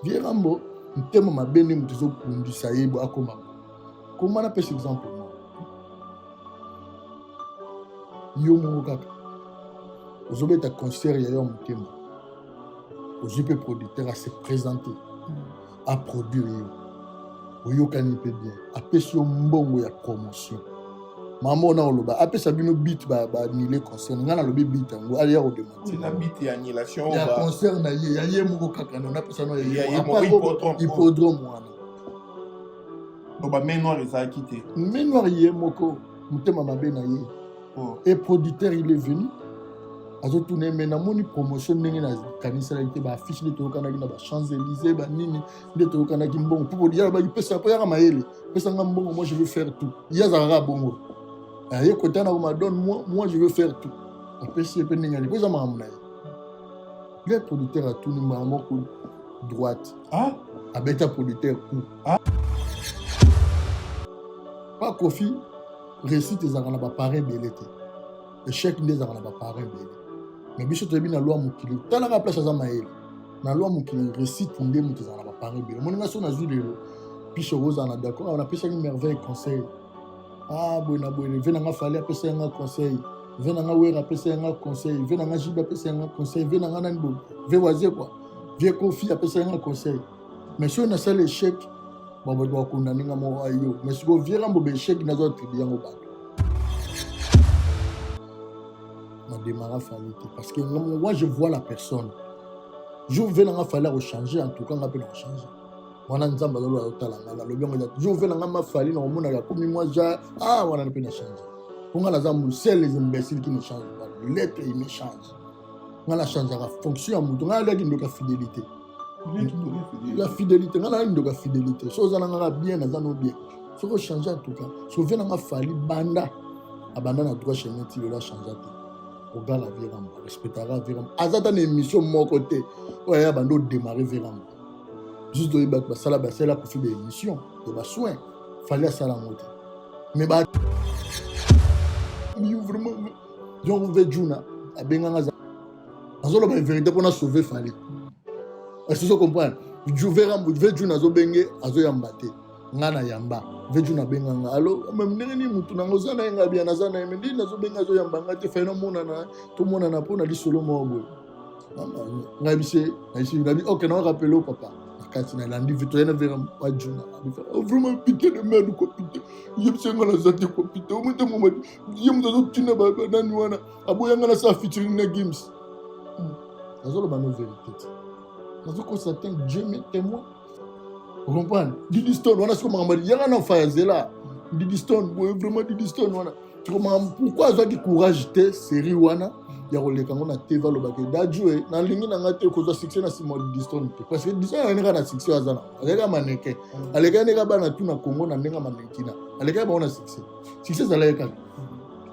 Vieux Rambo motema mabe nde moto ezobundisa ye bo akoma koma. Napesa exemple moko, yo moko kaka ozobeta concert ya yo ya motema, ozwi mpe producteur ase présenter, aproduire yo, oyokani mpe bien, apesi yo mbongo ya promotion. Mama ona oloba apesa bino bit baannuler concert. Ngai nalobi bit yango aya kodémentir. Na bit ya annulation ya concert na ye, ya ye moko kaka na napesa no. Ya ye moko, hippodrome. Hippodrome wana. Donc ba main noire ezalaki te? Main noire, ye moko motema mabe na ye. Oh. Et producteur, il est venu, azotuna ye: "Me namoni promotion ndenge nakaniselaki te, baaffiche nde toyokanaki na bachamps élysées, banini nde toyokanaki, mbongo mpo ya alobaki pesa mpo yaka mayele, pesanga mbongo, moi je veux faire tout." Ye azalaka bongo, aye kota na koma: "Donne moi, moi je veux faire tout." Apesi ye mpe ndenge ali po eza makambo na ye. Le producteur atuni mbala moko droite. Ah? Abeta producteur coup. Ah. Pa Kofi, réussite ezalaka na baparrain ebele te, échec nde ezalaka na baparrain ebele. Mais biso toyebi na loi mokili, talaka place aza mayele na loi mokili, réussite nde moto ezalaka na baparrain ebele. Moninga so nazwi lelo biso kozala na d'accord awa, napesaki Merveille conseil, ah boye na boye, ve nanga Fally apesa yanga conseil, ve nanga Wera apesa yanga conseil, ve nanga Jibe apesa yanga conseil, ve nanga nani boye, ve wazie quoi, vie Kofi apesa yanga conseil. Mais soki nasala échec, bato bakondane nga moko ayo. Mais sikoyo vieux Rambo, baéchec nazo attribuer yango bato na démarra Fally te, parce que moi je vois la personne. Jour ve nanga Fally akochanger, en tout cas nga mpe na kochanger wana. Nzambe azoloba, azotala nga, nalobi yango eza jour ve nanga ma Fally na komonaka akomi mwa ja, ah wana mpe na change, mpo nga naza seul les imbéciles qui ne change pas. L'être humain change, nga na changeaka fonction ya moto. Nga naliaki ndoka fidélité, la fidélité, nga nalaki ndoka fidélité. So oza na ngaka bien, naza no bien. Soki ochange, en tout cas sauve nanga Fally, banda abanda na droit chemin ti lelo, achange te. Ogala vieux Rambo, respectaka vieux Rambo, aza ata na émission moko te oyo aya banda odémarre vieux Rambo. Biso toyebi bato basala, basala Kofi baémission ya basoin, Fally asala yango te. Mais ba vraiment, donc ve Juna abenganga, azoloba vérité mpona sauver Fally. Est-ce que comprendre? Ve Juna azobenge, azoyamba te, nga na yamba. Ve Juna abenganga: "Alo, même ndenge nini mutu nango oza na ye?" Nga bien, naza na ye, me ndini nazobenga, azoyamba nga te. Fai namonana, tomonana mpona lisolo moko boye. Ngai bise nabi: "Ok, na rappeler o papa." Na kati nalandi toye na vera wa Juna: "Oh, vraiment putain de merde quoi, putain, yebisa nga naza te quoi, putain, omote moma ye moto azotina banani wana, aboyanga nasala featuring na Gims." Nazoloba no vérité te, nazokosa te, Dieu m'est témoin. Ocomprendre? Didi Stone wana, siko makambo yanga na fa ya zela Didi Stone boye, vraiment Didi Stone wana, siko makambo pourquoi azwaki courage te série wana ya koleka yango na TV, alobaki Dadju e nalingi na ngai te kozwa succès na nsima ya Didi Stone te, parce que Didi Stone azalaki kaka na succès, aza na azalaki mannequin, alekaki ndenge bana tu na Congo na ndenge mannequin, alekaki bango na succès, succès ezalaki kaka.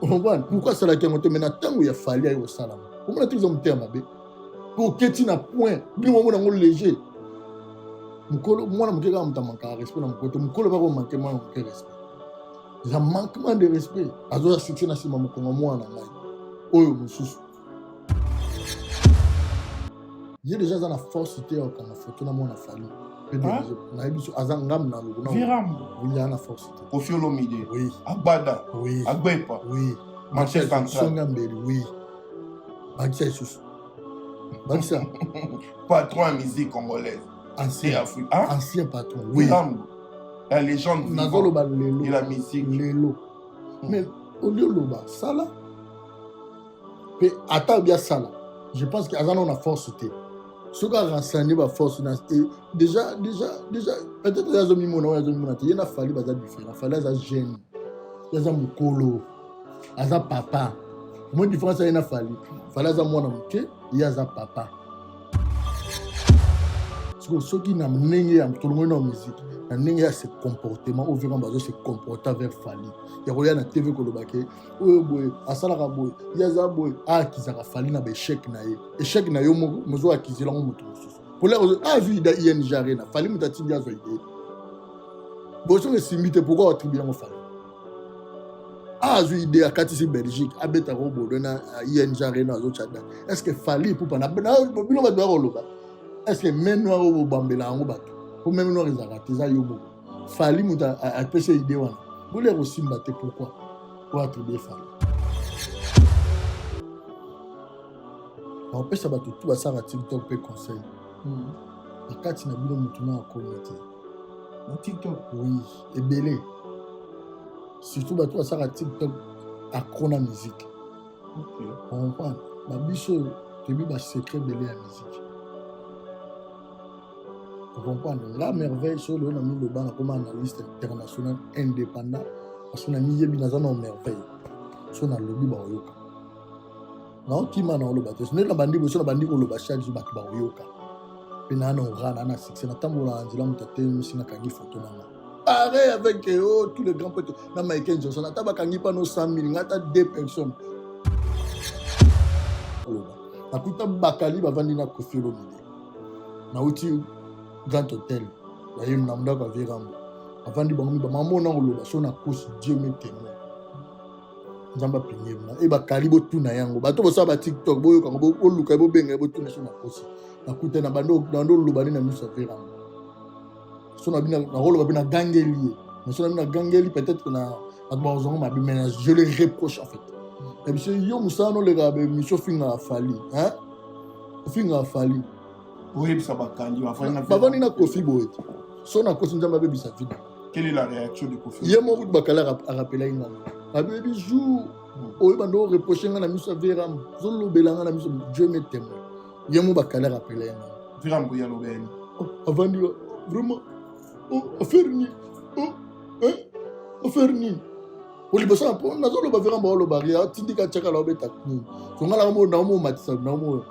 Comprendre pourquoi asalaki yango te? Mais na ntango ya Fally aye kosalama, omona te eza motema mabe po oketi na point. Bino momona yango léger. Mokolo mwana moke kaka moto amankaka respect na mokolo te, mokolo bako manquer mwana moke respect, eza manquement de respect. Azoya succès na nsima mokongo mwana na ngai oyo mosusu. Ye déjà aza na force te ya kokanga foto na mwana Fally. Nayebi so aza ngambu na loko. Virambo. Aza na force te. Kofi Olomide. Oui. Agbada. Oui. Agbepa. Oui. Marché central. Songa mbeli, oui. Bakisa lisusu, bakisa. Patron ya musique congolaise. Ancien. Afrique. Hein? Ancien patron, oui. Virambo. La légende. Nazoloba lelo. De la musique. Lelo. Mais olie oloba sala mpe ata obi asala, je pense que aza nano na force te. Soki arenseigne baforce na déjà peut-être ye azomimona, oyo azomimona te, ye na Fally baza différent. Fally aza jeune, ye aza mokolo, aza papa. Omoni différence ye na Fally? Fally aza mwana moke, ye aza papa. Sikoyo soki na ndenge ya tolongoli na musique, na ndenge ya se comportement oyo vraiment bazo se comporter vers Fally, ya koya na TV koloba ke oyo boye asalaka boye, ye aza boye, aakizaka Fally na baéchec na ye, échec na yo moko mozo akizelango moto mosusu. Pole azwi idée ING Arena, Fally moto atindi azwa idée boye. Soki esimbi te, pourquoi attribuer yango Fally? Azwi idée, akatisi Belgique, abetaka obodo na ING Arena, azotya date. Est ce que Fally Ipupa na bino bato bakoloba? Est ce que main noire oyo bobambela yango bato? Po main noire ezalaka te, eza yo moko. Fally moto apesi idée wana, bolia kosimba te. Pourquoi po attribue Fally? Nakopesa bato tu basalaka TikTok mpe conseil. Na kati na bino, motu na akomi te. Na TikTok? Oui, ebele, surtout bato basalaka TikTok accro na musique. Comprendre babiso oyo toyebi basecret ebele ya musique. Comprendre nga merveille, so lelo na miloba nakoma analyste international indépendant, parce que namiyebi, naza na merveille. So nalobi, baoyoka. Naokima na oloba te. Nde na bandi boye, so na bandi koloba chaque jour, bato baoyoka. Mpe naa na ora naa na succès, natambola na nzela, moto atelemisi, nakangi foto nanga pareil avec oh, tous les grands potes na Michael Johnson. Ata bakangi mpa no 100 000, nga ata deux personnes oloba. Nakuta bakali bavandi na Kofi Olomide, nauti Grand Hôtel, baye na ndako ya Virambo, bavandi bango miba mama na koloba. So nakosi, Dieu m'est témoin, Nzambe apingi na e bakali. Botuna yango, bato bosala ba TikTok, boyoka yango, boluka, bobenga ye, botuna. So nakosi, nakuta na bando oloba nde na miso ya Virambo. So na bino nakoloba mpe nagangeli ye, mais so na bino nagangeli, peut-être na bato bazongo mabe, mais je le reproche en fait. Na biso yo mosala nolekaka baémission, ofingaka Fally, hein, ofingaka Fally. Oyebisa bakali bavandi na Kofi boye te. So nakosi, Nzambe abebisa vida. Quelle est la réaction de Kofi? Ye moko kutu bakali arapelaki ngai, abebi jour oyo bando oreproche ngai na miso ya Veram, ozolobela ngai na miso. Dieu m'est témoin, ye mo bakali arapelaki ngai. Veram boye alobeli. Avandi vraiment, oh, affaire nini? Oh, hein? Affaire nini? Po liboso na mpo nazoloba, Veram baoloba ria, atindika tiakala obeta nini. So ngai naomomatisa, naomo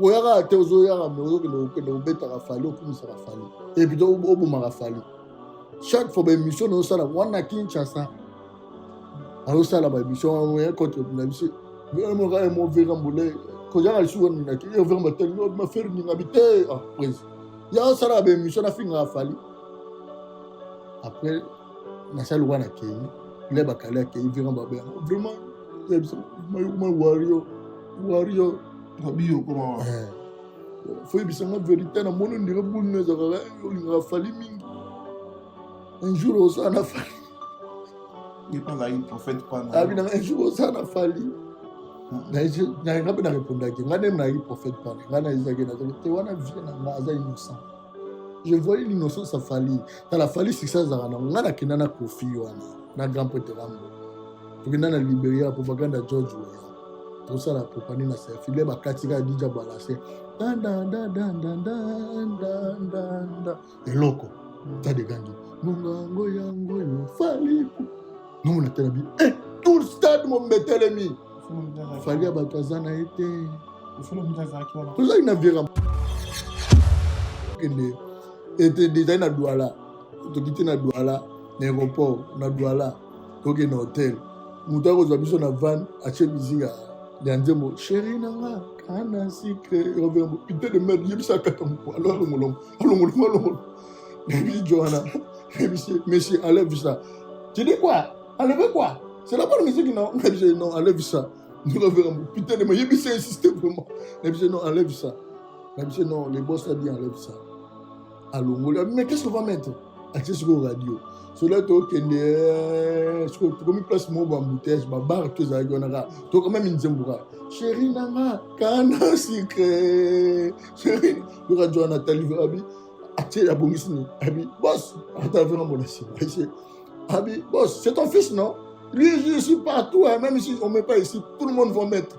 oyaka te, ozoyaka me ozokende okende obetaka Fally, okumisaka Fally, et puis obomaka Fally chaque fois. Baémission naosala wana Kinshasa, azosala baémission contre na biso. Mo Veram kozaka lisusu wana, Veram batali mafere ningabi te. Ah, prise ya osalaka baémission, nafingaka Fally. Après nasali wana, akei le bakali, akei Veram babenga vraiment mayokoma wario wario. Babi okoma. Fo yebisanga vérité. Namoni ondire bulino ezalaka, olingaka Fally mingi. Un jour osala na Fally. Azalaki prophète pana. Abi nanga, un jour osala na Fally. Nga mpe narépondaki, nga nde nayaki prophète pana. Nga nayezaki, nazaki te wana. Vie na nga aza innocent, je voyais l'innocence ya Fally. Tala Fally, succès azalaka nango. Nga nakenda na Kofi wana na grand prêtre Rambo, tokenda na Liberia, propagande ya George Weah, tosala propagande na selfie le bakati kaka dija balase dandandandandandandanda eloko stade egangi ngongango yango yo Fally. Nomona tala bi eh, tout stade mombetelemi Fally ya bato aza na ye te. Tozali na Vera kende ete ezali na Douala, tokiti na Douala, na aéroport na Douala, tokende na hotel. Moto akozwa biso na van, atie musique ya nzembo "Chéri nanga kana sikre". Putain de merde, yebisa kaka moko alo alongolongo alongolongo alongolo. Nayebisi jo wana, nayebisi: "Monsieur, enlève ça." "Tu dis quoi? Enlevez quoi? C'est la bonne musique, non?" Nayebisi: "Non, enlève ça." Putain de merde, yebisi, insiste vraiment. Nayebisi: "Non, enlève ça." Nayebisi: "Non, le boss a dit enlève ça." Alongoli. "Mais qu'est-ce qu'on va mettre?" Atie sikoyo radio. Sola tokende sikoyo, tokomi place moko baembouteillage, babar to ezalaki wana kaka, tokomami nzembo kaka "Chéri nanga kana sikre chéri". Yoka jo wana, atali abi, atie, abongisi nini. Abi boss, ata vraiment mona nsima abi: "Boss, c'est ton fils, non? Lui, je suis partout, hein, même si on met pas ici, tout le monde va mettre."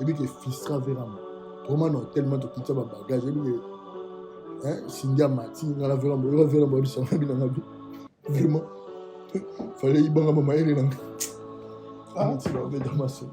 Ebi ke fistra vraiment tokoma na hotel ma, tokitisa babagage. Ebi ke Cindy amati, nga na vraiment boyoka vraiment boyebisanga binanga bi vraiment fallait ibanga mamayele na nga ntina obeta masolo.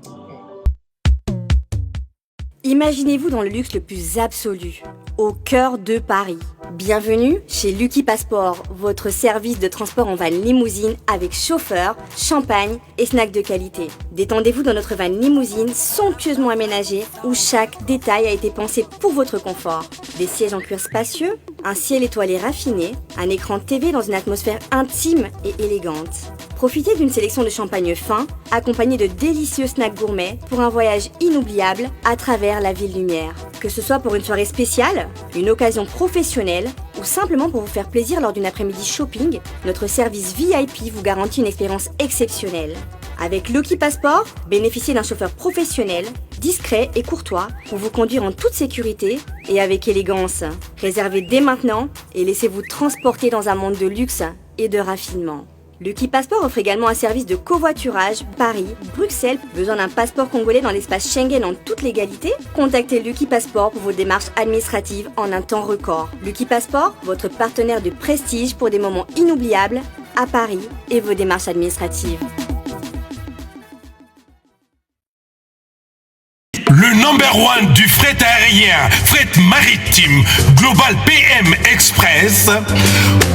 Imaginez-vous dans le luxe le plus absolu, au cœur de Paris. Bienvenue chez Lucky Passport, votre service de transport en van limousine avec chauffeur, champagne et snacks de qualité. Détendez-vous dans notre van limousine somptueusement aménagée où chaque détail a été pensé pour votre confort. Des sièges en cuir spacieux, un ciel étoilé raffiné, un écran TV dans une atmosphère intime et élégante. Profitez d'une sélection de champagne fin, accompagnée de délicieux snacks gourmets pour un voyage inoubliable à travers la ville lumière. Que ce soit pour une soirée spéciale, une occasion professionnelle ou simplement pour vous faire plaisir lors d'une après-midi shopping, notre service VIP vous garantit une expérience exceptionnelle. Avec Lucky Passport, bénéficiez d'un chauffeur professionnel, discret et courtois pour vous conduire en toute sécurité et avec élégance. Réservez dès maintenant et laissez-vous transporter dans un monde de luxe et de raffinement. Lucky Passport offre également un service de covoiturage Paris, Bruxelles. Besoin d'un passeport congolais dans l'espace Schengen en toute légalité Contactez Lucky Passport pour vos démarches administratives en un temps record. Lucky Passport, votre partenaire de prestige pour des moments inoubliables à Paris et vos démarches administratives. Le number one du fret aérien, fret maritime, Global PM Express,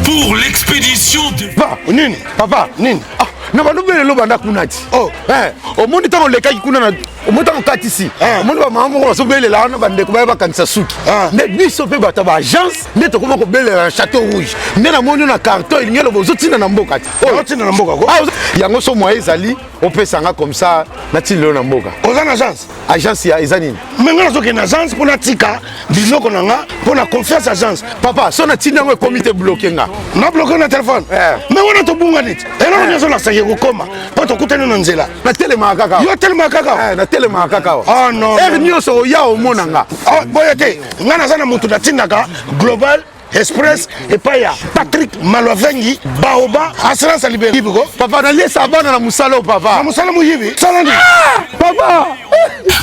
pour l'expédition de... Papa, nini? Papa, nini? Ah, na bando bele lo banda kuna ti. Oh, eh, omoni ntango olekaki kuna na omoni ntango okatisi. Ah. Omoni ba mama moko bazobelela wana bandeko baya bakanisa suki. Ah. Nde biso mpe bato ya ba agence nde tokoma kobelela na Chateau Rouge. Nde namoni yo na carton elingi eloba ozotinda na mboka ti. Oh, ozotinda na mboka ko? Ah, yango so moyen ezali opesa nga comme ça natindi yo na mboka. Oza na agence? Agence ya eza nini? Me nga nazokende na agence mpo natika biloko na nga mpo na confiance agence. Papa, so natindi yango ekomi te bloke nga. Na bloke na telefone? Eh. Me wana tobunga neti eloko nyonso nasaki kokoma mpo tokutani na nzela. Natelemaka kaka. Yo telemaka kaka? Eh, natelemaka kaka. Ah non. Heure nyonso oya omona nga. Ah, boye te nga naza na motu natindaka global express epai ya patrick malwavengi baoba assurance ya libela ko papa naliesa bana na mosala oyo papa na mosala moyibi sala nini ah, papa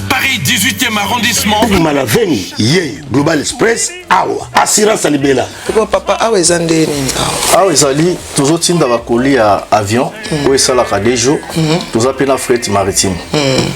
Paris 18e arrondissement malavengi ye global express awa assurance ya libela ko papa awa eza nde nini awa awa ezali tozotinda bakoli ya avion oyo esalaka deux jours toza mpe na fret maritime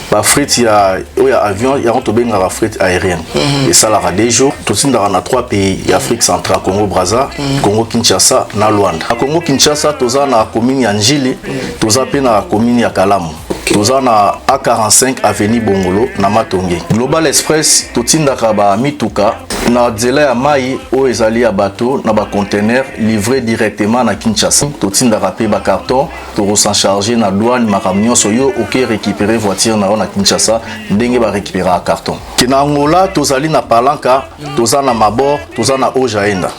bafret ya oyo ya avion yango tobengaka fret aérienne esalaka deux jours totindaka na trois pays ya afrique centrale congo braza congo kinshasa na luanda na congo kinshasa toza na commune ya njili toza mpe na commune ya kalamu toza na A45 avenue Bongolo na Matonge. Global Express totindaka ba mituka na nzela ya mai oyo ezali ya bato na ba container livré directement na Kinshasa. Totindaka mpe ba carton, toko s'en charger na douane makambo nyonso yo oke récupérer voiture na yo na Kinshasa ndenge ba récupéraka carton. Ke na Angola tozali na Palanca, toza na Mabor, toza na Ojaenda.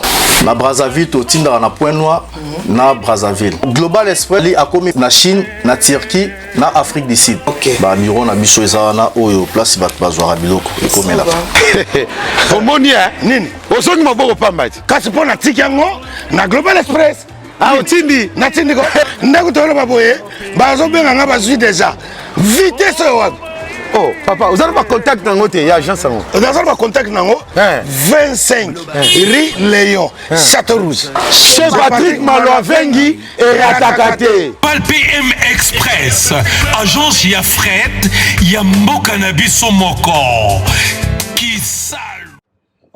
Na Brazzaville totindaka na Point Noir na Brazzaville. Global Express akomi na Chine, na Turquie, na Afrique du Sud. Okay. Ba bureau na biso eza wana oyo place bato bazwaka biloko ekomelaka. Omoni eh? Nini? Ozongi maboko pamba ti. Kasi mpo natiki yango na Global Express. Ah, otindi? Natindi ko. Ndeko toloba boye, bazobenga nga bazwi deja. Vitesse oyo wapi? Oh, papa, oza na ba contact nango te ya agence yango? Naza na ba contact nango. 25 rue Léon, Château Rouge. Chez Patrick Malwavengi erataka te. Pal PM Express, agence ya fret ya mboka na biso moko. Kisalu.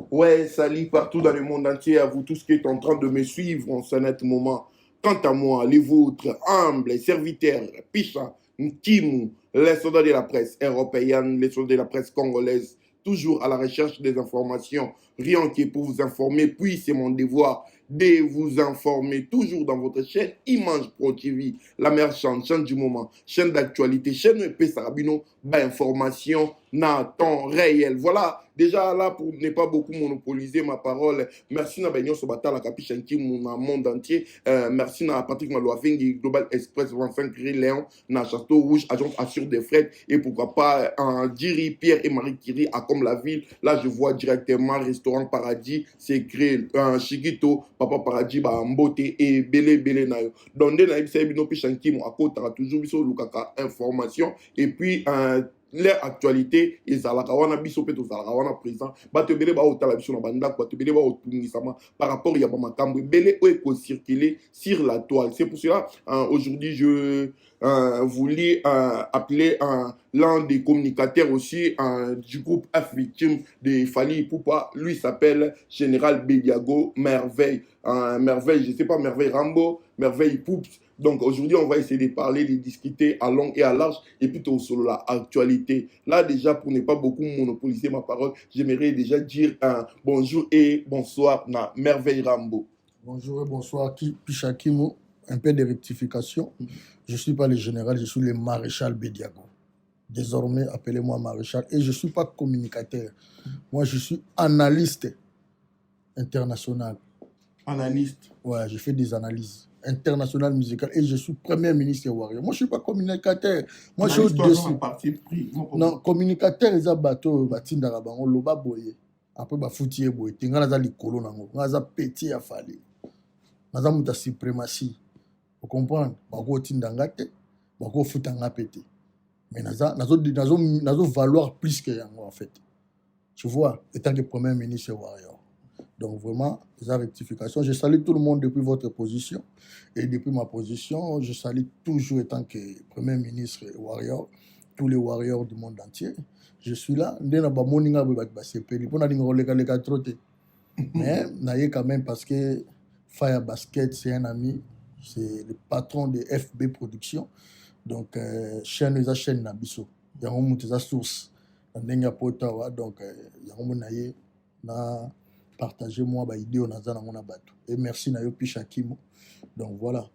Ouais, salut partout dans le monde entier, à vous tous qui êtes en train de me suivre en ce net moment. Quant à moi, les vôtres, humbles serviteurs, Picha, Nkimu, les soldats de la presse européenne, les soldats de la presse congolaise, toujours à la recherche des informations, rien que pour vous informer, puis c'est mon devoir de vous informer toujours dans votre chaîne Image Pro TV, la meilleure chaîne, chaîne du moment, chaîne d'actualité, chaîne EP Sarabino, ba information na temps réel. Voilà, déjà là pour ne pas beaucoup monopoliser ma parole, merci na Benyo Sobata, la Capiche Nkimu na monde entier, merci na Patrick Malouafingi, Global Express 25 Rue Léon, na Château Rouge, agence assure des frais, et pourquoi pas en Diri, Pierre et Marie Curie à comme la ville. Là, je vois directement Restaurant Paradis, c'est créé un Chiguito, Papa Paradis, bah, Mbote et Bélé Bélé Nayo. Donc, dès la Bino Picha Nkimu, à côté, toujours biso lukaka information, et puis un leur actualité ezalaka wana biso pe tozalaka wana présent bato ebele baotala biso na bandako bato ebele baotungisama par rapport ya bamakambo ebele oyo ekocirculer sur la toile. C'est pour cela, hein, aujourd'hui je voulais appeler l'un des communicateurs aussi du groupe F Victime de Fally Ipupa. Lui s'appelle Général Bediago Merveille. Merveille, je sais pas, Merveille Rambo, Merveille Poups. Donc aujourd'hui, on va essayer de parler, de discuter à long et à large et plutôt sur l'actualité. Là déjà, pour ne pas beaucoup monopoliser ma parole, j'aimerais déjà dire un bonjour et bonsoir na Merveille Rambo. Bonjour et bonsoir, Picha Kimu. Un peu de rectification. Je suis pas le général, je suis le maréchal Bediago. Désormais, appelez-moi maréchal. Et je suis pas communicateur. Moi, je suis analyste international. Analyste. Ouais, je fais des analyses internationales musicales et je suis premier ministre Warrior. Moi, je suis pas communicateur. Moi, je suis au-dessus. Parti pris. Non, communicateur, eza bato oyo batindaka bango loba boye. Après, bafuti ye boye. Te nga naza likolo nango. Nga naza petit ya Fally. Naza moto ya suprématie. Ocomprendre? Bakotinda nga te, bakofuta nga pe te. Mais naza nazo nazo nazo valoir plus que yango en fait. Tu vois, étant que premier ministre Warrior. Donc vraiment, eza rectification. Je salue tout le monde depuis votre position. Et depuis ma position, je salue toujours étant que premier ministre Warrior, tous les warriors du monde entier. Je suis là. Nde na bamoni nga boye bato basepeli. Mpo nalinga koleka-leka trop te. Mais naye quand même parce que Fire Basket, c'est un ami. C'est le patron de FB Production. Donc, chaîne eza chaîne na biso. Yango moto eza source. Na ndenge ya poto awa. Donc, yango mo na ye na partager moi ba idée oyo naza nango na bato. Et merci na yo Pisha Kimo. Donc voilà.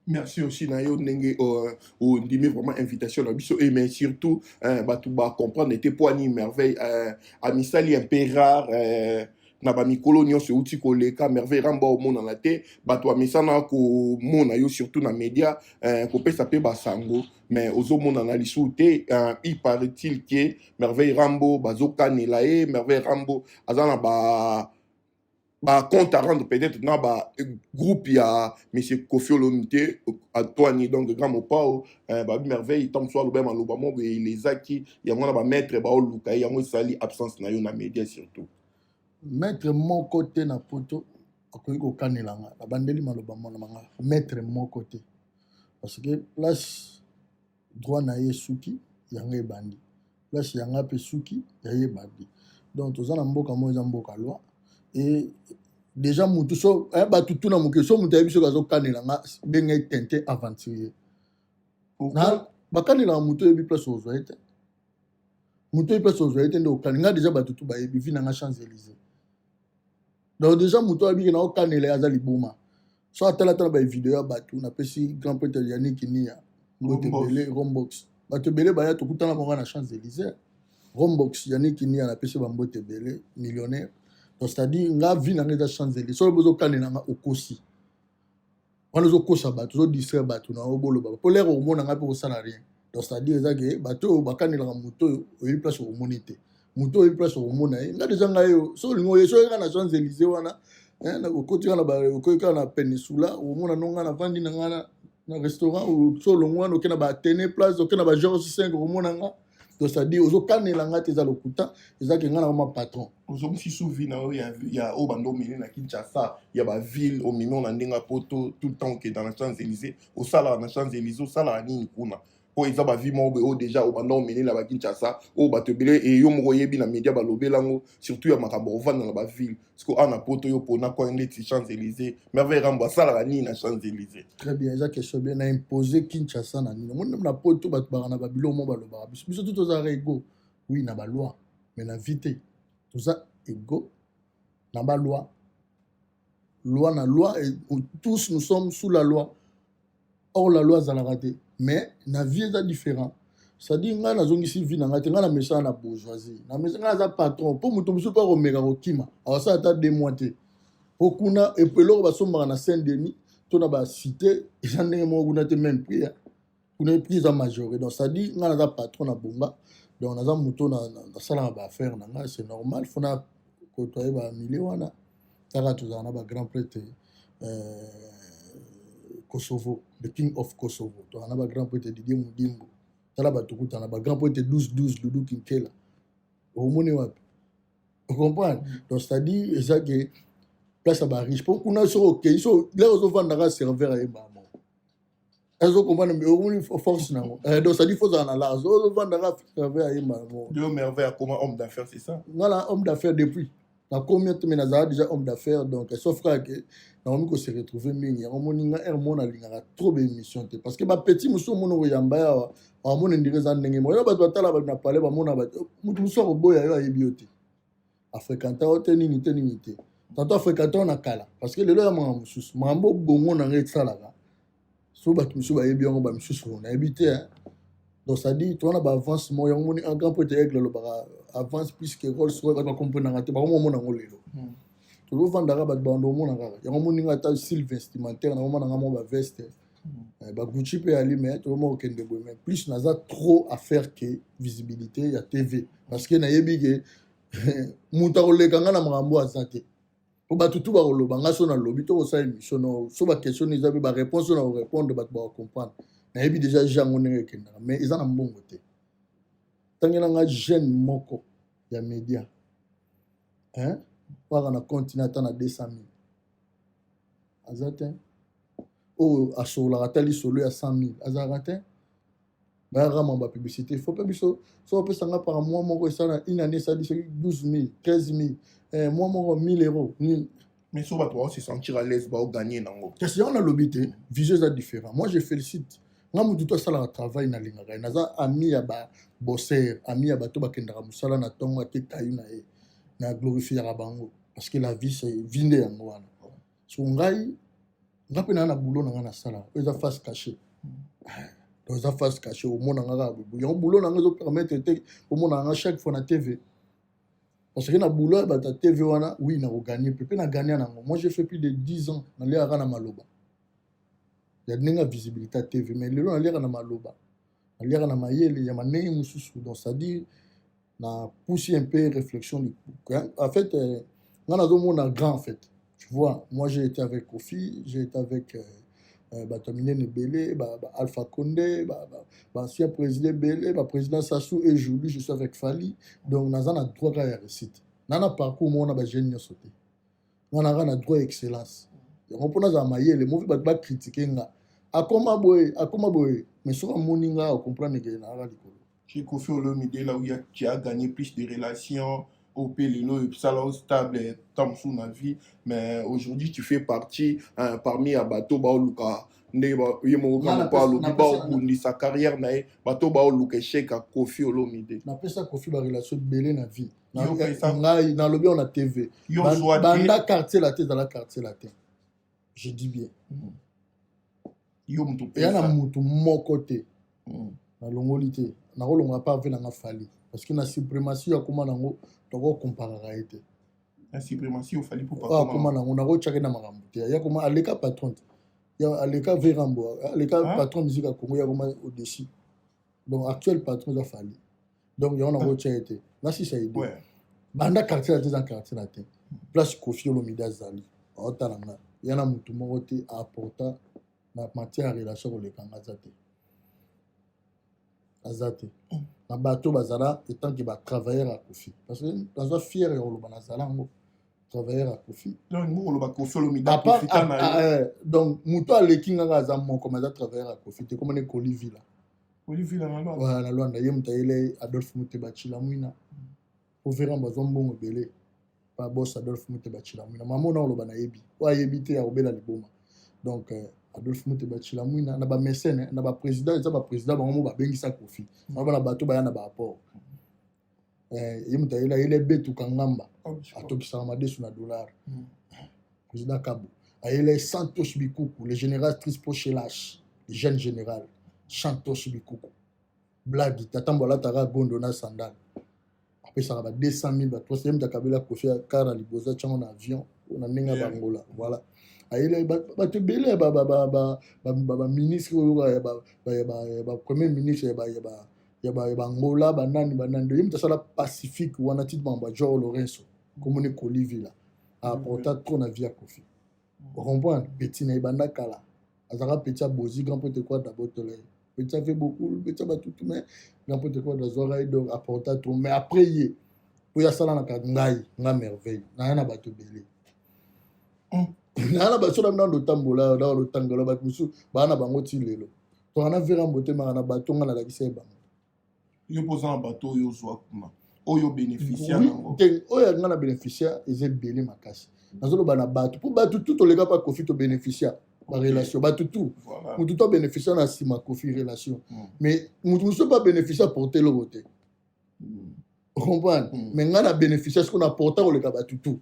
Merci aussi na yo ndenge ondimi vraiment invitation na biso et mais surtout bato bacomprendre ete po ani Merveille amisali un peu rare na bamikolo nyonso euti koleka. Merveille Rambo omonana te, bato bamesana komona yo surtout na média, kopesa mpe basango, mais ozomonana lisusu te. Il paraît-il que Merveille Rambo bazokanela ye, Merveille Rambo aza na ba compte à rendre peut-être na ba groupe ya monsieur Koffi Olomide Antoine, donc grand mopao. Ba Merveille ntango mosusu aloba maloba moko elezaki yango na bamaître baoluka ye, yango esali absence na yo na média surtout. Maître moko te na poto akoki kokanela nga. Nabandeli maloba mona manga maître moko te, parce que place droit na ye suki yango ebandi, place yanga mpe suki ya ye ebandi. Donc toza na mboka moko eza mboka loi. Et déjà mutu so bato tuna moke so moto ayebi soki azokanela nga, benga ye tintin, aventurier. Na bakanelaka motu oyebi place ozwa ye te, motu oyebi place ozwa ye te nde okani nga. Déjà bato tu bayebi vi na nga Champs Élysées. Donc déjà moto oyebi ke na okanela ye aza liboma. So atala tala bavideo ya bato napesi grand prêtre Yannick Nia mbote ebele, Rombox, bato ebele baya tokutana bango na Champs Élysées. Rombox, Yannick Nia, napesi bambote ebele, millionnaire. Donc c'est à dire nga vi na nga eza Champs Élysées. Soki bozokanela nga, okosi wana, ozokosa bato, ozodistraire bato na oyo boloba mpo lere okomona nga mpe kosala rien. Donc c'est à dire eza ke bato oyo bakanelaka moto oyo oyebi place okomoni te, moto oyebi place okomona ye. Nga déjà ngai oyo so olingi oye, so oyeka na Champs Élysées wana, okoti kaka okoki kaka na Péninsula, okomona no nga navandi na nga na restaurant. So olongo wana, oke na baatene place, oke na ba George 5, okomona nga. Donc c'est à dire ozokanela nga te, eza lokuta, eza ke nga na koma patron. Ozongisi su vie na oyo ya oyo bando omemi na Kinshasa ya baville, omemi na ndenge ya poto. Tout le temps okenda na Champs Élysées, osalaka na Champs Élysées, osalaka nini kuna? Mpo eza bavie moko boye oyo déjà obanda omene na bakinshasa oyo bato ebele e yo moko oyebi na média balobelango surtout ya makambo ovanda na baville. Siko awa na poto yo mpona kwa ndeti Champs Élysées, Merveille Rambo asalaka nini na Champs Élysées? Très bien, eza question bien. Na impose Kinshasa na nini? Omoni na poto bato baka na babiloko mo balobaka biso, biso tu tozalaka ego, oui, na baloi, mais na vie te. Toza ego na baloi, loi na loi, et tous nous sommes sous la loi. Or la loi azalaka te, mais na vie eza différent. C'est-à-dire ngai nazongisi vie na ngai te. Ngai na mesana na bourgeoisie, na mesa ngai naza patron. Mpo moto mosusu mpo akomeka kokima, akosala ata 2 mois te, mpo kuna eloko basombaka na Saint Denis to na bacité eza ndenge moko kuna te, même prix kuna prix eza majoré. Donc c'est-à-dire ngai naza patron na bonga. Donc naza moto nasalaka baaffaire na ngai, c'est normal, faut na kotoye bamilie wana. Kaka tozala na bagrand prêtre Kosovo, the king of Kosovo, tozala na bagrand prêtre Didier Mudimbu. Tala bato kutana bagrand prêtre 12 12 Dudu Kinkela, omoni wapi? Ocomprendre? Donc c'est à dire eza ke place ya bariche, mpo kuna soki okei so lere ozovandaka, serveur ayebaka moko, azocomprendre, omoni force nango. Donc c'est à dire faut ozala na large, ozovandaka, serveur ayebaka moko. Yo Merveille akoma homme d'affaires, c'est ça? Ngala homme d'affaires depuis nakomi te, mais nazala déjà homme d'affaires. Donc sauf kaka ke nakomi kose retrouver mingi. Yango moni nga ere mo nalingaka trop baémission te, parce que bapetit mosusu omona koyamba yawa, bamona ndenge eza ndenge moko. Yo bato batala bato na palais, bamona bato, motu mosusu akoboya yo, ayebi yo te, afréquenta yo te, nini te, nini te. Tantôt afréquenta yo na kala, parce que lelo ya makambo mosusu, makambo bongo na ngai esalaka. So bato mosusu bayebi yango, bamisusu nayebi te, hein. Donc c'est-à-dire toza na baavance moko yango moni un grand poète aigle alobaka avance plus que Rolls Royce. Bato bakomprenaka te, bakomomona yango lelo. Tozovandaka, bato bando omona kaka yango. Moninga ata style vestimentaire nakomona nga moko baveste, bagucci mpe ali, mais tozomona kokende boye. Mais plus naza trop à faire que visibilité ya TV, parce que nayebi ke moto akoleka nga na makambo aza te, po bato tu bakoloba nga. So nalobi to kosala émission no, so baquestion eza mpe baréponse oyo na korépondre, bato bakocomprendre. Nayebi déjà jango ndenge ekendaka, mais eza na mbongo te. Ntangela nga jeune moko ya média, hein? Waka na continent ata na 200 000 aza te. Oyo asololaka ata lisolo ya 100 000 azalaka te. Bayaka mambo ya publicité, faut mpe biso so opesanga par mois moko, esala une année, esali soki 12 000, 13 000, mois moko 1000 euros nini. Mais so bato bao se sentir à l'aise, baoganye nango. Kasi yango nalobi te, vision eza différent. Moi je félicite nga motu to asalaka travail, nalingaka ye. Naza ami ya babosser, ami ya bato bakendaka mosala na ntongo, ate kayu na ye, na glorifiaka bango, parce que la vie, c'est vie nde yango wana. So ngai, nga mpe naa na boulot na ngai nasala oyo eza face cachée. Donc eza face cachée, omona nga kaka boye. Yango boulot na ngai ezopermettre te omona nga chaque fois na TV, parce que na boulot ya bato ya TV wana, oui, nakoganye mpe na gagner nango. Moi j'ai fait plus de 10 ans, naliaka na maloba ya ndenge ya visibilité ya TV, mais lelo naliaka na maloba, naliaka na mayele ya mandenge mosusu. Donc c'est-à-dire na poussi un peu réflexion. En fait, nga nazomona grand. En fait, tu vois, moi j'ai été avec Kofi, j'ai été avec bato ya minene ebele, ba Alpha Condé, baancien président ebele, baprésident Sassou, et aujourd'hui je suis avec Fally. Donc naza na droit kaka ya réussite na parcours moko na bajeune nyonso te. Nga naka na droit excellence yango mpo nazala mayele mofi. Bato bacritiquer nga, akoma boye, akoma boye, mais soki amoni nga, acomprendre ke nayaka likolo. Chez Kofi Olomide, là où il y a, tu as gagné plus de relations, au lelo, ça stable, tant sous la vie, mais aujourd'hui tu fais partie, hein, parmi ya bato baoluka nde ye moko Nga kaka mpo alobi baobundisa carrière na ye, bato baoluka échec ya Kofi Olomide. Napesa Kofi barelation ebele na vie. Yo ngai nalobi awa na TV. Yo zwa te. Banda Quartier Latin, ezala Quartier Latin, je dis bien. Yo moto eya na mutu moko te. Nalongoli te, nakolongola pa ave nanga Fally, parce que na suprématie oyo akóma nango, tokokomparaka ye te. Na suprématie ofali mpo oyo akóma nango, nakotiaki na makambo te. Ya koma aleka patron te, ya aleka verambo, aleka Ah. patron musique ya Congo, ya koma au-dessus. Donc actuel patron eza Fally, donc yango nakotia ye te. Nasisa ide. Banda Quartier Latin, eza Quartier Latin, place Kofi Olomide azali, aotala nga ya na motu moko te aapporta na matière ya relation koleka nga, aza te, aza te. Na bato bazala etant que batravailleur ya Kofi, parce que naza fier ya koloba nazala yango travailleur ya Kofi. Donc ngo koloba Kofi Olomide À part- aprofita na ah, yo. donc moto aleki ngaka aza moko, mais aza travailleur ya Kofi te, komona Kolivila. Olivila na Lwanda. Voilà, na Lwanda. Ye moto ayele Adolphe Muteba Chilamwina po verambo azwa mbongo ebele pa boss Adolphe Muteba Chilamwina. Mama ona oloba nayebi oyo ayebi te, akobela liboma. Donc Adolphe Muteba Chilamwina na bamécène, na baprésident, eza baprésident bango mo babengisa Kofi bango bana bato baya na baapport. Ye moto ayele, ayele Betuka Ngamba, atokisaka madesu na dollar. Président Kabo ayele Santos Bikuku, le général Trispo Chelash, le jeune général Santos Bikuku, bladi tata mbo alataka gondo na sandale, apesaka ba 200 000, ba 300. Ye moto akabela Kofi kara liboso atiango na avion na ndenge ya bangola. Voilà, ayele bato ebele ya baministre oyo ya bapremier ministre ya bangola, banani banani. Ye moto asala pacifique wana titi makambo ya João Lourenço, komoni Kolivila aapporta trop na vie ya Kofi. Ocomprendre, petit na ebanda kala, azalaka petit ya Bozi, grand pote Kwada abotola ye, petit avait beaucoup, petit ya batutu, mais grand pote Kwada azwaka ye. Donc apporta trop. Mais après ye, po ye asalanaka ngai, nga merveille naya na bato ebele, naya na bato na nando otambola na otangela bato mosusu baa na bango ti lelo. Toka na vera motema na bato nga nalakisa ye bango. Yo mpo oza na bato oyo ozwa kuna, oyo bénéficia Oui, nango. te, oyo nga na bénéficia eza ebele makasi. Nazoloba na bato mpo bato tu toleka mpa Kofi, tobénéficia barelation, bato tu. Motu to abénéficia na nsima Kofi relation. Mais motu mosusu mpe abénéficia, aporte eloko te, comprendre. Mais nga na bénéficia sikoyo na porta koleka bato tu.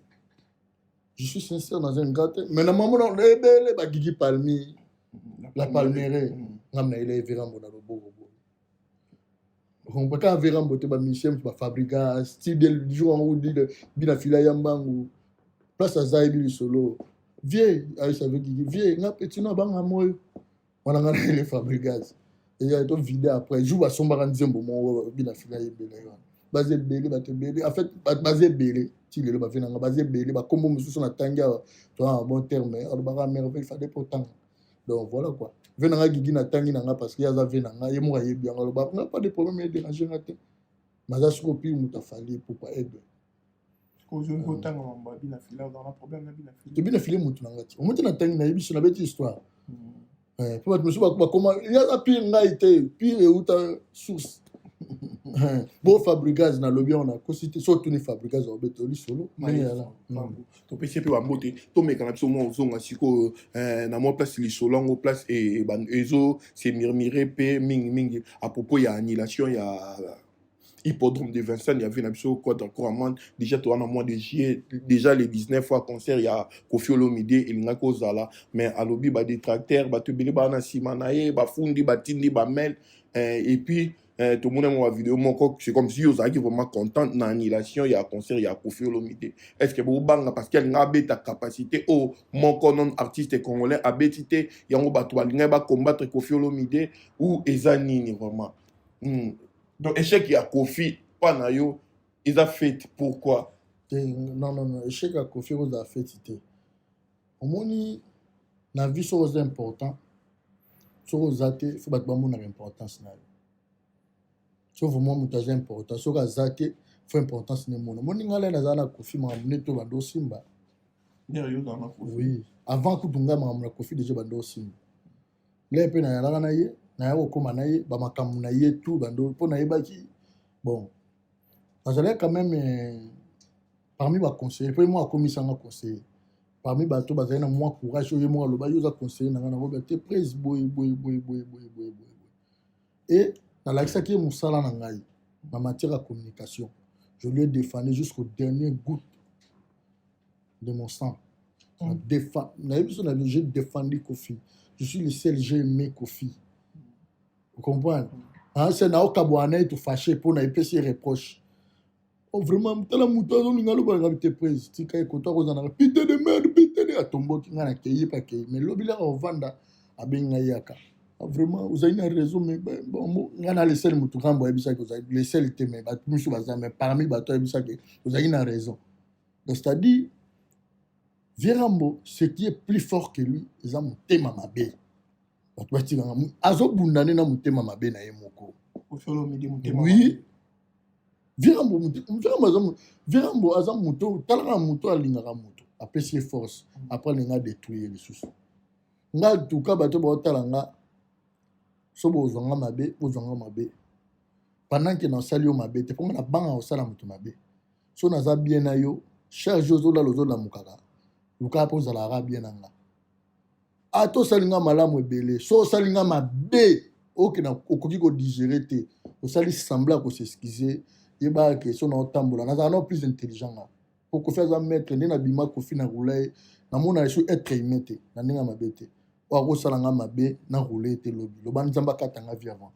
Je suis sincère, naza nga te, mais na mamo na ebele bagigi palmi. La Palmeraie. Ngam na ele Verambo na loboko boye. Kaka Verambo te, bamusicien bafabrika style jour yango bina fila ya mbangu place aza yebi lisolo. Vie ayesa vekiki vie nga petit no abanga moyo wana nga na ele Fabrigas eya to vide après jour basombaka nzembo moko bina fila yebele wana. Baza ebele, bato ebele en fait, bato baza ebele ti lelo. Bave nanga baza ebele, bakombo mosusu natangi awa toza na bon terme, alobaka merveille fade po tanga. Donc voilà quoi, ve nanga Gigi natangi nanga parce que ye aza ve nanga, ye moko ayebi yango, alobaka nga pas de problème, edérange nga te. Naza sikoyo pire moto afali pourquoi aigle. Tobi na file motu na nga ti omoti natangi nayebi so nabeti histoire mpo bato mosusu bakoma ye aza pire ngai te, pire euta source bo Fabrigaz nalobi yango nakosi te. So otuni Fabrigaz obeta lisolo ndenge yala. Topesi mpe bambote, tomeka na biso mwa ozonga sikoyo na mwa place lisolo yango, place ezo se murmure mpe mingimingi à propos ya annulation ya hippodrome de Vincennes ya vie na biso Quadra Koraman. Déjà toza na mois de juillet déjà, le 19 fois concert ya Koffi Olomide elingaki ozala, mais alobi badétracteur, bato ebele baa na nsima na ye, bafundi, batindi bamail. Et puis tomoni yango bavideo moko, c'est comme si ozalaki vraiment content na annulation ya concert ya Koffi Olomide. Est ce que bobanga parce que alinga abeta capacité oyo moko non artiste congolais abeti te, yango bato balingaki bacombattre Koffi Olomide ou eza nini vraiment? Donc échec ya Koffi mpa na yo eza fête, pourquoi? Te, non, non, non, échec ya Koffi kozala fête te. Omoni na vie, soki oza important, soki oza te, fo bato bamonaka importance na yo. So vraiment moto aza important, soki aza te, fo importance na emona. Omoni ngai lai nazala na Koffi, makambo nde to bando osimba. Oui, avant kutu ngai makambo na Koffi déjà bando osimba le mpe nayalaka na ye, naya kokóma na ye bamakambo na ye tu bando mpo nayebaki. Bon, nazalaki quand même parmi baconseiller mpo ye moko akomisanga conseiller parmi bato bazali na mwa courage oyo ye moko aloba: "Yo oza conseiller na ngai." Nakoba te, prise boye boye boye boye boye boye boye e nalakisaki ye mosala na ngai na matière ya communication. Je lui ai défendu jusqu'au dernier goutte de mon sang. Nayebi so na j'ai défendu Koffi. Je suis le seul, j'ai aimé Koffi, vous comprenez? Ah, c'est naokabwana na ye, tofâché mpo na epesi ye reproche. Oh, vraiment, tala moto azolinga aloba te, prise tika ekota kozala putain de merde, putain de atomboki. Ngai nakei ye mpe akei, mais lobi laka kovanda, abengi ngai: "Yaka. Ah, vraiment ozali na raison." Mais bon, ngai na lesele motu ngambo ayebisaki ozali lesele te, mais bato misu baza, mais parmi bato ayebisaki ozali na raison. Donc c'est à dire Virambo, ce qui est plus fort que lui eza motema mabe. Bato batikanga azobunda nde na motema mabe na ye moko. Oui, Virambo, Virambo aza moto, talaka moto alingaka moto, apesi ye force, après alinga détruire lisusu. Nga tuka bato baotala nga, so bozwanga mabe, bozwanga mabe pendant ke nasali yo mabe te, mpo nga nabanga kosala moto mabe. So naza bien na yo, charge ozolala, ozolamukaka, lukaka mpo ozalaka bien na nga. Ata osali nga malamu ebele, so osali nga mabe okenda okoki kodigérer te, osali semblant kos'excuser, yebaka ke so na otambola nazala nao plus intelligent nga po Koffi aza maître. Nde nabima Koffi na rula ye, namona esu être humain te na ndenge ya mabe te. Oyo akosala nga mabe na rula ye te, lobi loba Nzambe akata nga vie avant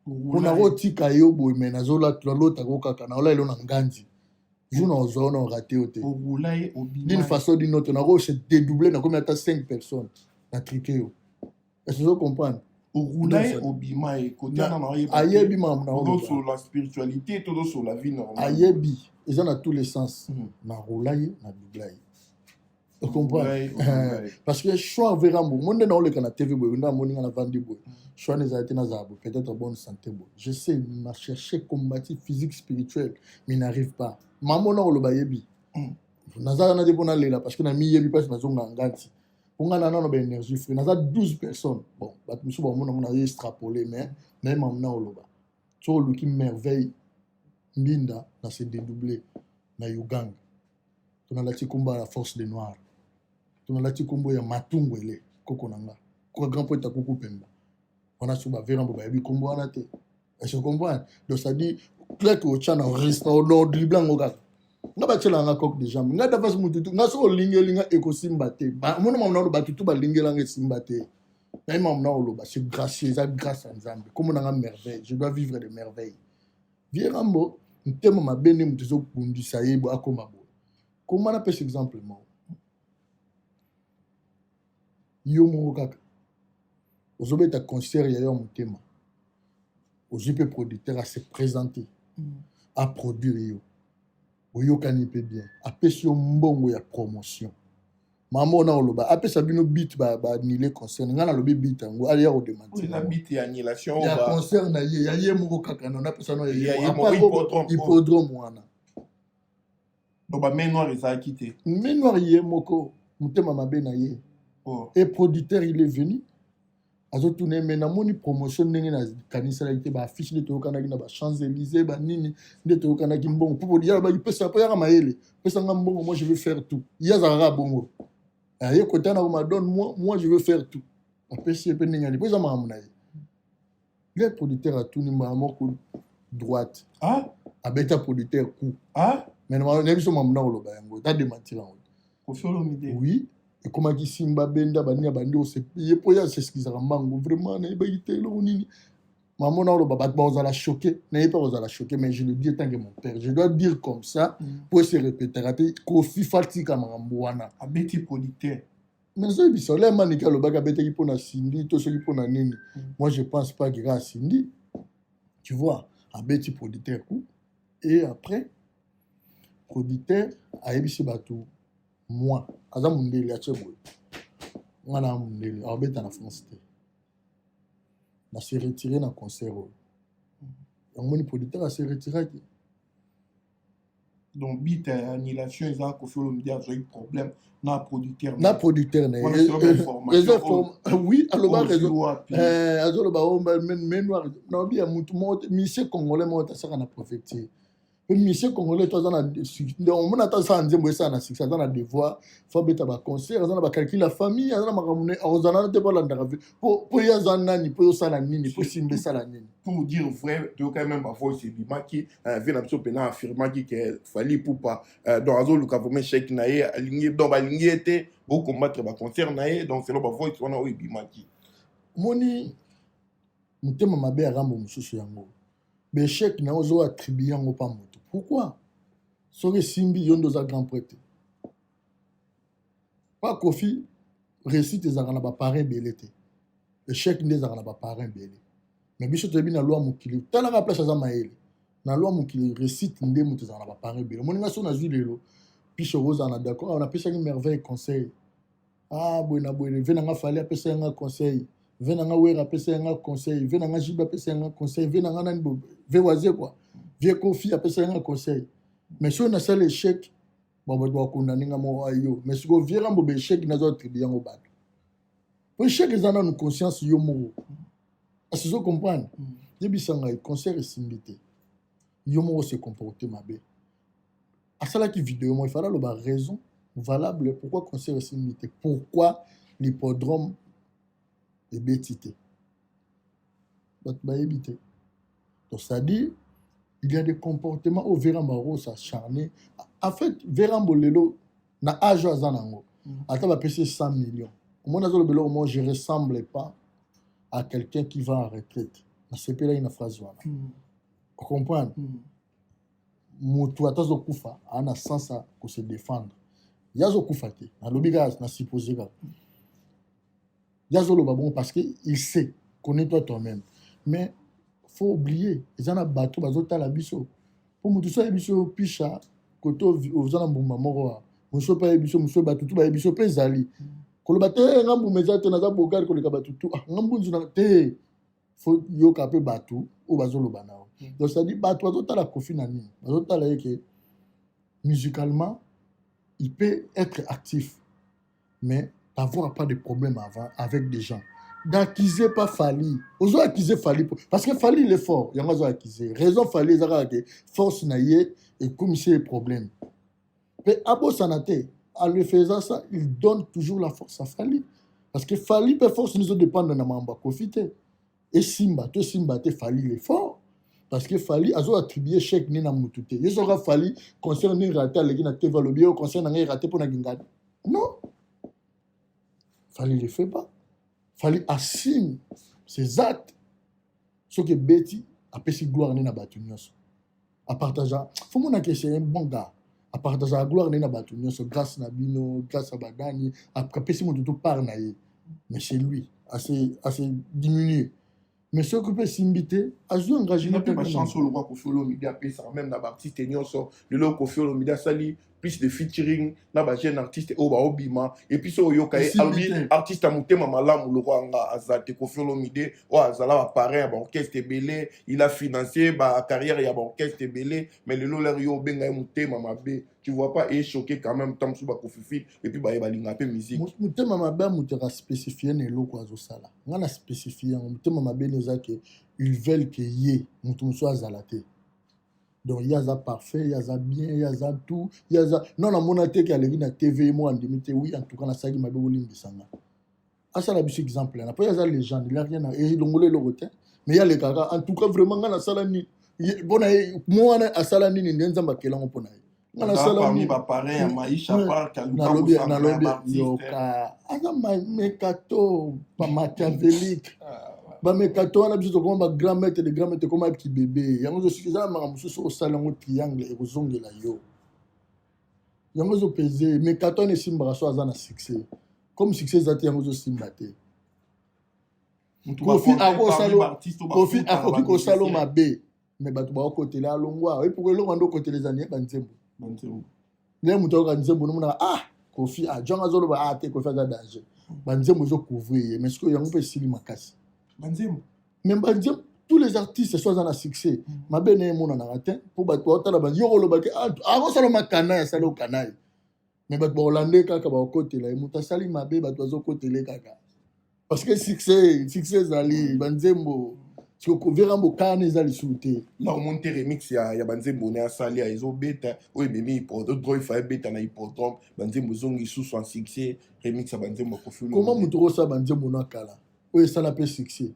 mpona kotika yo boye. Me nazolotako kaka naola elo na nganzi, jour na ozwa yo na orate yo te d'une façon d'une autre, nako se dédoubler, nakomi ata 5 personnes na trike yo. Est-ce que ozo comprendre? Orula ye, obima ye kote wana na oyeba. Ayebi makambo na tozosola spiritualité, tozosola vie normale. Ayebi, eza na tous les sens. Na rola ye, na doubla ye, ocomprendre? Parce que choix Verambo mo nde naoleka na TV boye, nde amoni nga navandi boye, choix na ezala te nazala boye, peut-être bonne santé boye. Je sais m'a cherché, combattu physique, spirituel, mais n'arrive pas. Mama na koloba yebi naza wana te mpo nalela, parce que namiyebi mpasi nazonga ngati mpo nga na nano baénergie free, naza 12 personnes. Bon, bato mosusu bamona ngo nazo extrapole, mais naye mama na koloba so oluki merveille mbinda na se dédouble na Uganda, to nalati nkombo ya force de noir, to nalati nkombo ya Matungwele, koko na nga koka grand poeta kuku pemba wana. So baverambo bayebi nkombo wana te, est-ce que comprendre? Donc c'est à dire clair que otya na dribble yango kaka nga batielaka nga coq de jambe nga dafasi mutu tu nga. Soki olingi olinga ekosimba te, omona mama nano bato tu balingelanga esimba te. Naye makambo na koloba, c'est gracieux, eza grâce ya Nzambe. Kombo na nga Merveille, je dois vivre de merveille. Vieux Rambo, motema mabe nde moto ezobundisa ye bo akoma boye. Koma napesa exemple moko. Yo moko kaka ozobeta concert ya yo ya motema, ozwi mpe producteur ase présenter, aproduire yo, boyokani mpe bien, apesi yo mbongo ya promotion. Mama oyo nakoloba apesa bino bit baannuler concert, ngai nalobi bit yango aya kodémentir. Eza bit ya annulation? Ya concert na ye, ya ye moko kaka. No napesa no ya ye moko, hippodrome. Hippodrome wana. Donc bamain noire ezalaki te? Main noire, ye moko motema mabe na ye. Oh. Et producteur, il est venu, azotuna ye: "Me namoni promotion ndenge nakanisalaki te, baaffiche nde toyokanaki na bachamps Élysées, banini nde toyokanaki, mbongo mpo ya alobaki pesa mpo yaka mayele, pesanga mbongo, moi je veux faire tout." Ye azalaka bongo, aye kota na koma: "Donne moi, moi je veux faire tout." Apesi ye mpe ndenge ali mpo eza makambo na ye. Le producteur atuni mbala moko droite. Ah? Abeta producteur coup. Ah? Mais nayebi biso makambo na koloba yango, tadémentir yango. Koffi Olomide? Oui, ekomaki simba benda banini ya bandi ye mpo ye as'excusaka mbango. Vraiment nayebaki te eloko nini. Mama na oloba, bato bakozala choqué, nayebi mpe kozala choqué, mais je le dis tant que mon père, je dois dire comme ça po ese répétera te. Koffi fatika makambo wana. Abeti producteur? Mais nazoyebisa ole maniki alobaki abetaki mpo na Cindy to soki mpo na nini. Moi je pense pas que kaka Cindy, tu vois. Abeti producteur coup et après producteur ayebisi bato: "Moi aza mondele, atie boye, nga na mondele, akobeta na France te, na se retire na concert oyo." Yango moni producteur ase retiraki. Donc bit ya annulation eza Koffi Olomide azwaki problème na producteur? Na producteur na Wana ye. sikoyo information Eza oui, aloba oyo raison. ozwi wapi? Azoloba o main noire, naobi ya mutu moko te. Musicien congolais moko te asaka na préfecture mpe musicien congolais to aza na omona ata asala nzembo esala na succès, aza na devoir, fo abeta baconcert, aza na bacalcul ya famille, aza na makambo ne akozala nano te mpo alandaka mpo ye aza nani, mpo ye osala nini, mpo simba esala nini. Pour dire vrai, toyoka même bavoice ebimaki, ve na biso mpena affirmaki ke Fally Ipupa, donc azoluka vraiment échec na ye, alingi, donc balingi ye te bocombattre baconcert na ye. Donc selon bavoice wana oyo ebimaki. Omoni motema mabe ya Rambo mosusu, yango baéchec na yo ozo attribue yango mpa moto. Pourquoi? Soki esimbi, yo nde oza grand prêtre pa Koffi. Réussite ezalaka na baparrain ebele te, échec nde ezalaka na baparrain ebele. Mais biso toyebi na loi mokili, talaka place aza mayele na loi mokili, réussite nde moto ezalaka na baparrain ebele. Omoni nga so nazwi lelo pishe kozala na d'accord awa, napesaki Merveille conseil, ah boye na boye, ve nanga Fally apesa yanga conseil, ve nanga Wera apesa yanga conseil, ve nanga Jibe apesa yanga conseil, ve nanga nani ve waze quoi, vie Koffi apesa yanga conseil. Mais soki nasala échec, bon, bato bakondane nga moko ayo. Mais sikoyo vieux Rambo, baéchec nazo attribue yango bato po échec eza nanu conscience yo moko asi ozo comprendre. Yebisa ngai, concert esimbi te, yo moko se comporte mabe. Asalaki video moko, ifala aloba raison valable pourquoi concert esimbi te, pourquoi l'hippodrome ebeti te. Bato bayebi te. Donc c'est-à-dire il y a des comportements oyo vieux Rambo akos'acharner. En fait, vieux Rambo lelo na âge oyo aza nango, ata bapesi ye 100 millions, omoni azoloba eloko moko: "Je ressemble pas à quelqu'un qui va en retraite." Nasepelaki na phrase wana. Ocomprendre? Moto ata azokufa, aa na sens ya kose défendre. Ye azokufa te, nalobi kaka, na suppose kaka ye azoloba bongo parce que il sait, connais-toi toi-même. Mais faut oublier, eza na bato bazotala biso, mpo moto so ayebi biso pisha kote oza na mbuma moko wa mosusu mpe ayebi biso mosusu, bato tu bayebi biso mpe ezali koloba te: "Eh, nga mbuma eza te, naza bogari koleka bato tu. Ah, nga mbunzu na te." Faut yoka mpe bato oyo bazoloba na yo. Donc c'est à dire bato bazotala Koffi na nini, bazotala ye ke musicalement il peut être actif, mais d'avoir pas de problème avant avec des gens, d'accuser pas Fally. Ozo accuser Fally parce que Fally il est fort, yango azo accuser. Raison Fally eza kaka ke force na ye ekomisi ye problème. Mpe abosana te, en le faisant ça, il donne toujours la force à Fally, parce que Fally mpe force nizo dépendre na makambo ya Koffi te. Esimba to esimba te, Fally il est fort, parce que Fally azo attribuer échec ne na mutu te. Ye soka Fally concert nini raté, aleki na TV, alobi: "Yo, concert na ngai raté mpo na kingani." Non, Fally le fait pas. Fally assume ses actes. Soki ebeti, apesi gloire nde na bato nyonso. Apartagea, faut mona que c'est un bon gars. Apartagea gloire nde na bato nyonso, grâce na bino, grâce à badani, apesi moto to part na ye. Mais c'est lui, ase diminuer. Mais soki mpe esimbi te, azwi engagement. Mpe bachance oyo lokwa Koffi Olomide apesaka même na baartiste nyonso. Lelo Koffi Olomide asali plus de featuring na bajeune artiste oyo baobima. Et puis so oyoka ye alobi artiste ya motema malamu lokwa nga aza te. Koffi Olomide oyo azala baparrain ya baorchestre ebele, il a financé bacarrière ya baorchestre ebele, mais lelo lere yo obenga ye motema mabe, tu vois pas echoqué quand même? Ntango mosusu bakofifi et puis baye balinga mpe musique. Motema mabe ya moto aka spécifie na eloko azosala. Nga na spécifie yango, motema mabe ne eza ke ils veulent ke ye moto mosusu azala te. Donc ye aza parfait, ye aza bien, ye aza tout, ye aza non. Namona te ke aleki na TV, ye moko andimi te: "Oui, en tout cas nasalaki mabe, bolimbisanga." Asala biso exemple wana, mpo ye aza légende, il a rien elongolo eloko te. Mais ye alekaka: "En tout cas vraiment nga nasala nini?" Mpo na ye mo wana asala nini? Nde Nzambe akelango mpo na ye. Nga nasala nini? Nalobi yoka, aza mekato bamachiavélique, bamekato wana. Biso tokoma bagrand maître de grand maître, ekoma kibebe. Yango ezosuki, eza na makambo mosusu osala yango triangle, ekozongela yo. Yango ezopese mekato wana esimbaka so aza na succès. Comme succès eza te, yango ezosimba te. Kofi akoki kosala mabe, mais bato bakokotela alongwa. Epuko eloko wana okotela eza nie banzembo nde moto ayoka nzembo nomonaka: "Ah, Kofi, ah, jonga azoloba, ah te, Kofi aza danger." Banzembo ezocouvrir ye, mais sikoyo yango mpe esili makasi. Banzembo. Mais banzembo, tous les artistes so aza na succès, mabe na ye emonanaka te, mpo bato baotala yo kolobaki akosala makanai, asali okanai, mais bato bakolande kaka, bakokotela ye. Moto asali mabe, bato bazokotela ye kaka parce que succès ezali banzembo. Verambo kana eza lisusu te. Na omoni te remix ya banzembo ne asali ezobeta, oyo ememi hippodrome, ifa ebeta na hippodrome, banzembo ezongi lisusu en succès, remix ya banzembo ya Kofi. Koma moto okosala banzembo na kala oyo esala mpe succès,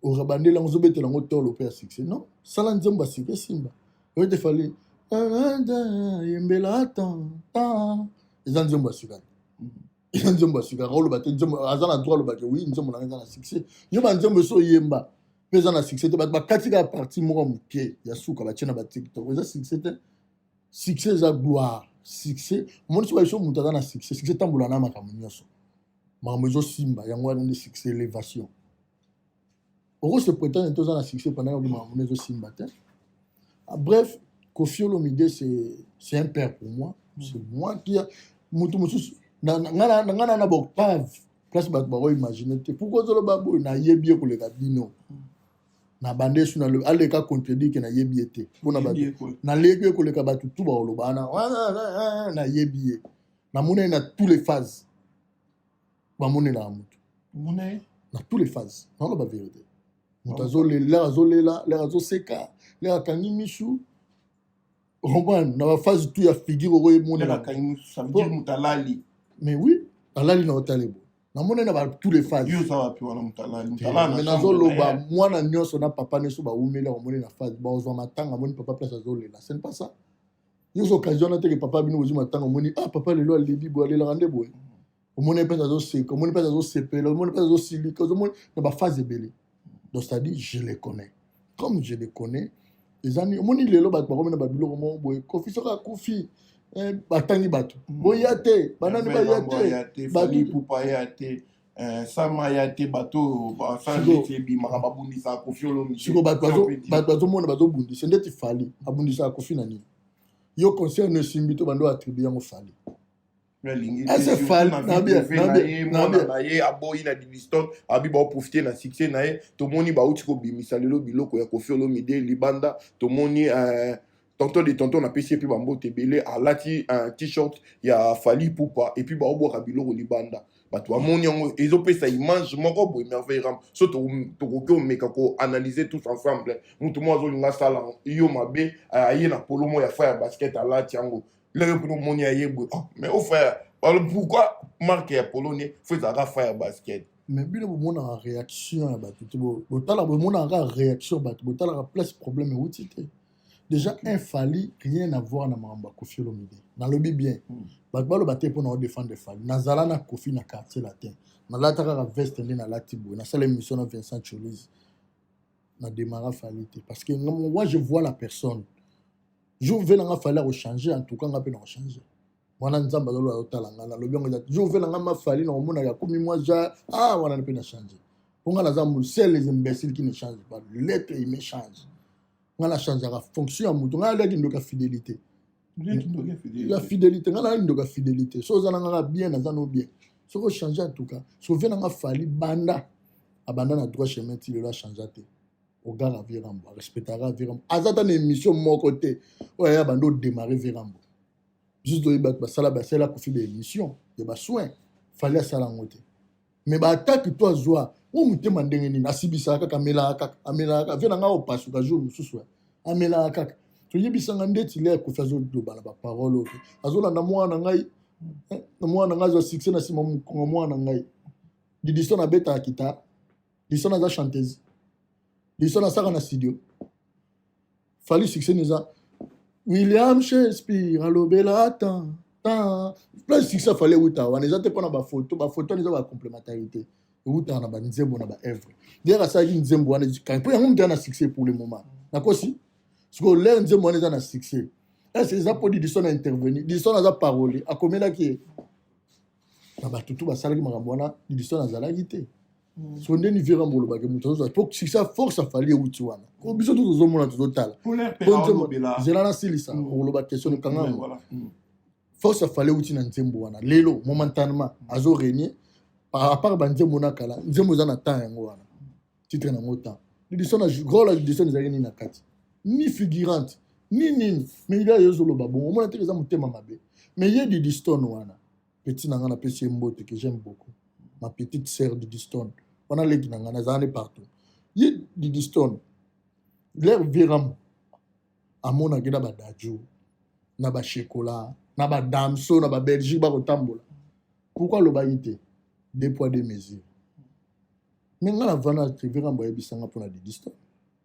orabandeli yango, ozobetela yango tolo mpe ya succès. Non, sala nzembo ya sika esimba. Oyo te Fally yembela tan tan, eza nzembo ya sika, eza nzembo ya sika. Oloba te nzembo aza na droit alobake: "Oui, nzembo na nga eza na succès." Yo banzembo esi oyemba mpe eza na succès te. Bato bakati kaka partie moko moke ya suka, batie na baTikTok, eza succès te. Succès eza gloire. Succès, omoni, soki biso moto aza na succès, succès etambola na makambo nyonso, makambo ezosimba. Yango wana nde succès, élévation. Okose prétendre te oza na succès pendant yoki makambo ezosimba te. Ah, bref, Koffi Olomide, c'est un père pour moi. C'est moi qui a moto mosusu nga na baoctave place bato bakoimagine te. Pourquoi ozoloba boye? Nayebi ye koleka bino na bande esu aleka contredire ke nayebi ye te. Mpona bato naleki ye koleka bato tu bakoloba wana. Nayebi ye, namoni ye na tous les phases. Bamonelaka moto na tous les phases. Naoloba vérité, moto azolela, azolela, lere azoseka, lere akangi misu, comprendre na baphase tu ya figure okoyemonela. Mais oui, alali na otale boye, namoni na ba tous les phases. Mais nazoloba, mwana nyonso na papa nyonso bawumeli, akomoni na phase bazwa matanga, amoni papa place azolela. Ce n'est pas ça nyonso occasion wana teke papa bino bozwi matanga, omoni: "Ah, papa lelo alebi boye, alelaka nde boye." Omoni place azoseka, omoni place azosepela, omoni place azosilika, ozomoni na baphase ebele. Donc c'est à dire, je les connais. Comme je les connais, ezani omoni lelo bato bakomi na babiloko moko boye. Kofi soki akufi, batangi bato boya te, banani baya te. Bato te, sama ya te, bato basala neti ebimaka, babundisaka Kofi Olomide. Siko bato bazomona bazobundisa ndeti Fally abundisaka Kofi na nini. Yo concert no esimbi to bando attribue yango Fally. Mwana na ye aboyi na Didistone, abi baoprofite na succès na ye. Tomoni bauti kobimisa lelo biloko ya Kofi Olomide libanda. Tomoni tonton de tonton, napesi ye mpe bambote ebele, alati un t-shirt ya Fally Ipupa et puis baobwaka biloko libanda, bato bamoni yango, ezopesa image moko boye. Merveille Ram, so tokoki omeka koanalyse tous ensemble. Motu moko azolinga asala yo mabe, aye na polo moko ya fa ya basket, alati yango lelo mpona omoni aye boye: "Oh, mais o fa, alors pourquoi marque ya polo ne fo ezalaka fa ya basket?" Mais bino bomonaka réaction ya bato te. Botala, bomonaka kaka réaction ya bato, botalaka place problème euti te. Déjà un Fally, rien à voir na makambo ya Koffi Olomide. Nalobi bien, bato baloba te mpona odéfendre Fally. Nazala na Koffi na Quartier Latin, nalata kaka veste nde nalati boye, nasala émission na Vincent Cholise, na démarra Fally te, parce que moi je vois la personne. Jour ve nanga Fally akochange, en tout cas nga mpe na kochange wana. Nzambe azoloba, azotala nga, nalobi yango eza jour ve nanga ma Fally na komonaka akomi mwa ja ah wana mpe na change, mpo nga naza seul les imbéciles qui ne changent pas. L'être humain change, nga na changeaka fonction ya moto. Nga naliaki ndoka fidélité, ya fidélité. Nga nalaki ndoka fidélité. So oza na ngaka bien, naza no bien. Soki ochange, en tout cas sauve nanga Fally banda abanda na droit chemin ti lelo, achange te. Ogara Virambo arespectaka Virambo, aza ta na émission moko te oyo aya banda odémarre Virambo. Juste oyebi, bato basala, basala Kofi baémission ya basoin, Fally asala yango te. Mais baattaque to azwa o motema ndenge nini, asibisaka kaka, amelaka kaka, amelaka kaka. Ve na nga opasuka jour mosusu, amelaka kaka. Toyebisanga ndeti le Kofi azoloba na baparole oyo, azolanda mwana na ngai, mwana na ngai azwa succès na nsima mokongo mwana na ngai. Didiston abetaka guitare, Didiston aza chanteuse, Didiston asaka na studio. Fally succès eza William Shakespeare alobela tan tan place. Succès Fally euta wana eza te mpona bafoto. Bafoto wana eza bacomplémentarité, eutaka na banzembo na baœuvre. D'ailleurs asalaki nzembo wana mpo yango moto eza na succès pour le moment. Nakosi sikoyo lere nzembo wana eza na succès ese eza mpo Didiston a intervenir. Didiston aza parole, akomelaki ye na bato tu basalaki makambo wana. Didiston azalaki te. So ndeni Virambo olobaki moto azozwa po succès, force afali euti wana. Ko biso to tozomona, tozotala nzela nasilisa okoloba question ekanga yango. Force afali euti na nzembo wana. Lelo momentanément azo régner à part banzembo na kala. Nzembo eza na temps yango wana, titre nango temps. Didiston na rôle ya Didiston ezalaki nini na kati? Ni figurante ni nini. Mais ila ye ozoloba bongo, omona teke eza motema mabe. Mais ye Didiston wana, petit na nga, napesi ye mbote, que j'aime beaucoup, ma petite sœur Didiston wana, leki na nga, nazala ne partout. Ye Didiston, l'air Virambo amonaki na badaju na bashekola na badamso na babelgique bakotambola, pourquoi alobaki te? Deux poids deux mesures. Mais nga na vana, Virambo ayebisanga mpona Didiston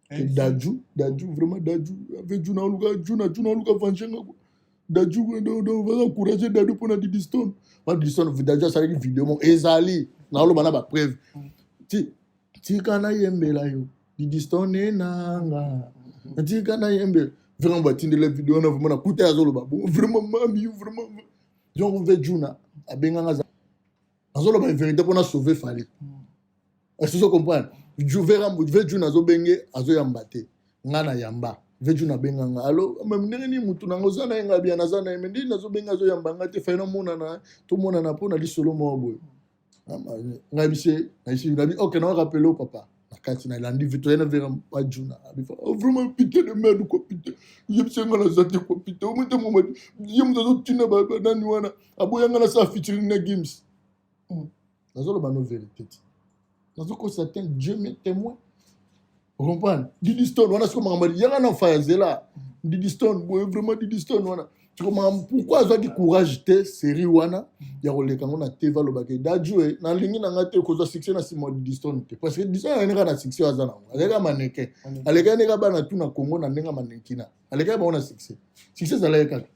ke Daju, Daju vraiment, Daju ave Juna oluka Juna, Juna oluka venger nga quoi. Daju baza encourage Dadu mpona Didiston. Ba Didiston, Daju asalaki video moko ezali, naoloba na bapreuve ti tika nayembela yo Didiston enanga, tika nayembela. Vraiment batindela video wana, vraiment nakuta azoloba bon, vraiment mami, vraiment. Donc ve Juna abenganga, azoloba vérité mpona sauver Fally. Est-ce que comprendre? Ve Juna azobenge, azoyamba te, nga na yamba. Ve Juna abenganga: "Alo me ndenge nini mutu nanga oza na ye?" Nga bia naza na ye, me ndenge nazobenga, azoyamba nga te. Fai namonana, tomonana mpo na lisolo moko boye. Ngai bise nabi ok, na rappele o papa na kati nalandi toye na vera pa Juna. Oh, vraiment putain de merde quoi, putain. Yebisa nga naza te quoi, putain. Omote moma ye moto azotina banani wana, aboyanga nasala featuring na Gims. Nazoloba no vérité ti nazokosa te, Dieu me témoin. Ocomprendre? Didi Stone wana siko makambo yanga na fa ya zela Didi Stone boye, vraiment Didi Stone wana siko makambo, pourquoi azwaki courage te série wana ya koleka yango na TV, alobaki Daju e nalingi na ngai te kozwa succès na nsima ya Didi Stone te, parce que Didi Stone azalaki kaka na succès oyo aza nango, azalaki kaka mannequin, alekaki ndenge bana tu na Congo na ndenge mannequinat, alekaki bango na succès. Succès ezalaki kaka,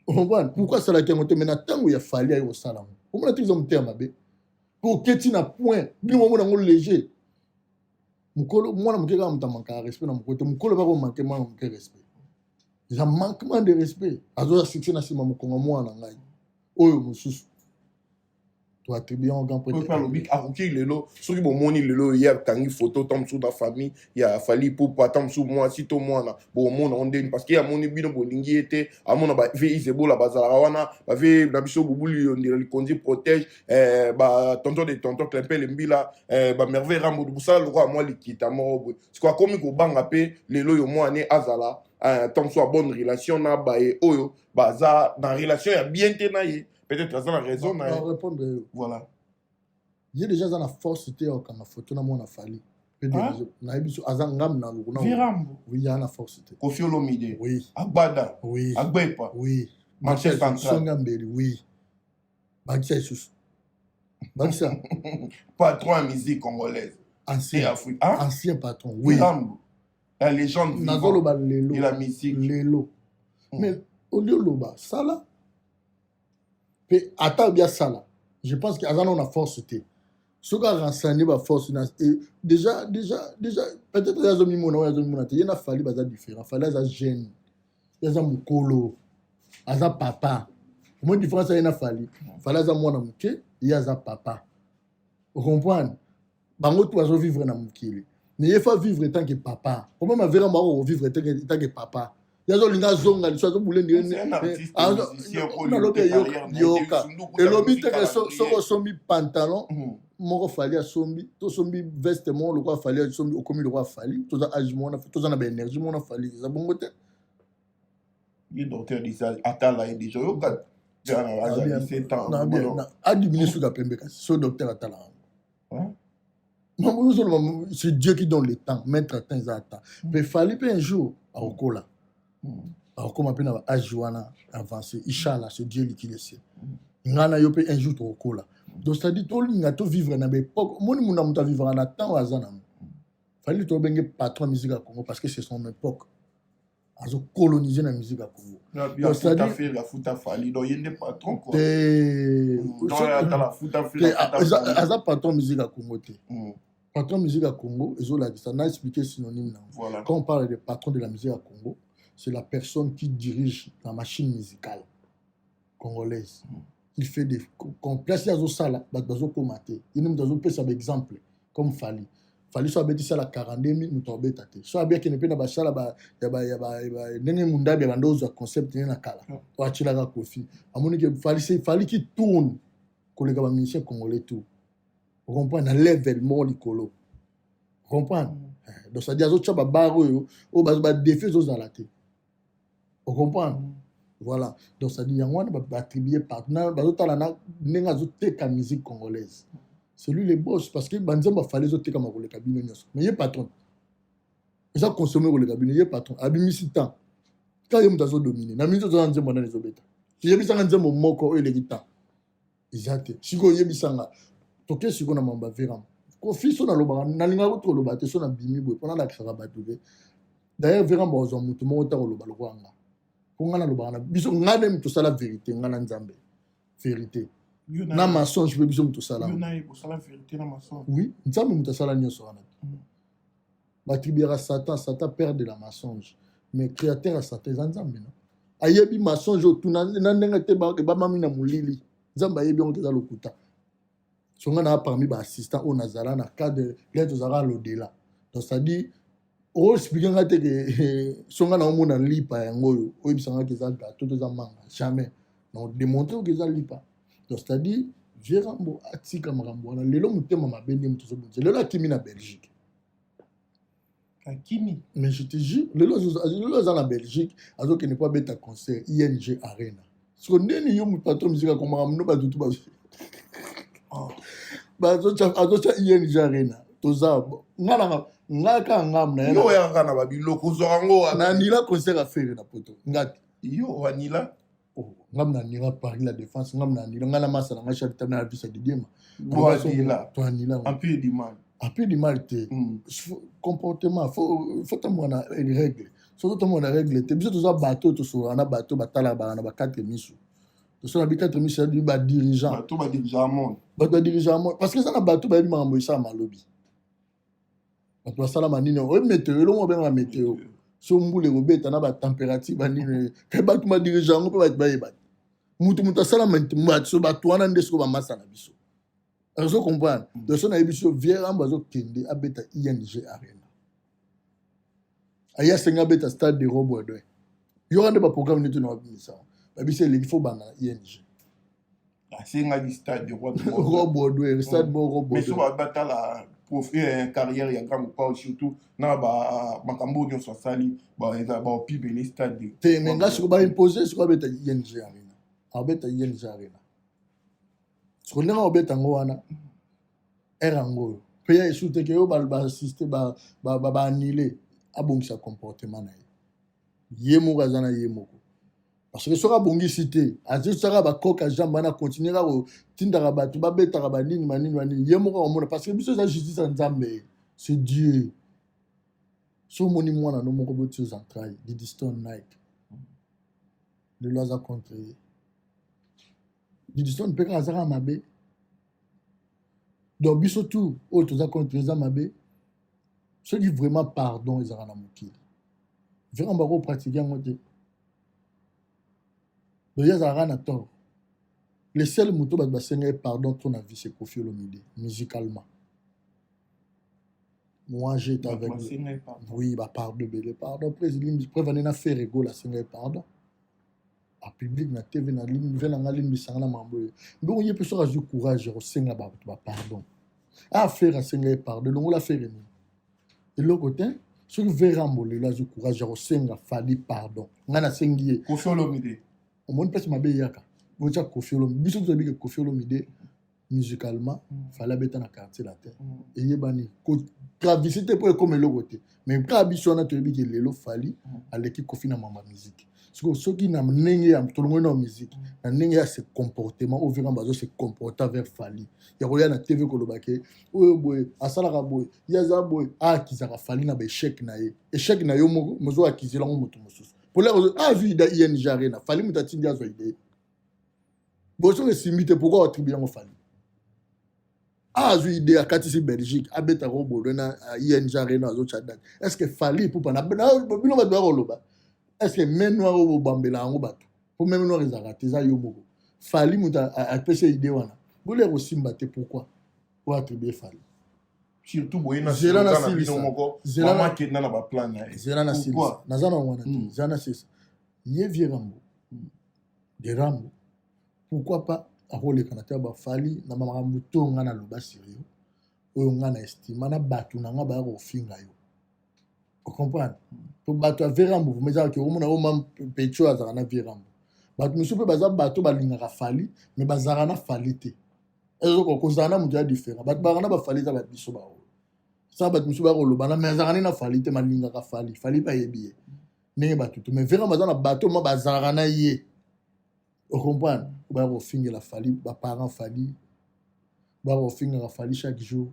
comprendre pourquoi asalaki yango te. Mais na ntango ya Fally aye kosala yango, omona te eza motema mabe po oketi na point. Bino momona yango léger. Mokolo mwana moke kaka moto amankaka respect na mokolo te, mokolo bakomanke mwana moke respect, eza manquement de respect. Azoya succès na nsima mokongo mwana na ngai oyo mosusu toattribue yango grand Oyo prêtre. Mpe alobi akoki lelo soki bomoni lelo ye akangi photo ta mosusu na famille ya Fally Ipupa, ta mosusu mwasi to mwana, bomona ngo ndeni? Parce que amoni bino bolingi ye te. Amona bave Isebola bazalaka wana, bave na biso Bubuli Yondela Likonzi protège, batonton de tonton Clempele Mbila, bamerveille Rambo, bosala lokola mwa likita moko boye. Siko akomi kobanga mpe lelo oyo mwana azala ta mosusu ya bonne relation na baye oyo baza na relation ya bien te na ye, peut-être aza na raison na ye. Répondre yo. Voilà. Ye déjà aza na force te ya kokanga photo na mwana Fally. Ah? Nayebi so aza ngambu na loko na. Virambo. Oui, aza na force te. Kofi Olomide. Oui. Agbada. Oui. Agbepa. Oui. Marché central. Songa mbeli, oui. Bakisa lisusu, bakisa. Patron ya musique congolaise. Ancien. Et Afrique, ah? Ancien patron, oui. Virambo. La légende Nazoloba lelo. De la musique. Lelo. Mais olie oloba sala mpe ata obi asala, je pense que aza nano na force te. Soki arenseigne baforce na déjà déjà déjà, peut-être ye azomimona oyo azomimona te. Ye na Fally baza différent. Fally aza jeune, ye aza mokolo, aza papa. Omoni différence ye na Fally? Fally aza mwana moke, ye aza papa. Ocomprendre? Bango tu bazovivre na mokili, mais ye faut vivre tant que papa. Problème avera moko akovivre tant que papa, ye azolinga azonga liso, azobule. Nalobi, yoka, elobi teke soki osombi pantalon moko Fally asombi, tosombi veste moko lokola Fally asombi, okomi lokola Fally. Toza age moko, toza na baénergie moko na Fally, eza bongo te. Ye docteur déjà atala ye déjà, oyoka, aza 17 ans. Adimine suka pembe, kasi so docteur atala yango. C'est Dieu qui donne le temps, maître temps eza ata mpe Fally mpe un jour akokola, akokoma mpe na baage wana avancé, inchallah. C'est Dieu qui le sait. Ngai na yo mpe un jour tokokola. Donc c'est à dire tolinga tovivre na baépoque. Omoni, munda moto avivaka na temps oyo aza nango. Fally, tobenge patron musique ya Congo parce que c'est son époque, azocoloniser na musique ya Congo. Afuta Fally, donc ye nde patron. Te, aza patron musique ya Congo te. Patron musique ya Congo ezolakisa na expliquer synonyme nango. Quand on parle de patron de la musique ya Congo, c'est la personne qui dirige la machine musicale congolaise. Il fait des place, azosala, bato bazokóma te. Ye nde moto azopesa baexemple comme Fally. Fally so abeti sala 42 000, moto abeta te. So abi akende mpe na basala ndenge mundabi abanda ozwa concept ne na kala oyo atielaka Kofi, amoni ke Fally, Fally qui tourne koleka bamusicien congolais tout. Ocomprendre? Na level moko likolo, comprendre? Donc c'est-à-dire azotya babare oyo oyo badéfi ezozala te. Ocomprendre? Voilà. Donc c'est-à-dire yango wana baattribue partenaire, bazotala na ndenge azoteka musique congolaise. C'est lui le boss, parce que banzembo afali ezotekama koleka bino nyonso, mais ye patron eza consommé koleka bino. Ye patron abimisi temps ka ye moto azodomine na mingi. Ozoza nzembo nani ezobeta? Yebisanga nzembo moko oyo eleki temps, eza te. Sikoyo oyebisanga, toke sikoyo na mambo ya Kofi. So nalobaka, nalingaka kuti koloba te. So nabimi boye mpo nalakisaka bato te. D'ailleurs, Verambo bazwa motu moko ta koloba lokola nga, mpo nga nalobaka na biso, nga nde moto osala vérité, nga na Nzambe, vérité na mensonge mpe biso moto osala. Oui, Nzambe moto asala nyonso wana te. Batribuaka Satan, Satan père de la mensonge, mais créateur ya Satan eza Nzambe. No ayebi mensonge oyo tuna na ndenge te ebamami na molili. Nzambe ayebi yango te, eza lokuta. So nga naa parmi baassistant oyo nazala na cadre lere tozalaka l'au-delà. Donc c'est-à-dire oexplike nga te ke so nga naomona lipa yango oyo, oyebisanga ke eza gâteau to eza manga, jamais. Donc démontre oke eza lipa. Donc c'est-à-dire vieux Rambo atika makambo wana lelo, motema mabe nde moto ozobongisa. Lelo akimi na Belgique. Akimi? Mais je te jure, lelo lelo aza na Belgique, azokende mpo abeta concert ING Arena. Siko ndeni yo patron musique akomaka mino bato tu azotya ING Arena. Toza nga na nga kaka ngambu na ye. Yo oyaka na babiloko, ozwaka yango wapi? Na anila concert afere na poto, nga te. Yo oanila? Oh, ngambu na anila Paris La Défense, ngambu na anila, nga na masa na nga Charita na Visa Didiema. Toanila? Toanila. Empire du mal. Empire du mal te. Comportement faut tambola na règle. Soki totambola na règle te, biso toza bato oyo tosololaka na bato batalaka baka na bakatre miso. Tosola bi quatre miso ya badirigeant. Bato badirigeant monde. Bato badirigeant monde, parce que eza na bato bayebi makambo esalama lobi. Bato basalama nini oyebi météo, elongo babengaka météo, so mbula ekobeta na batempérature banini, pe bato badirige yango mpe bato bayeba te. Mutu asala so bato wana nde siko bamasa na biso, azo comprendre. Donc so nayebi so vieux Rambo azokende abeta ING Arena, aye asengi abeta stade de Roi Baudouin. Yoka nde baprogramme nde tuna babimisa babisa eleki, fo banda na ING. Asengaki stade de Roi. Roi Baudouin, stade moko Roi Mais so Baudouin. Batala carrière ya grand Mopao, surtout na makambo oyo nyonso asali, baopimele stade. Te, me nga siko baimpose siko abeta ING Arena, abeta ING Arena. Siko ndenge abeta yango wana, ere yango oyo mpe ya esu te ke oyo baassiste baannule, abongisa comportement na ye, ye moko aza na ye moko, parce que soki abongisi te, azosaka bakoka jambe wana, continue kaka kotindaka bato babetaka banini banini banini, ye moko akomona, parce que biso eza justice ya Nzambe, c'est Dieu. So omoni mwana no moko boti aux entrailles, Didi Stone Nike. Lelo aza contre ye. Didi Stone mpe kaka aza kaka mabe. Donc biso tout oyo toza contre eza mabe. Soki vraiment pardon ezalaka na mokili. Vraiment bako pratiquer yango te. Donc ye azalaka na tort. Le seul moto bato basenga ye pardon trop na vie c'est Koffi Olomide musicalement. Moi j'étais avec lui. Oui, ba pardon ebele pardon président preuve ane na Ferre Gola asenga ye pardon. En public na TV na limbi na nga limbisanga na mambo oyo. Mbongo ye mpe soki azwi courage ya kosenga bato ba pardon. Ah Ferre asenga ye pardon longola Ferre nini? Eloko te. Soki Verambo lelo azwi courage ya kosenga Fally pardon. Nga nasengi ye. Koffi Olomide. Omoni place mabe eyaka. Botia Koffi Olomide. Biso toyebi ke Koffi Olomide musicalement Fally abeta na quartier latin. Eyebani ko travisi te mpo ekoma eloko te. Mais kaka biso wana toyebi ke lelo Fally aleki Koffi na mamba musique. Sikoyo soki na ndenge ya tolongoli na musique, na ndenge ya se comportement oyo Verambo azo se comporter vers Fally. Ya koya na TV koloba ke oyo boye asalaka boye, ye aza boye, aakizaka Fally na ba échec na ye. Échec na yo moko mozo akizela yango moto mosusu. Pole azwi ida ING Arena, Fally moto atindi azwa idée. Bon soki esimbi te pourquoi attribue yango Fally? Azwi idée akatisi Belgique, abetaka obodo na ING Arena azotya date. Est-ce que Fally Ipupa na bino bato bakoloba? Est-ce que main noire oyo bobambela yango bato? Po main noire ezalaka te, eza yo moko. Fally moto apesi idée wana. Bolia kosimba te pourquoi? Po attribue Fally. Surtout boye na Zela na slogan na bino silisa. moko, Zela mama kenda na ba plan na ye. Zela na silisa. Pourquoi? Naza na wana te. Zela na silisa. Ye vieux Rambo. De Rambo. Pourquoi pas akoleka na te ba Fally na makambo to nga na loba sérieux. Oyo nga na estima na bato na nga baya kofinga yo. O comprendre? To bato ya vieux Rambo, mais ezalaka ke omona oyo mam Pecho azalaka na vieux Rambo. Bato mosusu mpe baza bato balingaka Fally, mais bazalaka na Fally te. Ezoko kozala na moto ya différent. Bato bazalaka na ba Fally eza ba biso ba oyo. Sa bato mosusu baya koloba na mais azalaka nde na Fally te, malingaka Fally. Fally bayebi ye. Ndenge bato to. Mais vieux Rambo aza na bato ma bazalaka na ye. O comprendre? Baya kofingela Fally, ba parents Fally. Baya kofingaka Fally chaque jour.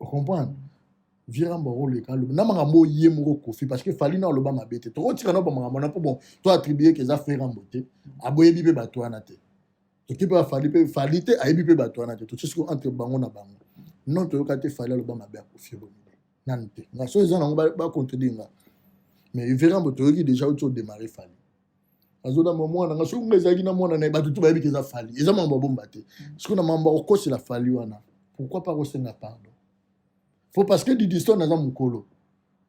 O comprendre? Vieux Rambo akoleka aloba na makambo oyo ye moko Koffi parce que Fally na aloba mabe te. Tokotika na ba makambo na po bon, to attribuer ke eza vieux Rambo te. Aboyebi pe bato wana te. Toki pe Fally pe Fally te ayebi pe bato wana te. Totie sikoyo entre bango na bango. Non toyoka te Fally aloba mabe ya Koffi Olomide. Nani te. Nga so eza nango ba contredire nga. Mais vieux Rambo toyoki déjà outi odémarrer Fally. Azola mwana nga soki nga ezalaki na mwana na ye bato tu bayebi ke eza Fally. Eza mambo ya bomba te. Sikoyo na mambo ya kokosela Fally wana. Pourquoi pas kosenga pardon? Faut parce que Didi Stone aza mokolo.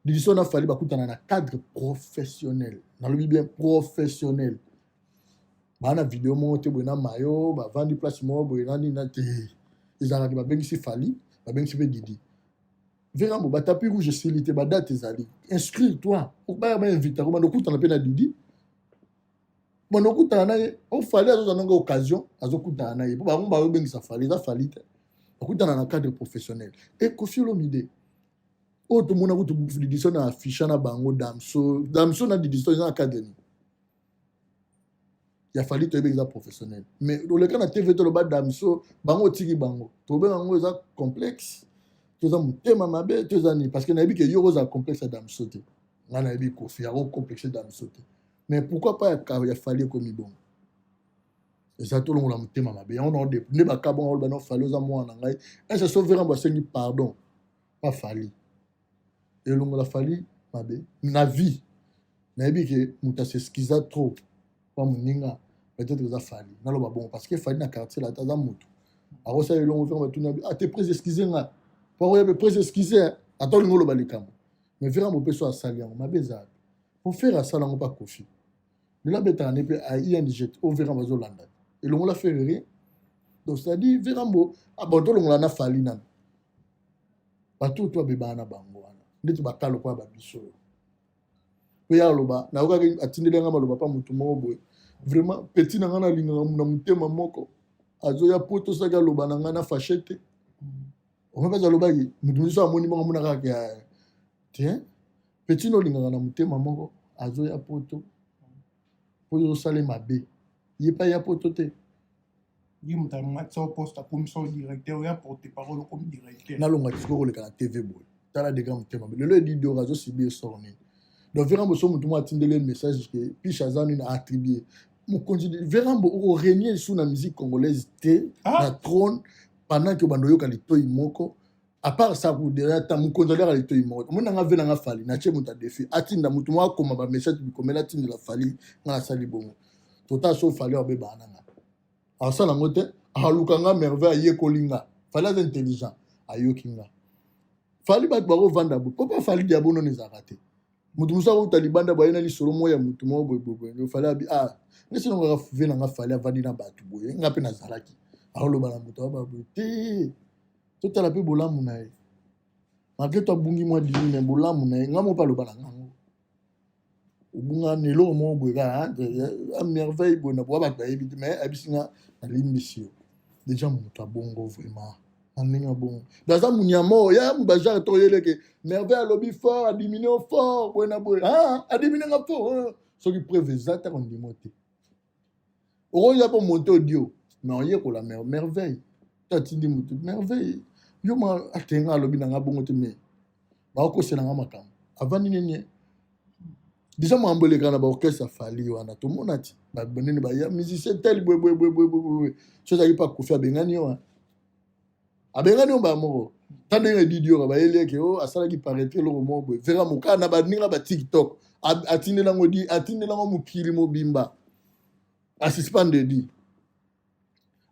Didi Stone na Fally bakutana na cadre professionnel. Nalobi bien professionnel. Bana video moko te boye na mayo, bavandi place moko boye na nini na te. Ezalaka babengisi Fally, babengisi pe Didi. Verambo ba tapis rouge esili te, ba date ezali. Inscrire toi. Baya ba inviter ko bando kutana pe na Didi. Bando kutana na ye, o Fally azozwa nango occasion, azokutana na ye. Po bango babengisa Fally, eza Fally te. Bakutana na cadre professionnel. Et Koffi Olomide, oyo tomona kutu Didi Stone na afficha na bango Damso, Damso na Didi Stone eza na cadre nini? Ya Fally toyebi eza professionnel. Mais oleka na TV toloba Damso, bango otiki bango. Tobenga yango eza complexe, toza motema mabe, toza nini? Parce que nayebi ke yo kozala complexe ya Damso te. Nga nayebi Koffi ako complexe Damso te. Mais pourquoi pas ya Fally ekomi bongo? Eza tolongola motema mabe. Yango na nde bakabonga oloba no Fally oza mwana na ngai. Est-ce que so Verambo asengi pardon? Pas Fally. Elongola Fally mabe na vie. Nayebi ke moto as'excusa trop pa moninga peut-être eza Fally. Naloba bongo parce que Fally na quartier là aza moto. Akosala elongo Verambo atuni abi, ah te presse excuse nga. Po akoya pe presse excuse ata olingi oloba likambo. Mais Verambo mpe so asali yango mabe eza. Po faire asala yango pa Koffi. Lelo abetaka ne mpe a ING oyo Verambo azolanda. Elongola faire rien. Donc c'est-à-dire Verambo, ah bon tolongola na Fally nanu. Bato to abebana na bango wana. Ndeti bakalo kwa ba biso. Pe ya loba, nayokaki atindeli nga maloba pa motu moko boye. Vraiment petit na nga nalingaka na motema moko. Azoya poto soki aloba na nga na fâché te. Omoni mpe alobaki motu mosusu amoni bongo amona kaka ya tiens petit na olingaka na motema moko azoya poto po yo osale mabe ye pa ya poto te. Ye moto amatisa yo poste akomisa yo directeur, oya porte parole okomi directeur. Nalonga sikoyo koleka na TV boye. Tala degré motema mabe. Lelo Eddy Dora azo subir sort nini? Donc Verambo so mutu moko atindeli ye message que Pisha aza nini a attribuer. Mokonzi Verambo oko régner sous na musique congolaise te na trône pendant que obanda oyoka litoyi moko. À part ça, ku derrière ta mokonzi aliaka litoyi moko. Omoni nanga ve nanga Fally na tie moto a défi atinda motu moko akoma ba message bikomela atindela Fally nga nasali bongo. Totala so Fally abebaka nanga. Asala yango te, aluka nga merveille ayekoli nga. Fally aza intelligent, ayoki nga. Fally bato bakovanda boye po pa Fally diabo nono ezalaka te. Moto mosusu akouta libanda boye aye na lisolo moko ya motu moko boye boye boye. Fally abi ah nde sino kaka ve na nga Fally avandi na bato boye nga mpe nazalaki. Aoloba na moto aba boye te. Totala mpe bolamu na ye. Malgré to abungi mwa dimi mais bolamu na ye nga moko mpe aloba na ngango. Obunga na eloko moko boye kaka a merveille boye na boa bato bayebi te mais ayebisi nga nalimbisi yo. Déjà moto abongo vraiment. Na ndenge ya bongo. Donc aza munyama oyo ya ba genre to yeleke merveille alobi fort adimine yo fort boye na boye. Ah adimine nga fort. Soki preuve eza te kondimo te. Okoya po monte audio mais oyekola merveille. To atindi motu merveille. Yo ma atenga alobi na nga bongo te mais bakosela nga makambo. Avandi nini? Déjà makambo elekaka na baorchestre ya Fally wana tomona ti banene baya musicien tel boye boye boye boye boye. So ezalaki mpe akufi abengani yo abengani yo mbala moko. Ta ndenge Eddy Diora bayeli eke o asalaki paraître eloko moko boye vera moka na baninga ba TikTok atindelango di atindelango mokili mobimba asuspendre Eddy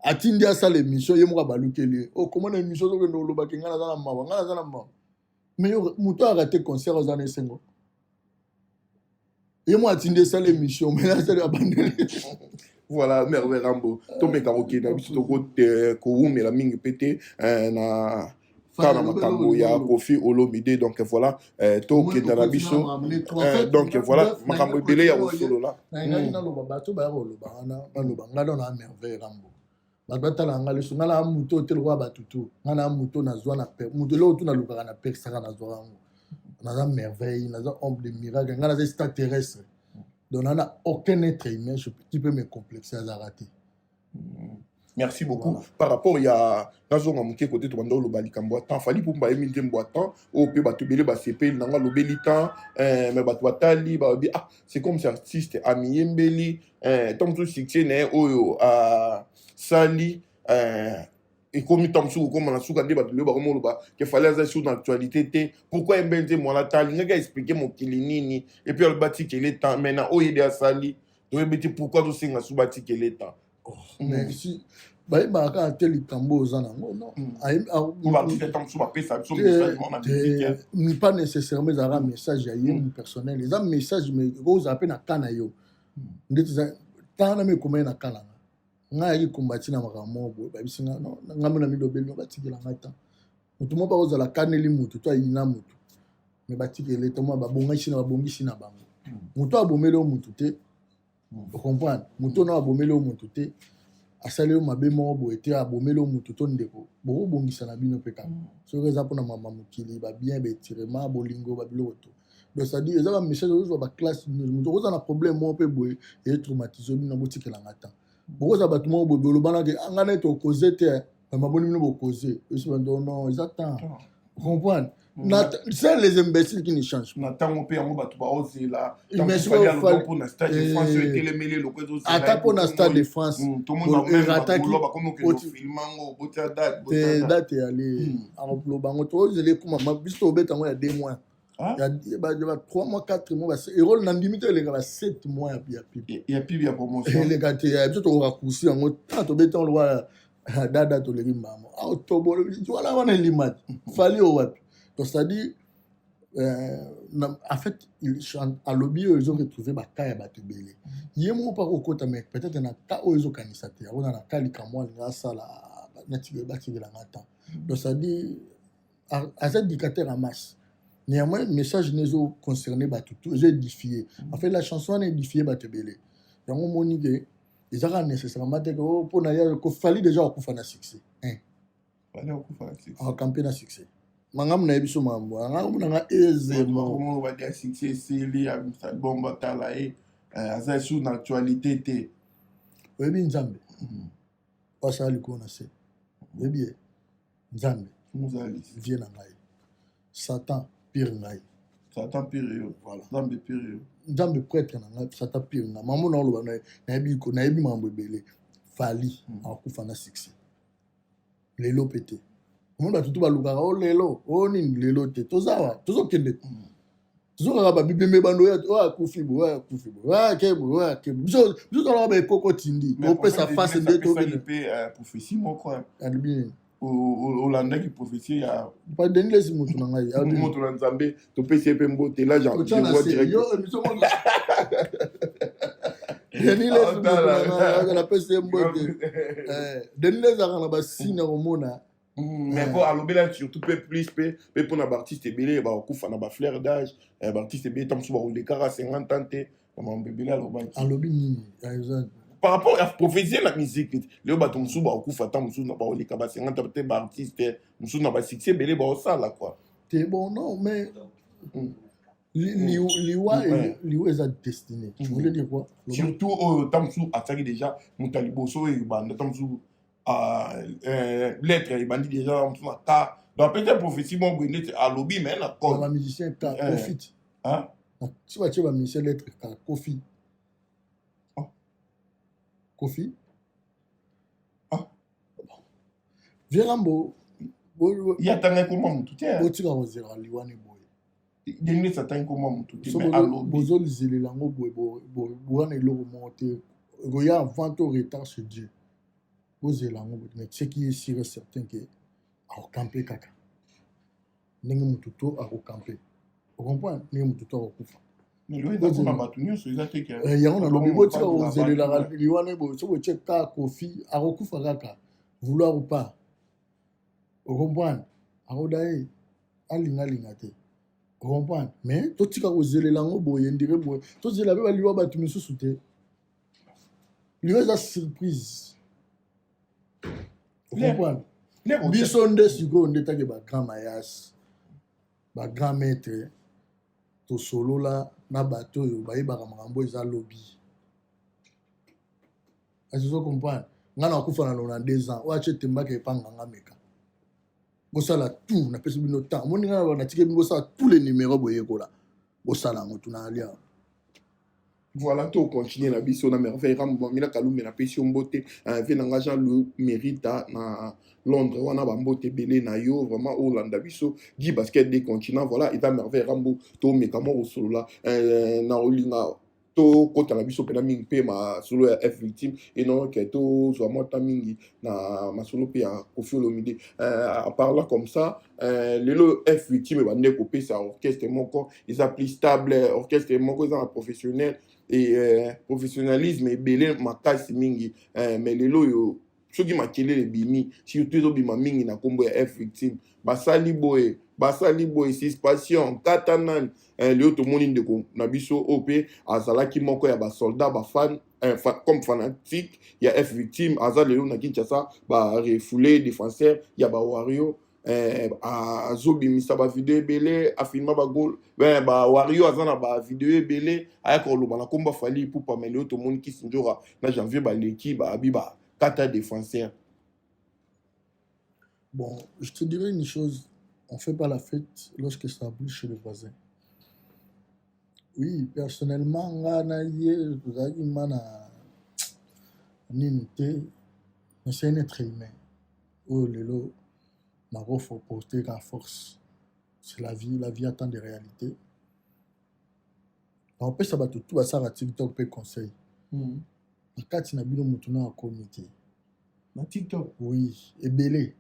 atindi asala émission ye moko abalukeli ye o komona émission ozokende olobaki ngai naza na mawa ngai naza na mawa mais yo moto arate concert oza na esengo ye moko atindi esala émission mais asali abandeli. Voilà, Merveille Rambo tomeka kokende biso toko kowumela mingi mpe te na kaka na makambo ya Koffi Olomide. Donc voilà, tokenda na biso. Donc voilà, makambo ebele ya kosolola. Ngai naloba bato baya koloba wana baloba ngai na Merveille Rambo bato batala nga liso ngai na moto oyo te lokola bato tu ngai na moto nazwa na moto eloko tu nalukaka na pekisaka nazwaka yango. Naza merveille, naza homme de miracle, ngai naza extraterrestre. Donc nana aucun être humain qui peut me complexer azalaka te. Merci beaucoup. Voilà. Par rapport ya nazonga moke kote tobanda oloba likambo ya temps, Fally Pumba ayemi nzembo ya temps oyo mpe bato ebele basepeli nango. Alobeli temps, mais bato batali balobi ah, c'est comme si artiste amiyembeli ntango mosusu succès na ye oyo asali ekomi ntango mosusu kokóma na suka nde bato lelo bakoma oloba ke Fally aza sur na actualité te. Pourquoi yembe nzembo wana ta alingaki aexpliquer mokili nini? Et puis alobi batikele temps, mais na oyo yede asali toyebi te pourquoi tosenga su batikele temps. Oh, mais si bayebaka kaka te likambo oyo oza nango non. Pas nécessairement ezalaka message ya ye personnel, eza message mais ekozala mpe na ka na yo ndeti tanga na ekomai na ka na nga. Ngai ayaki kombati na makambo moko boye, bayebisi nga non, ngai mo na milobeli no batikela ngai temps. Motu moko bakozala kaneli motu to ayina motu mais batikele to mwa babongisi na babongisi na bango. Motu abomeli yo motu te, ocomprendre? Motu oyo abomeli yo motu te, asali yo mabe moko boye te, abomeli yo motu to ndeko, bokobongisa na bino mpe kaka soki eza mpona mama mokili babien baétirement bolingo babiloko to. Donc c'est-à-dire eza bamessage ozozwa baclasse. Moto okozala na problème moko mpe boye etraumatise bino, botikelanga temps. Bokozala bato moko boye bolobanaki nga neti okoze te, bamaboni bino bokoze esi non, eza temps, comprendre? C'est les imbéciles qui ne changent pas. Na ntango mpe yango bato baozela mpona Stade de France oyo etelemeli eloko. Ata mpona Stade de France. Erataki date yale akoloba yango tozela ekuma biso tobeta yango ya 2 mois, ya ba 3 mois, 4 mois erole na ndimi te eleka ba 7 mois ya pub. Ya pub, ya promotion. Eleka te. Ya biso tokoraccourci yango ntango tobeta yango lokola dada toleki mbamo tobolo wana wana elima te. Fally oyo wapi? Donc c'est-à-dire en fait alobi oyo ezo retrouve baka ya bato ebele. Ye moko mpo akokota mais peut-être na ka oyo ezokanisa te akota na ka likambo alinga asala batikelanga temps. Donc c'est-à-dire aza éducateur en masse. Néanmoins message ne ezoconcerne bato tout, ezo édifie. En fait la chanson wana édifie bato ebele. Yango omoni ke eza kaka nécessairement te ke mpona ye kofali déjà akufa na succès. Akampe na succès mangamu nayebi so makambo anga nanga ezemo. Badia succès esili album batala ye aza su na actualité te. Oyebi Nzambe asala likolo na se, oyebi ye Nzambe vie na ngai. Satan pire ngai. Satan pire yo. Voilà. Nzambe pire yo. Nzambe prêtre na ngai, Satan pire ngai. Maman na oloba na nayebi ko nayebi mambo ebele. Fally akufa na succès. Lelo pe te. Omoni bato tu balukaka o lelo, o nini lelo te. Toza wa, tozokende. Tozokaka ba bibembe bando ya oyo akufi boye, oyo akufi boye, oyo ake boye, oyo ake boye. Biso biso tozalaka ba ekoko tindi. Opesa face nde tokende. Pe prophétie moko. Alobi nini? Olandaki prophétie ya pa Denis Lesi moto na ngai moto na Nzambe topesi ye mpe mbote la Denis Lesi moto na ngai napesi ye mbote. Denis Lesi azalaka na basine ya komona. Mais po alobela surtout mpe plus mpe mpe mpona baartiste ebele bakokufa na bafleur d'âge, baartiste ebele ta mosusu bakolekaka 50 ans te. Makambo ebele alobaki. Alobi nini? Par rapport ya prophétie na musique, lelo bato mosusu bakokufa ta mosusu na bakoleka ba 50 te, baartiste mosusu na basuccès ebele baosala quoi. Te bon, non, mais liwa liwa eza destiné. Tu voulais dire quoi? Surtout oyo ta mosusu atiaki déjà moto ya liboso oyo ebanda ta mosusu lettre ebandi déjà mosusu na ka. Donc apesi prophétie moko boye neti alobi mais na code bamusicien ka profite si batie bamusicien lettre ka Kofi. Kofi Vieux Rambo. Ye atanga ekoma motu te. Botika kozela liwani boye. Ndenge neti atangi koma motu te. Bozolizelela yango boye, bowana eloko moko te ekoya avant to retard chez Dieu. Bozela yango boye, mais ce qui est sûr et certain ke akokampe kaka ndenge motu to akokampe, ocomprendre, ndenge motu to akokufa. Yango nalobi, botika kozelelaka liwana boye. Soki otie ka Kofi, akokufa kaka, vouloir ou pas, ocomprendre, akoda ye alingalinga te, ocomprendre. Mais totika kozelela yango boye, ndire boye tozela mpe baliwa bato misusu te. Liwa eza surprise, ocomprendre. Biso nde sikoyo nde take bagrand mayas, bagrand maître, tosolola na bato oyo bayebaka makambo eza lobi. Asi ozo comprendre, ngai nakufa na 92 ans, oyo atie tembaka epanga nga meka. Bosala tout, napesi bino temps. Omoni ngai natiki bino, bosala tous les numéros, boyekola, bosala yango tuna alia. Voilà, tocontinue na biso na Merveille Rambo. Mamila Kalume, napesi yo mbote. Vie na nga Jean Louis Mérita na Londres wana, bambote ebele na yo vraiment olanda biso. Guy Basket des continents. Voilà, eza Merveille Rambo, tomeka mwa kosolola na olinga tokɔta na biso mpena mingi mpe masolo ya F Victime enoke, tozwa mwa ta mingi na masolo mpe ya Kofi Olomide. En parlant comme ça, lelo F Victime ebande kopesa orchestre moko eza plus stable, orchestre moko eza na professionnel et professionnalisme ebele makasi mingi. Mais lelo oyo soki makelele ebimi, surtout ezobima mingi na nkombo ya F Victime, basali boye, basali boye, suspension kata nani. Lelo tomoni ndeko na biso oyo mpe azalaki moko ya basoldat, bafan comme fanatique ya F Victime, aza lelo na Kinshasa, barefoule défenseur ya bawario, azobimisa bavideo ebele, afilma bagol bawario, aza na bavideo ebele, ayaka koloba na nkombo Fally Ipupa. Mais lelo tomoni Kisi Nzora na Janvier baleki babi bakata défenseur. Bon, je te dirais une chose, on ne fait pas la fête lorsque ça brûle chez le voisin. Oui, personnellement, nga na ye tozalaki ma na nini te, mais c'est un être humain. Oyo lelo nakofo porter ka force. C'est la vie, la vie attend des réalités. Nakopesa bato tu basalaka TikTok mpe conseil. Na kati na bino motu na akomi te. Na TikTok? Oui, ebele.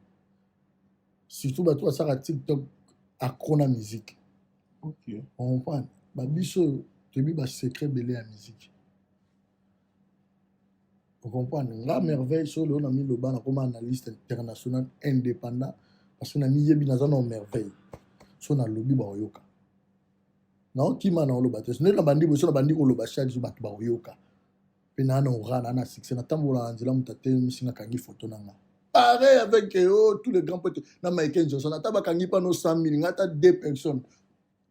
Surtout bato basalaka TikTok accro na musique. On comprend. Babiso toyebi basecret ebele ya musique. Ocomprendre nga Merveille, so lelo na miloba nakoma analyste international indépendant parce que na miyebi naza na Merveille. So nalobi, bakoyoka. Naokima na oloba te nde na bandi boye. So na bandi koloba chaque jour, bato bakoyoka mpe naa na ora naa na succès. Natambola na nzela, moto atelemisi nga, akangi photo na nga. Pareil avec oh, tous les grands potes na Michael Johnson, ata bakangi mpano 100 000, nga ata deux personnes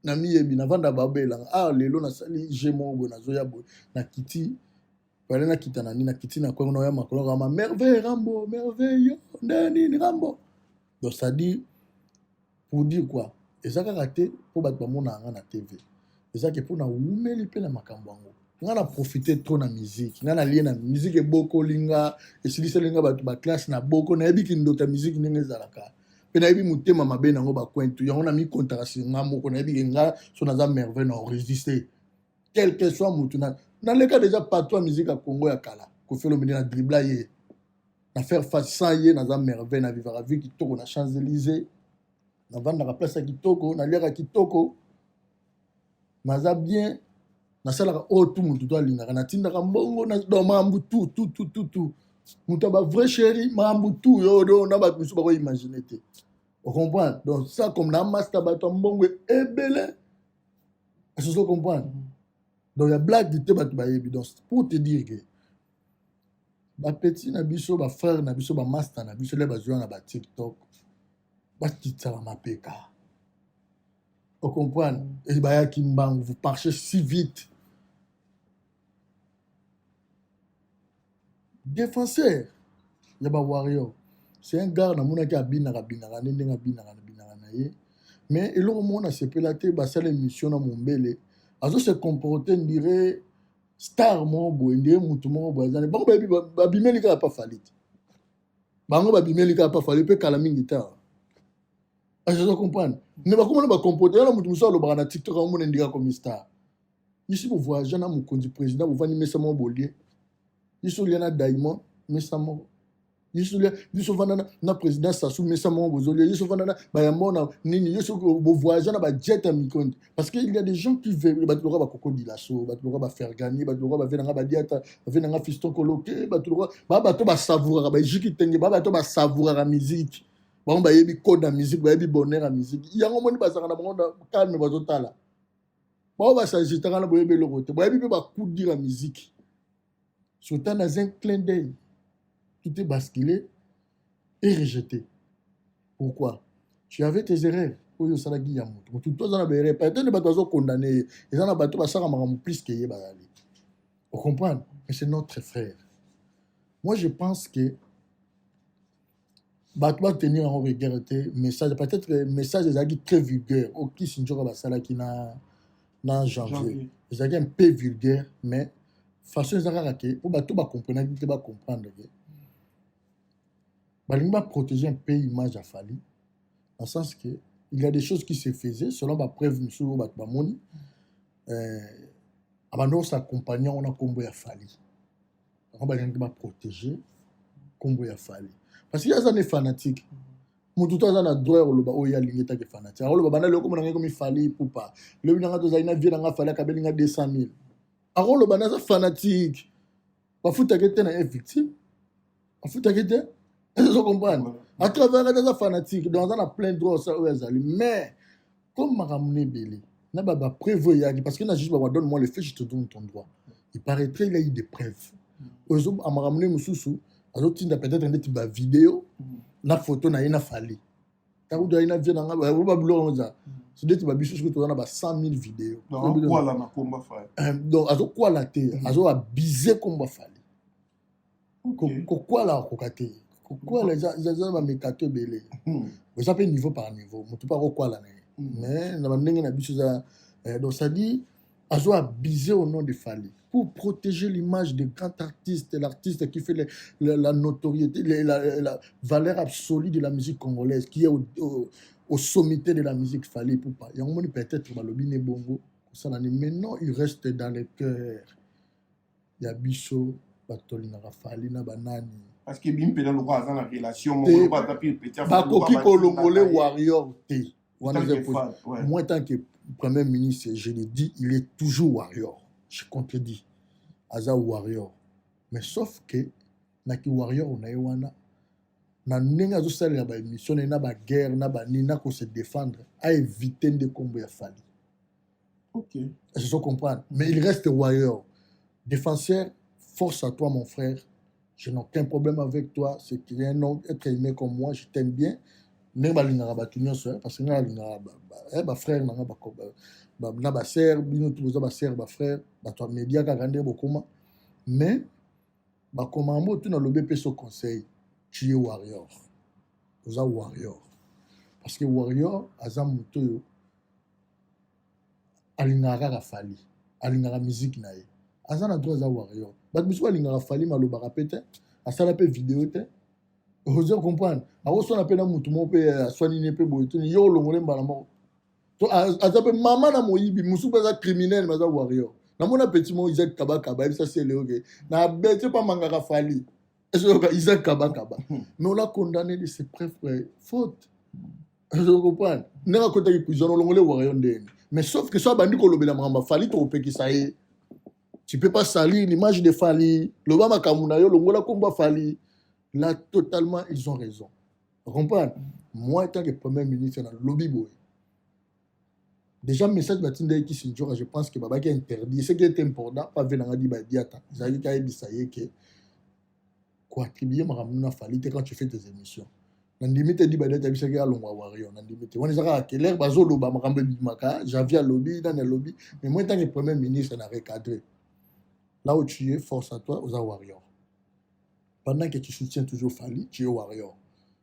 na miyebi navanda babelanga. Ah, lelo nasali je moko boye, nazoya boye, nakiti pale, nakita na nini, nakiti na kwengo, naoya makolo kama Merveille Rambo, Merveille yo nde nini Rambo. Donc c'est à dire, pour dire quoi? Eza kaka te mpo bato bamonaka nga na TV. Eza ke mpo nawumeli mpe na makambo yango. Nga na profite trop na musique. Nga nalie na musique ebokoli nga, esiliseli nga bato ba classe na boko, nayebi kindoki ya musique ndenge ezalaka. Mpe nayebi motema mabe nango ba coin tout. Yango na mikontaka sur nga moko, nayebi ke nga so naza merveille na résister. Quel que soit mutu na naleka déjà patron ya musique ya Congo ya kala. Koffi Olomide na dribla ye. Na faire face sans ye naza merveille na vivaka vie kitoko na Champs-Élysées. Navandaka place ya kitoko, naliaka kitoko. Naza bien, nasalaka oyo tu mutu to alingaka, natindaka mbongo na donc makambo tout tout tout tout tout. Mutu ya ba vrai chéri, makambo tout yo do na bato mosusu bako imaginer te. O comprendre? Donc ça comme na master bato ya mbongo ebele. Est-ce que comprendre? Donc ya blague te bato bayebi. Donc pour te dire que ba petit na biso, ba frère na biso, ba master na biso le bazwa na ba TikTok bakitaka mapeka. O comprendre? Et bayaki mbangu, vous marchez si vite. Défenseur ya ba warrior, c'est un gars namonaki abinaka binaka nde ndenge abinaka na binaka na ye. Mais eloko moko nasepela te, basala émission na Mombele, azo se comporter ndire star moko boye, ndire mutu moko boye azali. Bango bayebi babimeli kaka pa Fally te. Bango babimeli kaka pa Fally mpe kala mingi te. Azo comprendre? Mais bakoma na ba comporter wana mutu mosusu alobaka na TikTok amona ndika comme star. Ici bo voyager na mokonzi président bovandi mesa moko bolie. Biso lia na Diamond mesa moko. Biso lia biso vanda na, na président Sassou mesa moko bozolia. Biso vanda na bayambo na nini biso bo voyager na ba jet ya mikonde. Parce que il y a des gens qui veulent bato lokola ba Coco Dilaso, bato lokola ba Fergani, bato lokola ba Venanga ba Diata, ba Venanga Fiston Koloke, bato lokola ba bato ba savouraka ba Jiki Tenge, ba bato ba savouraka musique. Bango bayebi code ya musique, bayebi bonheur ya musique. Yango moni bazalaka na bango na calme bazotala. Bango basagitaka na boyebi eloko te. Bayebi mpe ba coup dur ya musique. Surtout dans un clin d'œil, tout est basculé et rejeté. Pourquoi? Tu avais tes erreurs. Oyo osalaki ya moto. Moto to aza na ba erreur. Peut-être bato bazo condamner ye. Eza na bato basala makambo plus que ye bazali. On comprend? Mais c'est notre frère. Moi, je pense que bato batenir yango rigueur te. Message, peut-être message ezalaki très vulgaire. Okisi nzoka basalaki na na janvier. Ezalaki un peu vulgaire, mais façon eza kaka ke po bato bacomprenaki te bacomprendre ke balingi baprotéger un peu image ya Fally, dans le sens que il y a des choses qui se faisaient selon bapreuve mosusu oyo bato bamoni abandi kosaccompagne yango na nkombo ya Fally. Bango balingi baprotéger nkombo ya Fally parce que aza ne fanatique. Motu to aza na droit ya koloba oyo alingi etake fanatique. Akoloba banda lelo komona ngai komi Fally Ipupa, lobi nanga tozali na vie nanga Fally akabeli nga 200 000. Akoloba naza fanatique, bafutaki te na ye victime, bafutaki te. Ezo comprendre? À travers aza fanatique, donc aza na plein droit osala oyo azali. Mais comme makambo na ebele na ba bapreuve oyo eyaki, parce que na juge baba donne moi le fait, je te donne ton droit, il paraîtrait il a eu des preuves oyo makambo nde mosusu azotinda, peut-être ndeti bavideo na photo na ye na Fally ntango toyai na vie na nga babiloko eza so ndeti babiso soki toza na ba 100 000 vidéo. Azokwala na komba Fally. Donc azokwala te, azoabize komba Fally. Kokwala akoka te, kokwala eza na bamekato ebele, eza mpe niveau par niveau. Motu mpe akokwala na ye, mais na bandenge na biso eza. Donc c'est-à-dire azo abuser au nom de Fally pour protéger l'image de grand artiste, l'artiste qui fait la notoriété, la valeur absolue de la musique congolaise, qui est au sommité de la musique, Fally Ipupa. Yango moni peut-être balobi ne bongo kosala ni. Maintenant il reste dans le cœur ya biso bato tolingaka Fally na banani. Parce que bimi mpena lokola aza na relation moko lokola aza pire petit. Bakoki kolongole warrior te. Wana eza impossible. Moi, tant que premier ministre, je le dis, il est toujours warrior. Je contredis, aza warrior, mais sauf que naki warrior na ye wana, na ndenge azosalela baémission na ye na baguerre na banini na kose défendre, aévite nde nkombo ya Fally. Est-ce que comprendre? Mais il reste warrior, défenseur. Force à toi, mon frère. Je n'ai aucun problème avec toi. C'est un homme, être aimé comme moi, je t'aime bien. Ndenge balingaka bato nyonso, parce que ngai nalingaka bafrère nanga na basœur. Bino tu boza basœur, bafrère, bato ya média kaka ndenge bokoma. Mais bakoma yango tu nalobi, epeso conseil: tu es warrior, oza warrior. Parce que warrior aza moto oyo alingaka kaka Fally, alingaka musique na ye, aza na droit, aza warrior. Bato mosusu balingaka Fally, malobaka mpe te, asala mpe video te. Ozo comprendre? Akoswana mpe na motu moko mpe aswani ne mpe boye te, yo olongole mbala moko. To aza mpe mama na moyibi mosusu mpe aza criminel, mais aza warrior. Namona petit moko, Isaac Kabakaba, ayebisa sele oke na bete mpe amangaka Fally. Ezoyoka Isaac Kabakaba, mais on l'a condamné de ses propres fautes. Ozo comprendre ndenge akotaki prison? Olongole warrior ndenge, mais sauf que so abandi kolobela makambo Fally, tokopekisa ye: tu peux pas salir l'image de Fally. Loba makambo na yo, longola kombo Fally. Là, totalement, ils ont raison. Comprendre? Moi, en tant que premier ministre, na lobi boye déjà, message batindaki Kisinjora, je pense que babaki interdit. Ce qui est important, pas venanga di badiata, ezalaki kayebisa ye ke koattribue makambo na Fally te quand tu fais tes émissions. Nandimi te di badiata ayebisaki alongwa warrior. Nandimi te. Wana eza kaka kelere, bazoloba makambo ebimaka. Javier alobi, nani alobi. Mais moi, en tant que premier ministre, na recadré: là où tu es, force à toi, oza warrior. Pendant que tu soutiens toujours Fally, tu es warrior.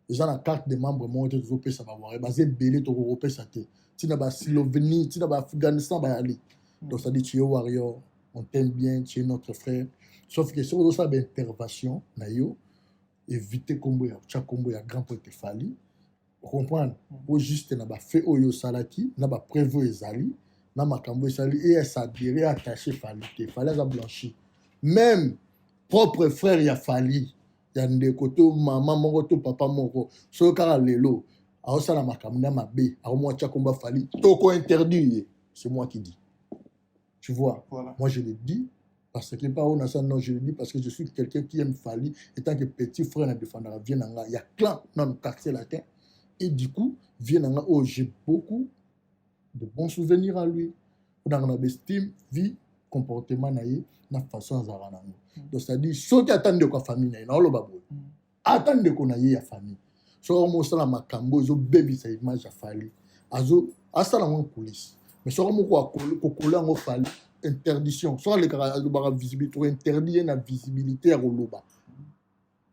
Eza na carte de membre moko te tozopesa bawarrior. Baza ebele, tokokopesa te. Ntina baSlovénie, ntina baAfghanistan bayali. Donc ça dit, tu es warrior, on t'aime bien, tu es notre frère, sauf que soki ozosala baintervention na yo, éviter kombo ya tia kombo ya grand prêtre Fally. Comprendre? Po juste na bafaits oyo osalaki, na bapreuve oyo ezali na makambo esali e esadire attaché Fally te. Fally aza blanchi. Même propre frère ya Fally, ya ndeko to mama moko to papa moko, soki kaka lelo aosala makambo na mabe, akomwa tia kombo Fally, toko interdire ye. C'est moi qui dis, tu vois? Voilà. Moi, je le dis parce que pas on a ça. Non, je le dis parce que je suis quelqu'un qui aime Fally. Étant que petit frère, na défendra vieux na nga ya clan dans le quartier latin. Et du coup, vieux na nga, oh, j'ai beaucoup de bons souvenirs à lui. On a estime vie, comportement na ye, na façon azalaka nango. Donc c'est à dire, soki ata ndeko ya famille na ye, naoloba boye, ata ndeko na ye ya famille, soki omosala makambo ezobebisa image ya Fally, azo asala yango en coulisse. Mais soki moko kokola yango Fally, interdiction. Soki alekaka, alobaka visibilité, interdit ye na visibilité ya koloba.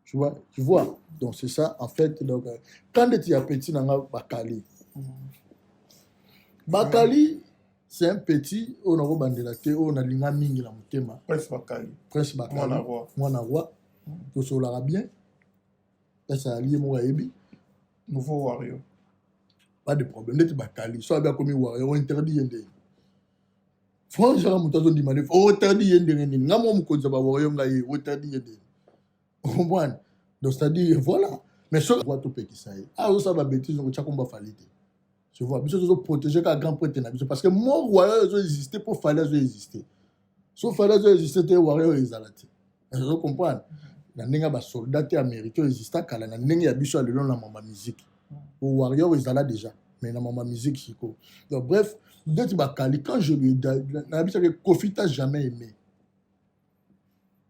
Tu vois, tu vois? Donc c'est ça en fait. Donc quand ndeti ya petit na nga Bakali, Bakali, c'est un petit oyo nakobandela te, oyo nalinga mingi na motema. Prince Bakali. Prince Bakali. Mwana roi. Mwana roi, tosololaka bien. Place ali, ye moko ayebi. Nouveau warrior. Pas de problème. Ndeti Bakali, so abi akomi warrior, ointerdit ye ndenge? Franchement, moto azondima nde ointerdit ye ndenge nini? Nga moko mokonzi ya bawarrior, ngai ye, ointerdit ye ndenge? Comprendre? Donc c'est à dire, voilà. Mais soki roi, topekisa ye azosala babêtises, kotia kombo Fally te. Tu vois, biso tozoprotéger kaka grand prêtre na biso, parce que mo warrior ezoexiste mpo Fally azoexiste. So Fally azoexiste te, warrior ezala te. Ozo comprendre? Na ndenge ya basoldat te américain oyo exista kala, na ndenge ya biso ya lelo na mama musique, po warrior ezala déjà, mais na mama musique sikoyo. Donc bref, ndeti Bakali, quand je lui nayebisaki, Kofi t'a jamais aimé,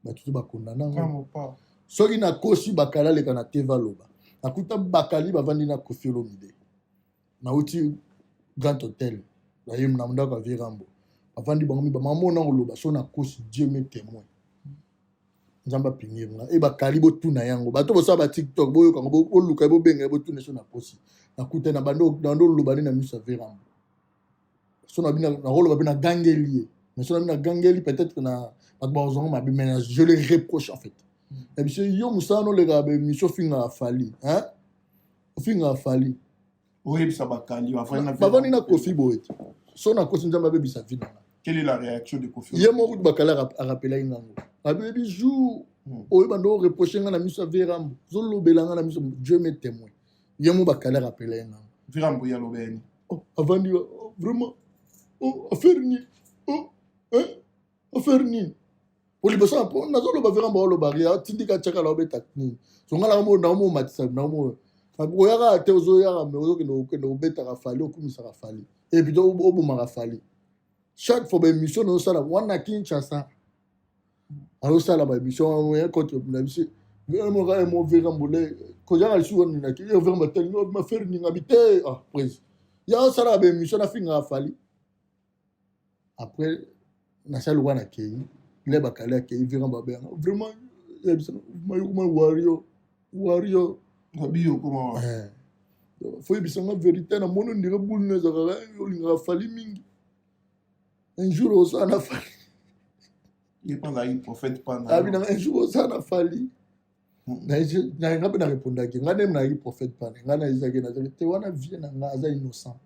bato to bakondana yango. Soki nakosi, Bakali aleka na TV, aloba. Nakuta Bakali bavandi na Kofi Olomide, nauti Grand Hôtel, naye na ndako ya Virambo, bavandi bango miba mama na koloba. So nakosi, Dieu me témoin, Nzambe apinir nga. E Bakali, botuna yango. Bato bosala ba TikTok, boyoka yango, boluka, bobenga, botuna. So nakosi, nakuta na bando oloba nde na miso ya Virambo. So na bino nakoloba mpe nagangeli ye, mais so na bino nagangeli, peut-être na bato bazonga mabe, mais je le reproche en fait. Na biso yo mosala nolekaka baémission, ofingaka Fally, ofingaka Fally. Oyebisa Bakali. Bavandi na Kofi boye te. So nakosi, Nzambe abebisa vie nanga. Quelle est la réaction de Kofi? Ye moko kutu, Bakali arapelaki ngango, abebi jour oyo bando oreproche nga na miso ya Verambo, ozolobela nga na miso. Dieu me témoin, ye mo Bakali arapelaki ngango. Verambo ye alobeli? Avandi vraiment, oh, affaire nini? Oh, hein? Affaire nini? Po liboso po nazoloba, Verambo aloba ria, atindika tiakala obeta nini. So nga nakomomatisa, nakomo oyaka te, ozoyaka me ozokende, okende obetaka Fally, okumisaka Fally, et puis obomaka Fally chaque fois. Baémission nazosala wana Kinshasa, azosala baémission contre na biso mo Verambo le kozaka lisusu wana Verambo te, mafere ningabi te. Ah, prise ya osalaka baémission, nafingaka Fally. Après nasali wana, akei le Bakali akei, Verambo abenga vraiment, mayokoma warrior, warrior. Faut yebisa nga vérité, na moni ondire boule no ezalaka olingaka Fally mingi. Un jour osala na Fally. Ye mpe azalaki prophète mpa na Abi nanga un jour osala na Fally. Na nga mpe na répondaki nga nde nayaki prophète pane nga nayezaki nazaki te wana vie na nga aza innocent.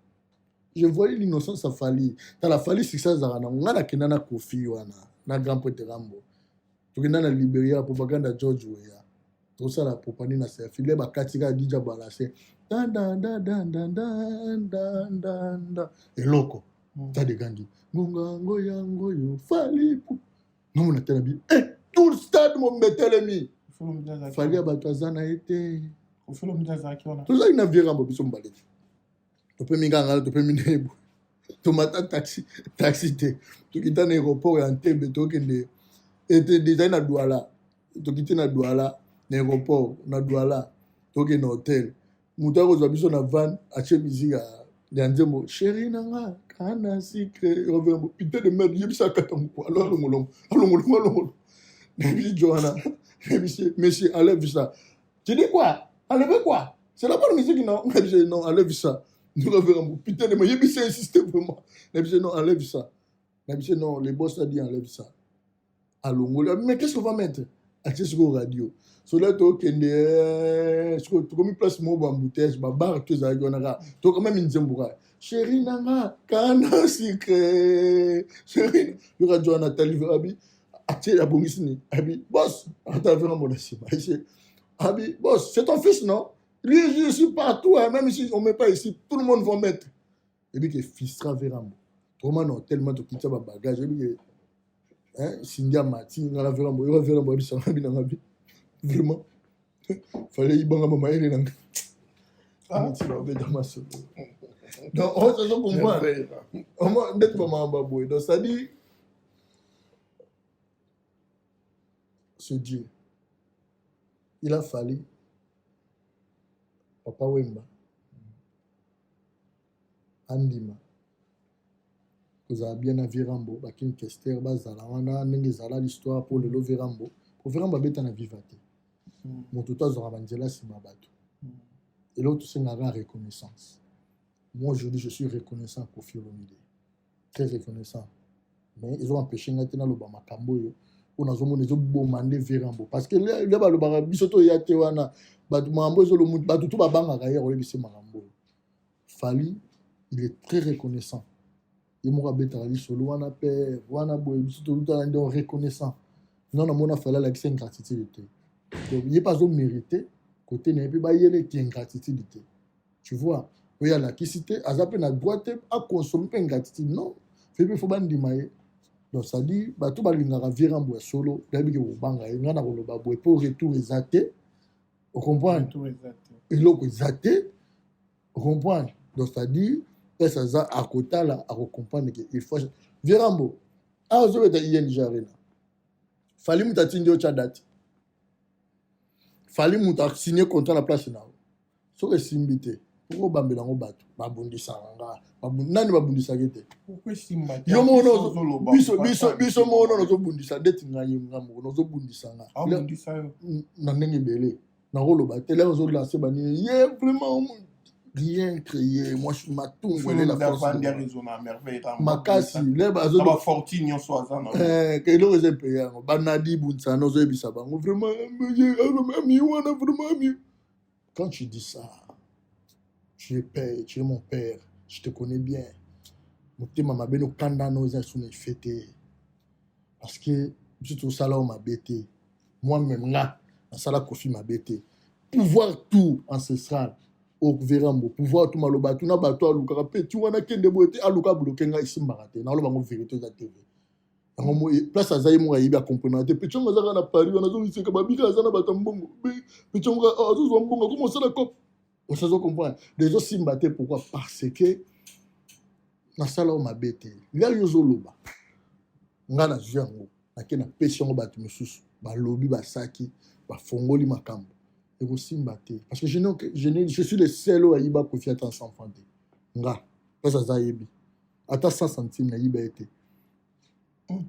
Je voyais l'innocence ya Fally. Tala Fally succès azalaka nango. Nga nakenda na Kofi wana na Grand Prêtre Rambo. Tokenda na Liberia propagande ya George Weah. Tosala propagande na selfie le bakati kaka DJ balance. Dan dan dan dan dan dan dan dan dan eloko. Tade gangi. Ngonga ngo yango yo Fally. Ngonga na tala bi. Eh tout le stade mo mbetelemi. Fally ya bato aza na ye te. Tozali na vieux Rambo biso mibale te. Topemi kaka ngala topemi na ye boye. Tomata taxi, taxi te. Tokita na aéroport ya Entebbe tokende ete ezali na Douala. Tokiti na Douala na aéroport na Douala tokende na hotel. Moto akozwa biso na van atie musique ya nzembo chéri na nga kana sucre reverend putain de merde yebisa kata moko alo alongolongo alongolongo alongolo nayebisi Johanna nayebisi monsieur enlève ça. Tu dis quoi? Enlevez quoi? C'est la bonne musique, non? Nayebisi non, enlève ça. Reverend putain de merde yebisi insiste vraiment. Nayebisi non, enlève ça. Nayebisi non, le boss a dit enlève ça. Alongoli, mais qu'est-ce qu'on va mettre? Atie sikoyo radio. Sola tokende sikoyo tokomi place moko ba embouteillage ba bar to ezalaki wana kaka tokoma minzembo kaka chéri nanga kana sucre chéri yoka jo wana atali abi atie abongisi nini abi boss ata avera mona nsima aise abi boss c'est ton fils non lui je suis partout hein, même si on met pas ici tout le monde va mettre ebi ke fistra verambo tokoma na hotel ma tokitisa ba bagage ebi ke hein, Cindy amati nga na verambo yoka verambo ayebisanga bi nanga bi vraiment fallait yibanga mamayele na nga amati babeta masolo. Donc on se comprend ndeti bamama baboye. Donc c'est à dire ce Dieu il a fallu Papa Wemba andima kozala bien na vieux Rambo ba King Kester bazala wana ndenge ezala l'histoire po lelo vieux Rambo po vieux Rambo abeta na Viva te. Moto to azwaka banzela nsima bato. Eloko tosengaka reconnaissance. Moi aujourd'hui je suis reconnaissant à Koffi Olomide, très reconnaissant, mais ezo empêcher ngai te naloba makambo oyo oyo nazomona ezoboma nde vieux Rambo parce que le balobaka biso toya te wana bato makambo ezolomu bato to babangaka ye koyebisa makambo oyo. Fally il est très reconnaissant, ye moko abetaka lisolo wana père wana boye biso tolutana nde reconnaissant. Non, namona Fally alakisa ingratitude te. Donc ye mpe azomérite côté na ye mpe bayela eti ingratitude te, tu vois, oyo alakisi te aza mpe na droit te aconsomme mpe ingratitude. Non, fe mpe fo bandima ye. Donc c'est-à-dire bato balingaka vieux Rambo ya solo nayebi ke kobanga ye ngai na koloba boye mpo retour eza te, ocomprendre, eloko eza te, ocomprendre. Donc c'est-à-dire place aza akotala akocomprendre ke il faut vieux Rambo awa ozobeta ING Arena. Fally moto atindi otya date, Fally moto asigne contrat na place na yo. Soki esimbi te poko obambela yango bato babundisaka nga nani babundisaki te yo moko biso moko nono ozobundisa ndeti ngai nga moko nozobundisa nga na ndenge ebele nakoloba te. Lere ozolance banini ye vraiment rien créé. Moi je matungu ele la force makasi le eloko eza epeye yango banadi bunsana ozoyebisa bango vraiment ami wana vraiment ami. Quand tu dis ça, tu es père, tu es mon père, je te connais bien. Motema mabe nokanda no eza so na efe te parce que biso tosala oyo mabe te. Moi même nga nasala Kofi mabe te. Pouvoir tout ancestral overambo pouvoir tout maloba tuna bato alukaka mpe ti wana kende boye te aluka bloke ngai esimbaka te. Naloba yango vérité eza tv yango mo place aza ye moko ayebi akomprendre te. Petiongo aza kaka na Paris wana azoliseka babika aza na bato ya mbongo. Petiongo azozwa mbongo akoma osala cop osazo comprendre ezosimba te. Pourquoi? Parce que nasala oyo mabe te. Lia yo ozoloba nga nazwi yango nake napesi yango bato mosusu balobi basaki bafongoli makambo ekosimba te parce que je suis le seul oyo ayiba Kofi ata 100 francs te. Nga place aza ayebi ata 100 centime nayiba ye te.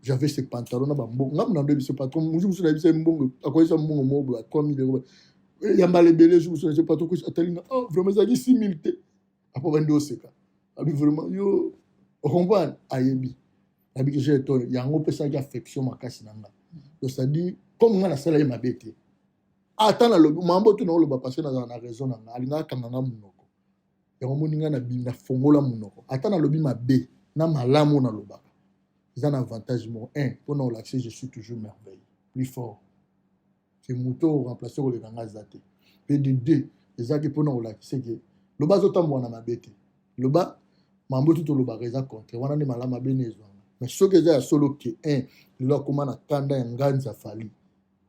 J'avais ce pantalon na bambongo nga mona ndoyebi ce patron mosu mosusu nayebisa ye mbongo akoyesa mbongo moko boye ya 3000 euros. Ya mbala ebele jour mosusu natie patron Chris atali nga, oh vraiment ezalaki 6000 te. Apo bandi oseka. Abi vraiment yo ocomprendre ayebi. Nayebi ke j'ai tort yango opesaki affection makasi na nga. Donc c'est-à-dire comme nga nasala ye mabe te. Ata nalobi mambo tu naoloba parce que nazala na raison na nga, alingaka akanga nga monoko. Yango omoni nga na fongola monoko. Ata nalobi mabe na malamu nalobaka. Eza na avantage moko. Un, mpona olakise je suis toujours merveille. Plus fort. Ke moto oyo remplace koleka nga aza te. Pe de deux, ezalaki mpona kolakisa ke loba azotambola na mabe te. Loba mambo tu tolobaka eza contraire. Wana nde malamu mabe nde ezwanga. Mais soki eza ya solo ke un, lelo akoma na kanda ya nganzi ya Fally.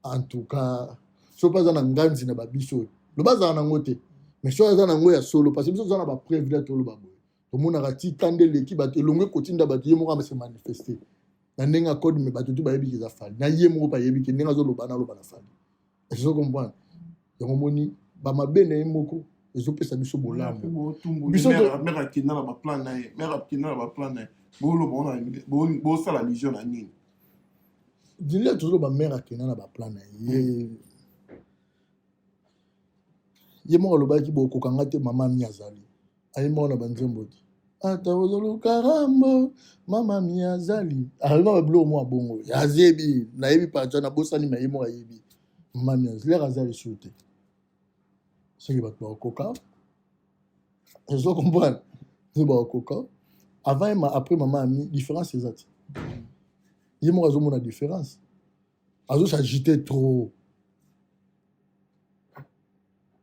En tout cas, soki aza na nganzi na babiso, loba azala nango te. Mais soki aza nango ya solo, parce que biso toza na ba preuve nde toloba boye. Tomonaka ti kanda eleki bato, elongo ekotinda bato, ye moko amese manifester. Na ndenge ya code, mais bato tu bayebi ke eza Fally. Na ye moko bayebi ke ndenge azoloba naloba na Fally. Est-ce que comprendre? Yango moni ba mabe na ye moko ezopesa biso bolamu. Biso mère akenda na ba plan na ye, mère akenda na ba plan na ye. Boloba bosala allusion na nini? Dile tozoloba mère akenda na ba plan na ye. Ye moko alobaki bokokanga te mama mi azali. Aye moko na banzembo te. Ata ozoluka rambo mama mi azali. Alobaka ba biloko moko bongo. Azebi, nayebi parti nabosani mais ye moko ayebi. Mama mi azali, lere aza lisusu te. Soki bato bakokoka, ozo comprendre? Soki bakokoka, avant et après mama ami, différence eza te. Ye moko azomona différence. Azo s'agiter trop.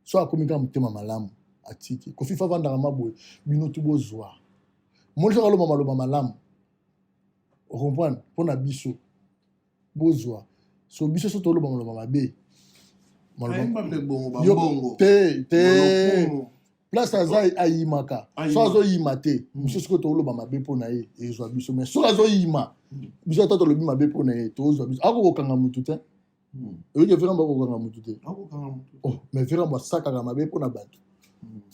So akomi kaka motema malamu atiki. Kofi fa vandaka maboye bino tu bozwa. Moni soki aloba maloba malamu. Ocomprendre? Mpona biso bozwa. So biso so toloba maloba mabe. Maloba te te. Place aza ayimaka. So azoyima te. Biso soki toloba mabe mpona ye ezwa biso. Mais soki azoyima biso ata tolobi mabe mpona ye tozwa biso. Akokokanga mutu te. Oyoki Verambo akokanga mutu te. Oh, mais Verambo asakaka mabe mpona bato.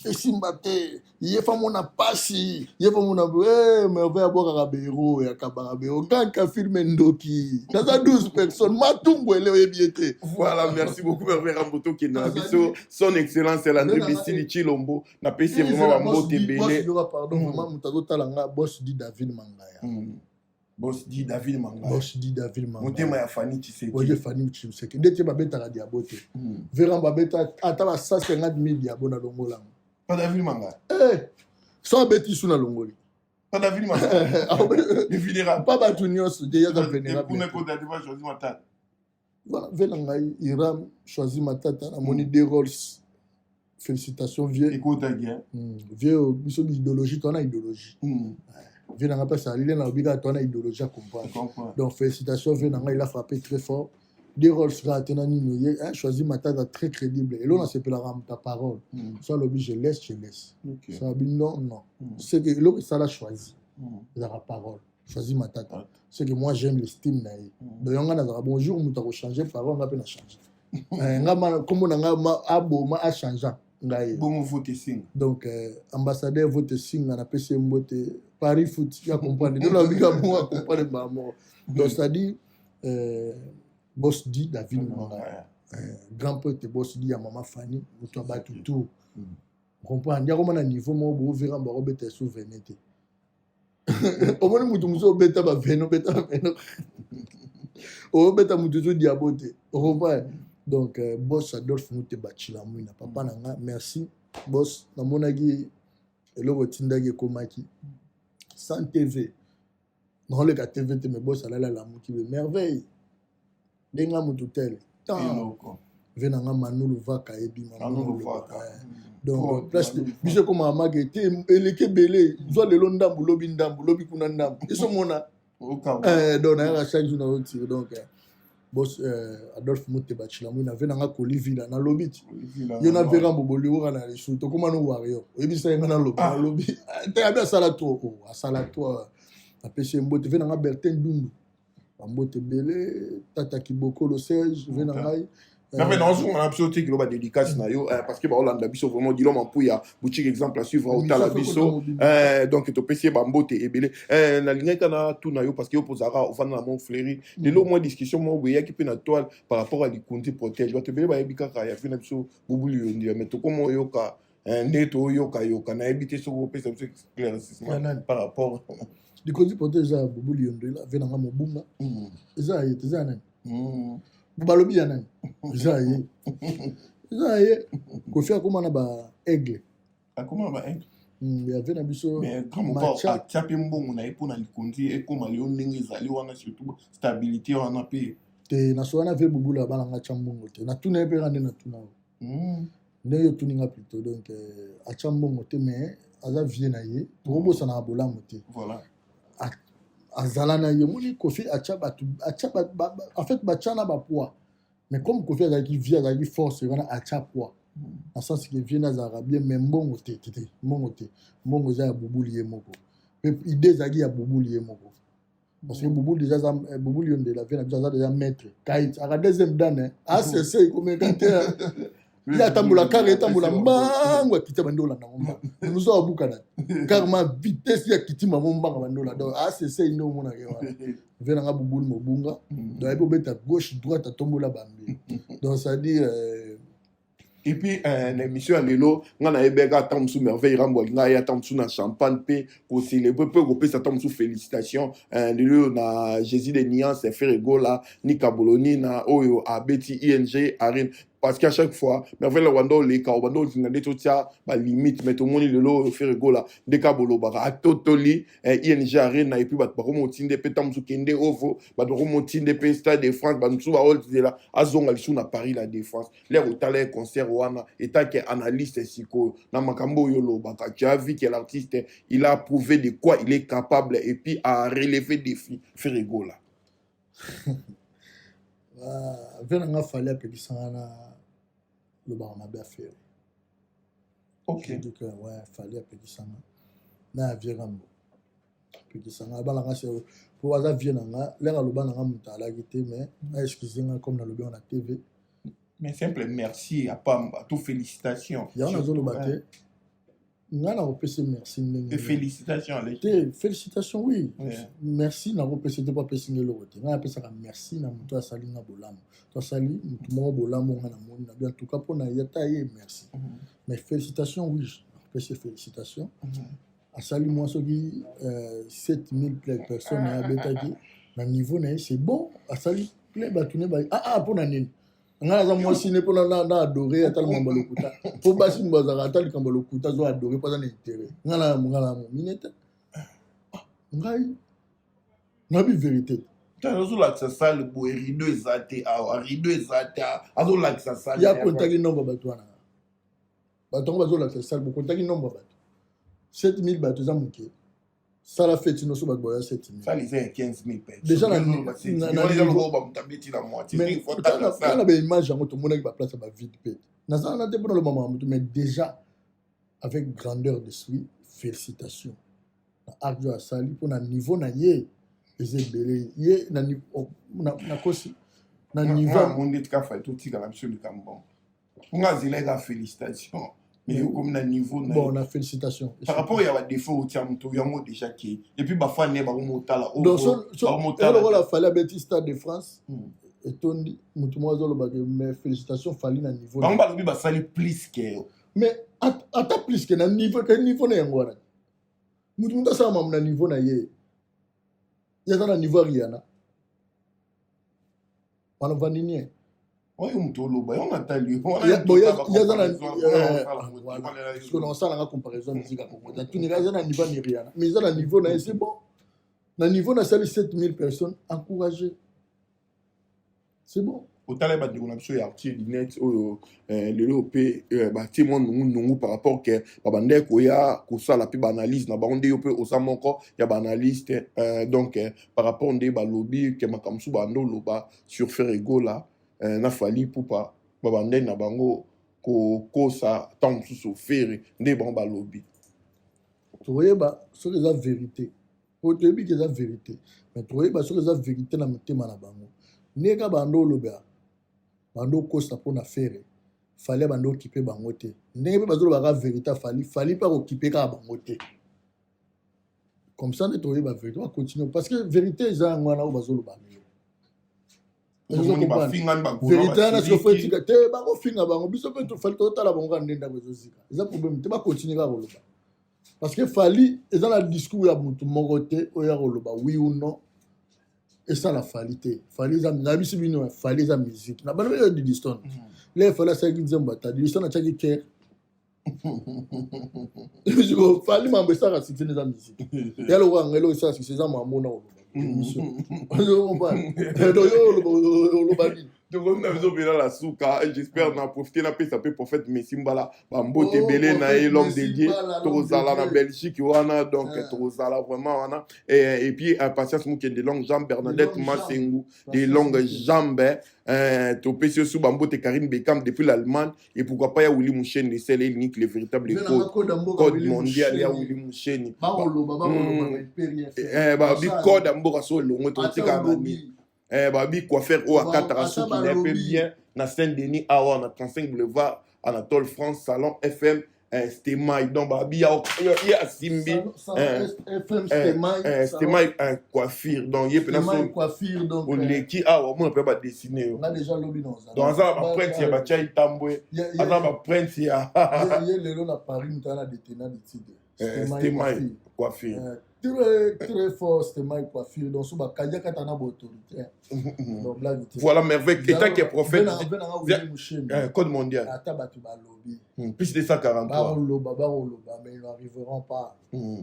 Esimba te, ye fa mona pasi, ye fa mona eh merveille abwakaka bero, ya kabaka bero, kaka filme ndoki. Naza 12 personnes, matumbu ele oyebi ye te. Voilà, merci beaucoup Merveille Rambo tokende na biso son excellence Landry Bissili Tshilombo na pesi vraiment ba mbote ebele. Boss pardon, vraiment moto azotala nga boss di David Mangaya. Boss di David Mangaya. Boss di David Mangaya. Motema ya Fanny Tshisekedi. Oye Fanny Tshisekedi. Ndeti babetaka diabo te. Verambo babeta ata ba 150 000 diabo na longola. Pa David Mangaya. Eh. So abeti su na longoli. Pa David Mangaya. Le vénérable. Pa bato nyonso te yaza vénérable. Kuna kota te ba choisi Matata. Voilà, vela ngai Iram choisi Matata na moni deux rôles. Félicitations vieux. Ekota bien. Vieux biso idéologie toi na idéologie. Vieux nanga pas ça, il na obika toi na idéologie à comprendre. Donc félicitations vieux nanga, il a frappé très fort. Deux rôles sera tena nino ye, hein, choisi Matata très crédible. Et là on s'appelle ta parole. Soit lobby je laisse, je laisse. Ça bi non non. C'est que l'autre ça l'a choisi. La parole. Choisi Matata. C'est que moi j'aime l'estime na ye. Donc nga na bonjour muta ko changer parole nga pe na changer. Nga ma kombo na nga ma aboma a changer ngai. Bongo vote singa. Donc ambassadeur vote singa na pesi mbote Paris foot ya comprendre. Donc la bika mo a comprendre ba mo. Donc ça dit boss dit David Mangaya. Grand prêtre boss dit ya maman Fanny muto abatu tout. Comprendre ya koma na niveau mo bo vera mbo beta souveraineté. Omoni mutu muso obeta ba veno beta ba veno. Obeta mutu zo diabote. Comprendre. Donc boss Adolphe Muteba Tshilamwina papa na nga merci boss namonaki eloko tindaki ekomaki sans TV. Naoleka TV te mais boss alala lamuki be merveille. Benga mutu tel. Tant. Ve na nga Manu Luvaka ebi Manu Luvaka. Donc place biso koma mage te eleke belé zwa lelo ndambu lobi ndambu lobi kuna ndambu. Iso mona. Donc na chaque jour na otire donc boss Adolphe Muteba Tshilamwina ve na nga Kolivila na lobi ti. Yo na vera mbo boliwoka na lisu to koma no warrior. Oyebisa nga na lobi na lobi. Te abi asala to oh asala to. Apesi mbote ve na nga Bertin Dundu. Mbote belé tata Kibokolo Serge ve na ngai. Merveille, nazonga na biso te, kiloba dédicace na yo, parce que baolanda biso vraiment. Dilo Mampuya boutique, exemple à suivre, otala biso. Donc topesi ye bambote ebele. Nalingaki kaka na tuna yo, parce que yo pozalaka ofanda na Mont Fleury. Lelo mwa discussion moko boye eyaki mpe na toile par rapport à Likundi Protège. Bato ebele bayebi kaka ya vi na biso Bubuli Yondia, mais tokoma oyoka nde toyokayoka. Nayebi te soki opesa biso éclaircissement par rapport. Likondi Protège eza ya Bubuli Yondela, ve nanga Mobunga. Eza ye te, eza ya nani? Balobi ya nani? Eza ye, eza ye. Kofi akóma na ba aigle. Akóma na ba aigle. Ya ve na biso. Mais grand moko atia mpe mbongo na ye mpona Likondi ekóma lelo ndenge ezali wana, surtout stabilité wana mpe. Te, na so wana ve Bubula abalanga, atya mbongo te. Natuna ye mpe ka nde natuna ndenge otuninga plutôt. Donc atya mbongo te, mais aza vie na ye, tokobosanaka bolamu te. Azala na ye. Omoni, Kofi atya bato, atya en fait batya na bapoids, mais comme Kofi azalaki vie, azalaki force wana, atya poids na sens que vie azalaka bien, mais mbongo te, te te, mbongo te. Mbongo eza ya Bubuli ye moko, mpe idée ezalaki ya Bubuli ye moko, parce que Bubuli déjà aza Bubuli yo ndela vie na biso, aza déjà maître kite aka deuxième dan acc ekomeka te. Ye atambola kaka, etambola mbangu, akiti, bandi olanda ngo mbangu, mosu abukana carrément vitesse ye akiti mamo mbanga, bandi olanda. Donc acc nde omonaka wana ve nanga Bubuli Mobunga. Donc ayebi obeta gauche, droite, atombola bambi. Donc c'est à dire Et puis na émission ya lelo, nga nayebeka ata mosusu Merveille Rambo alinga ye ata mosusu na champagne mpe kocélébrer mpe kopesa ata mosusu félicitation lelo na Jésus de Nuance, Ferre Gola ni Kaboloni na oyo abeti ING Arena, parce qu'à chaque fois Merveille wanda oleka, obanda olinga nde totia balimite. Mais tomoni lelo oyo Ferre Gola nde ka bolobaka atotoli ING Arena, et puis bato bakoma otinde mpe ntango mosusu kende ovo, bato bakoma otinde mpe Stade de France, bato mosusu baolzela azonga lisusu na Paris La Défense. Lere otala ye concert wana, etake analyste sikoyo na makambo oyo olobaka, tu as vu que l'artiste, il a prouvé de quoi il est capable et puis a relevé défi Ferre Gola? Ve nanga Fally apekisanga na lobaka mabe affaire. Donc ouais, Fally apekisanga na ya vie Rambo, apekisanga abalanga se po aza vie na nga. Lere aloba nanga moto alaki te, mais aexcuse nga comme nalobi ngo na TV. Mais simple merci à pamba to félicitation. Yango nazoloba te, nga nakopesa merci ndenge. Félicitation. Te, félicitation oui. Merci nakopesa te, po apesi nga eloko te. Ngai napesaka merci na moto asali nga bolamu, to asali motu moko bolamu nga namoni na bien. En tout cas mpo na ye, ata ye, merci. Mais félicitation oui, nakopesa félicitation. Asali mwa soki 7000 personnes na ye abetaki na niveau na ye, c'est bon. Asali plein bato ne ba ah ah. Mpo na nini ngai naza mwasi ne mpona na adore ata likambo ya lokuta? Mpo basi bazalaka ata likambo ya lokuta azo adore mpo aza na intérêt. Ngai na momine te, ngai nayebi vérité. Azolakisa salle boye, rideau eza te awa, rideau eza te, azolakisa salle. Ya kontaki nombre bato wana, bato yango bazolakisa salle, bokontaki nombre bato 7000 bato eza moke. Sala feti nyonso bato boya 7000. Salle eza ya 15 000. Déjà na baimage yango tomonaki baplace ya bavide mpe nazala na te mpona loba makambo. Mais déjà avec grandeur d'esprit, félicitation na art oyo asali, mpo na niveau na ye eza ebele. Ye nakosi na niveau ndeti kafa totikala biso likambo nga azela eka félicitation, mais okomi na niveau. Bon, na félicitation. Par rapport ya badéfaut otia moto yango déjà ke et puis bafani ne bakomotala. Lokola Fally abeti Stade de France etondi, motu moko azolobaka mais félicitation Fally na niveau. Bango balobi basali plus que. Mais ata plus que na niveau ke niveau na yango wana, motu asala mamu na niveau na ye. Ye aza na niveau ya Rihanna wana, vandi nie. Oyo moto oloba yo natali. Aza na osalanga comparaison musique ya Congo, natunika aza na niveau ni Rihanna, mais eza na niveau na ye, c'est bon. Na niveau nasali 7000 personnes encouragé, c'est bon. Otala bandeko na biso ya Artier Linet oyo lelo mpe batie mwa nungu nungu par rapport ke babandeki koya kosala mpe baanalyse na bango nde yo mpe oza moko ya baanalyste. Donc par rapport nde balobi ke makambo mosusu banda oloba sur Ferre Gola na Fally Ipupa, babandeki na bango kokosa ntango mosusu Ferre nde bango balobi. Tokoyeba soki eza vérité, po toyebi ke eza vérité, mais tokoyeba soki eza vérité na motema na bango ndenge kaka banda oloba. Bando okosa mpo na Ferre, Fally abanda okipe bango te. Ndenge mpe bazolobaka verité ya Fally, Fally mpe akokipe kaka bango te. Comme ça nde toyeba verité, bacontinue parce que vérité eza yango wana oyo bazoloba lelo. Vérité wana sikoyo etika te, bakofinga bango, biso mpe Fally totala bango kaka nde ndako ezozika. Eza problème te, bacontinue kaka koloba parce que Fally eza na discours ya motu moko te oyo ya koloba oui ou non esala Fally te. Fally eza, nayebisi bino, Fally eza musique na bana oyo Didistone. Le Fally asalaki nzembo, ata Didistone atiaki cœur. Fally mambo esalaka succès eza musique ya lokola ngai. Eloko esalaka succès eza mambo na koloba émission, donc yo oloba nini? Tokomi na biso mpena na suka. J'espère na profite napesa mpe prophète Messi Mbala bambote ebele na ye, l'homme de Dieu. Tokozala na Belgique wana, donc tokozala vraiment wana. Et puis Patience Mokende, longue jambe, Bernadette Masengu de longue jambe, topesi yo su bambote. Karine Bekam depuis l'Allemagne, et pourquoi pas ya Willy Moucheni, le seul et unique, le véritable code, code mondial ya Willy Moucheni. Babi code ya mboka so elongo, totikaka na nini? Babi coiffeur oyo akataka suki na ye mpe bien na Saint Denis awa na 35 boulevard Anatole France, salon FM Stemai. Donc babi ye asimbi Stemai coiffure, donc ye mpena oleki awa, omona mpe badessine yo. Donc aza na baprinte ya batiai tambwe, aza na baprinte ya Ye lelo na Paris moto ana détenant de titre. Stemai coiffure. Très très fort, Stemai coiffure. Donc so bakandi akata na baautorité, donc blague te. Voilà, merveille étant que prophète. Code mondial. Ata bato balobi. Plus 243. Bakoloba, bakoloba, mais ils n'arriveront pas.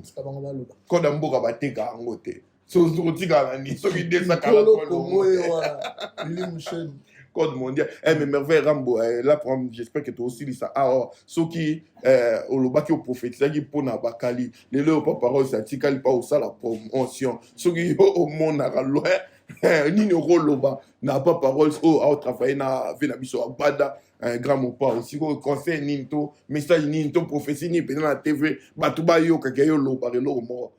Sika bango baloba. Code ya mboka bateka yango te, sokotikala na nini soki 243? Kongo ye wana Willy Musheni. Code mondial. Eh, mais merveille Rambo, eh, là j'espère que tosilisa awa. Soki eh, olobaki, oprophétisaki mpona bakali, lelo oyo Papa Rose atikali mpa osala promotion, soki yo omonaka loin, nini okoloba na Papa Rose oyo aotravaille na vie na biso abada un grand mopa? Sikoyo conseil nini to message nini to prophétie nini mpenza na TV bato bayokaka yo olobaka eloko moko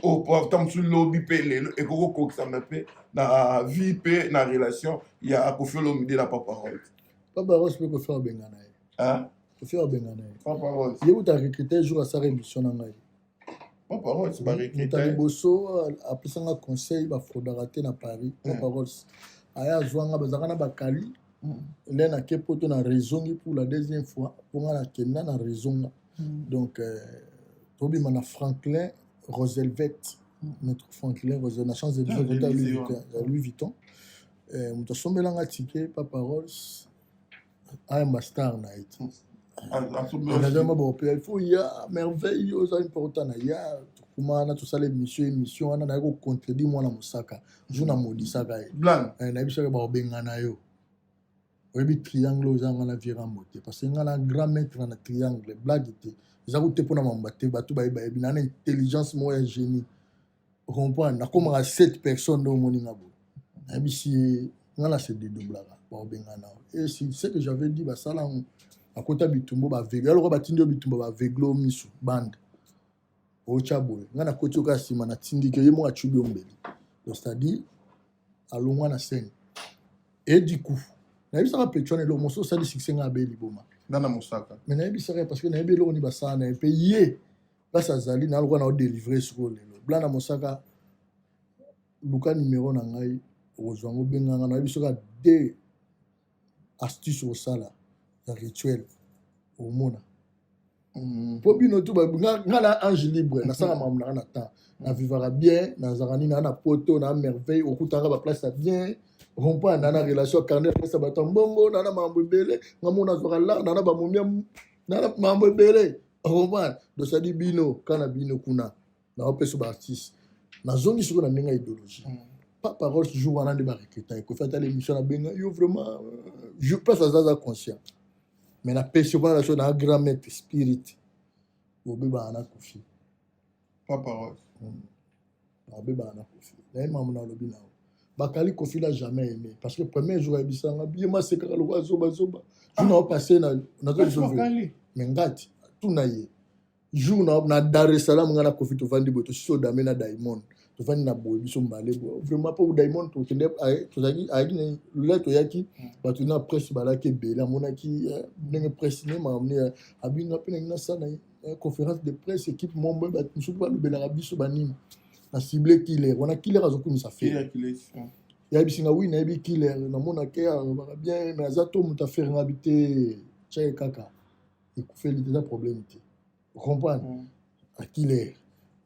oyo ta mosusu lobi mpe lelo ekoki kokokisama mpe na vie mpe na relation ya Kofi Olomide na Papa Rose? Papa Rose mpe Kofi abengana ye. Kofi abengana ye. Papa Rose. Ye kuta recruter jour asala émission na ngai. Papa Rose. Moto ya liboso apesanga conseil bafraudaka te na Paris, Papa Rose. Aya azwanga, bazalaka na bakali nde nake poto na rezongi pour la deuxième fois, mpo nga nakenda na rezonga. Donc tobima na Franklin Roosevelt, maître Franklin Roosevelt na Champs Élysées, ya Louis Vuitton. Moto asombelanga ticket, Papa Rolls ayamba star na ye te. Nazalama baopea, il faut ya merveille oyo eza important na ya tokuma wana, tosala émission. Émission wana naye kocontredire mwana mosaka jour namodisaka ye, nayebisaka baobengana yo. Oyebi triangle oyo eza nga na virambo te, parce que nga na grand maître na triangle, blague te. Eza kute mpona mamba te, bato bayebi na na intelligence moko ya génie, comprendre. Nakomaka sept personnes nde omoni nga boye. Nayebisi ye nga na se dédoublaka, baobengana. Et c'est ce que j'avais dit, basala yango, akota bitumba baaveugle ya lokola batindi yo bitumba, baaveugle misu bande otya boye. Nga nakoti yo kaka nsima, natindiki ye moko, acubi yo mbeli. Donc c'est-à-dire alongwa na scène. Et du coup nayebisaka pecho wana eloko mosusu osali succès, nga abe liboma. Nana mosaka. Mais nayebisaka parce que nayebi eloko nini basala na ye mpe ye place azali na lokola na odélivre sikoyo lelo. Blana mosaka, luka numero na ngai, okozwa yango, obenganga. Nayebi soki de astuce osala ya rituel, omona mpo bino tu nga na ange libre, nasala makambo nanga na temps, navivaka bien, nazalaka nini naa na poto na merveille, okutanga baplace ya bien, comprendre, na na relation carnet apesa bato ya mbongo, na na makambo ebele. Nga mo nazwaka lar na na bamomia na na makambo ebele, comprendre. Donc sadi bino ka na bino kuna naopesa baartiste. Nazongi sikoyo na ndenge ya idéologie. Papa Rolls, jour wana nde barecruta ye, Kofi atala émission, nabenga yo vraiment place aza, aza conscient. Mais napesi mpona na so na grand maître spirit, obebaka na Kofi. Papa Rolls. Obebaka na Kofi, naye mamu nalobi nao bakali. Kofi l'a jamais aimé parce que premier jour ayebisanga ye masekaka lokola zobazoba jour na opasse nazo. Mais ngati tuna ye jour na Dar es Salaam, nga na Kofi tovandi boye, tosisi odame na Diamond. Tovandi na boye biso mbale boye vraiment mpo Diamond tokende tozalaki ayaki na le toyaki bato na presse balaki ebele amonaki eh, ndenge presse ne makambo ne abinga mpe nangi nasala eh, conférence de presse équipe mombo bato mosusu balobelaka biso banini na cible killer wana killer azokumisa fere yayebisi nga wi nayebi killer namonake alobaka bien mais aza to moto afere nga bi te tyaye kaka ekufeli te eza problème te comprendre mm. a killer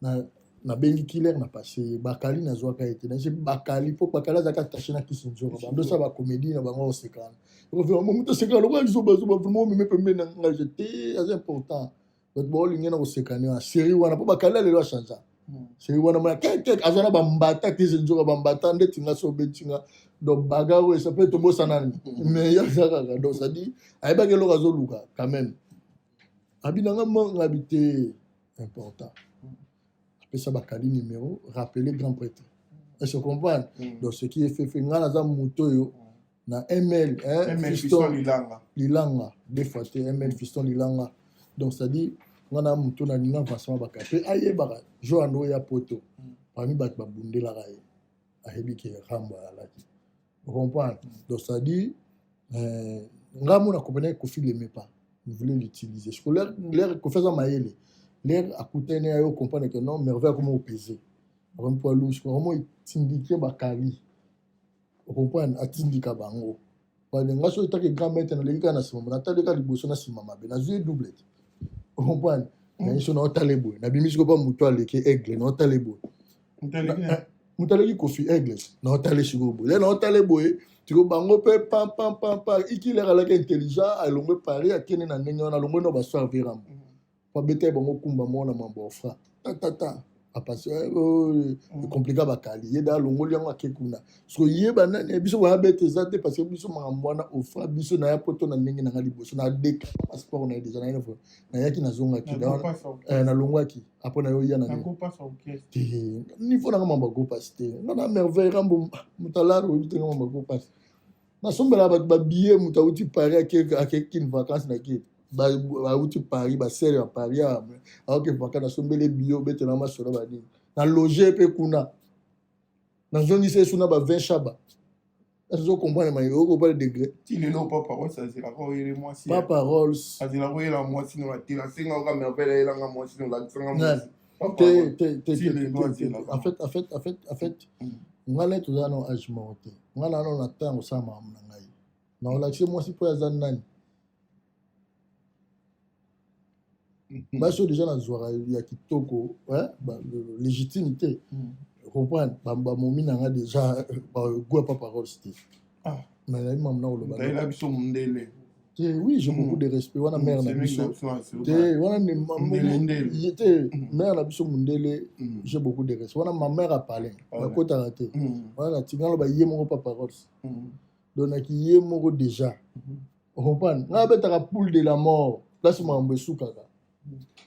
na nabengi killer na passe ye bakali nazwaka ye te nayesi bakali mpo bakali azalaki attaché na kisi nzoka bando osala bacomédie na bango osekana moto asekana lokola zobazoba vraiment omeme pembeni na ngai je te aza important bato baolingi na kosekana wana série wana mpo bakali lelo achangea hmm. série wana mona kekek aza na bambata kisi nzoka bambata ndeti nga so obeti nga donc baga oyo esa mpe tobosanani hmm. mais ye aza kaka donc cestadire ayebaki eloko azoluka quand même Abi na nga manga abi te important. Apesa bakali numéro, rappeler grand prêtre. Est-ce que comprendre? Mm. Donc ce qui est fait fait nga naza moto oyo na ML hein, ML fiston Lilanga. Lilanga deux fois te ML fiston Lilanga. Donc c'est à dire nga na moto na linga avancement bakali pe ayebaka jour oyo ya poto. Mm. Parmi bato babundelaka ye. Ayebi ke Rambo alaki. comprendre donc c'est à dire euh, nga mona comprenait Koffi l'aimait pas il voulait l'utiliser parce que l'air l'air Koffi aza mayele l'air akutani ayo comprendre que non merveille akoma opese akomi poids lourd akoma etindike bakali ocomprendre atindika bango nga soki etaki grand maître naleki kaka na nsima natali kaka liboso na nsima mabe nazwi ye double te ocomprendre naye so naotala boye nabimisi ko mpa moto aleki aigle naotala boye moto aleki kofi aigle naotale sikoyo boye le naotale boye tiko bango mpe pampampampa ikilere alaki intelligent alongwe paris akende na ndenge wana alongwe no basoir verambo po abeta ye bango kumba moko na mambo ofra tatata apasi ekomplika eh, oh, bakali ye da alongoli yango ake kuna siko ye banani eh, biso baya bete eza te parce que biso makambo wana ofra biso naya poto na ndenge na nga liboso na deka passeport na ye deja nayaki nazongaki nalongwaki apo na yo ya na te niveau nanga mambo agopasi te nga na merveille rambo moto alari oyebi te nga mambo agopasi nasombelaka bato babillet moto awuti paris ake kine vacance na kine bawuti paris basere ya paris aoke vacance nasombeli billet obetela masolo banini na loge mpe kuna nazongisa ye suna ba 20 shaba ozo comprendre mais oko comprendre degré ti lelo papa Rolls azelaka oyele mwasi papa Rolls azelaka oyela mwasi no te nasenga oka merveille ayelanga mwasi no lakisanga mwasi te te te te en fait en fait en fait en fait mm. ngai naye toza nano age moko te ngai nano na ntango osala makambo na ngai naolakise mwasi mpo aza nani mm. basi oyo deja nazwaka ya kitoko légitime te mm. comprendre bamomi na nga deja bagoa papa Rolls te ah. mais nayebi mamu na koloba biso mondele te oui j'ai beaucoup de respect wana mère na biso te wana te mère na biso mondele j'ai beaucoup de respect wana ma mère apalin bakotaka te wana natinga loba ye moko papa Rolls donc naki ye moko déjà ocomprendre ngai abetaka poule de la mort place makambo esukaka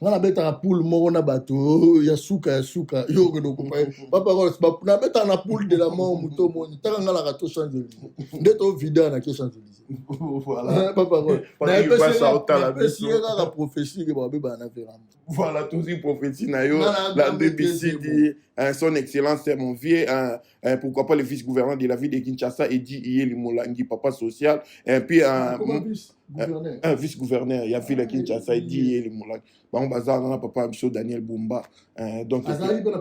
ngai nabetaka poule moko na bato oh, ya suka ya suka yo okende okopa ye papa nabetaka na poule de la mort moto omoni taka ngai naka to champs élysées nde to vida na ke champs élysées papa napesi ye kaka prophétie ke babebana na veranda Voilà, toujours prophétie na yo, la DBCD, son excellence, mon vieux, hein, hein, pourquoi pas le vice-gouverneur de la ville de Kinshasa, Eddy Iyeli Molangi, papa social, et puis un, un vice-gouverneur, il y a ville de Kinshasa, Eddy Iyeli Molangi. Bango bazar na papa biso Daniel Bumba, hein, donc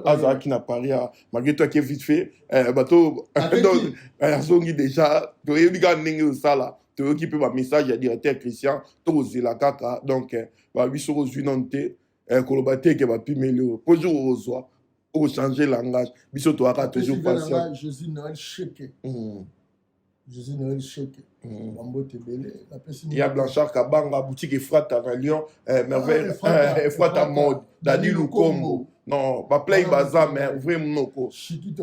azalaki na Paris, ah, malgré toi qui est vite fait, euh, bato donc azongi déjà, toyebi kaka ndenge osala, toyoki mpe ba message ya directeur Christian, tokozela kaka donc babi soki ozwi nanu te eh, koloba te ke bapimeli oyo mpo jour okozwa okochange langage biso toyaka toujours patient jésus noël sheke mm. jésus noël sheke mm. bambote ebele napesi ya blanchard kabanga boutique efrata na lyon eh, merveille ah, efrata eh, mode dadi lukombo non baplay baza mais vrai monoko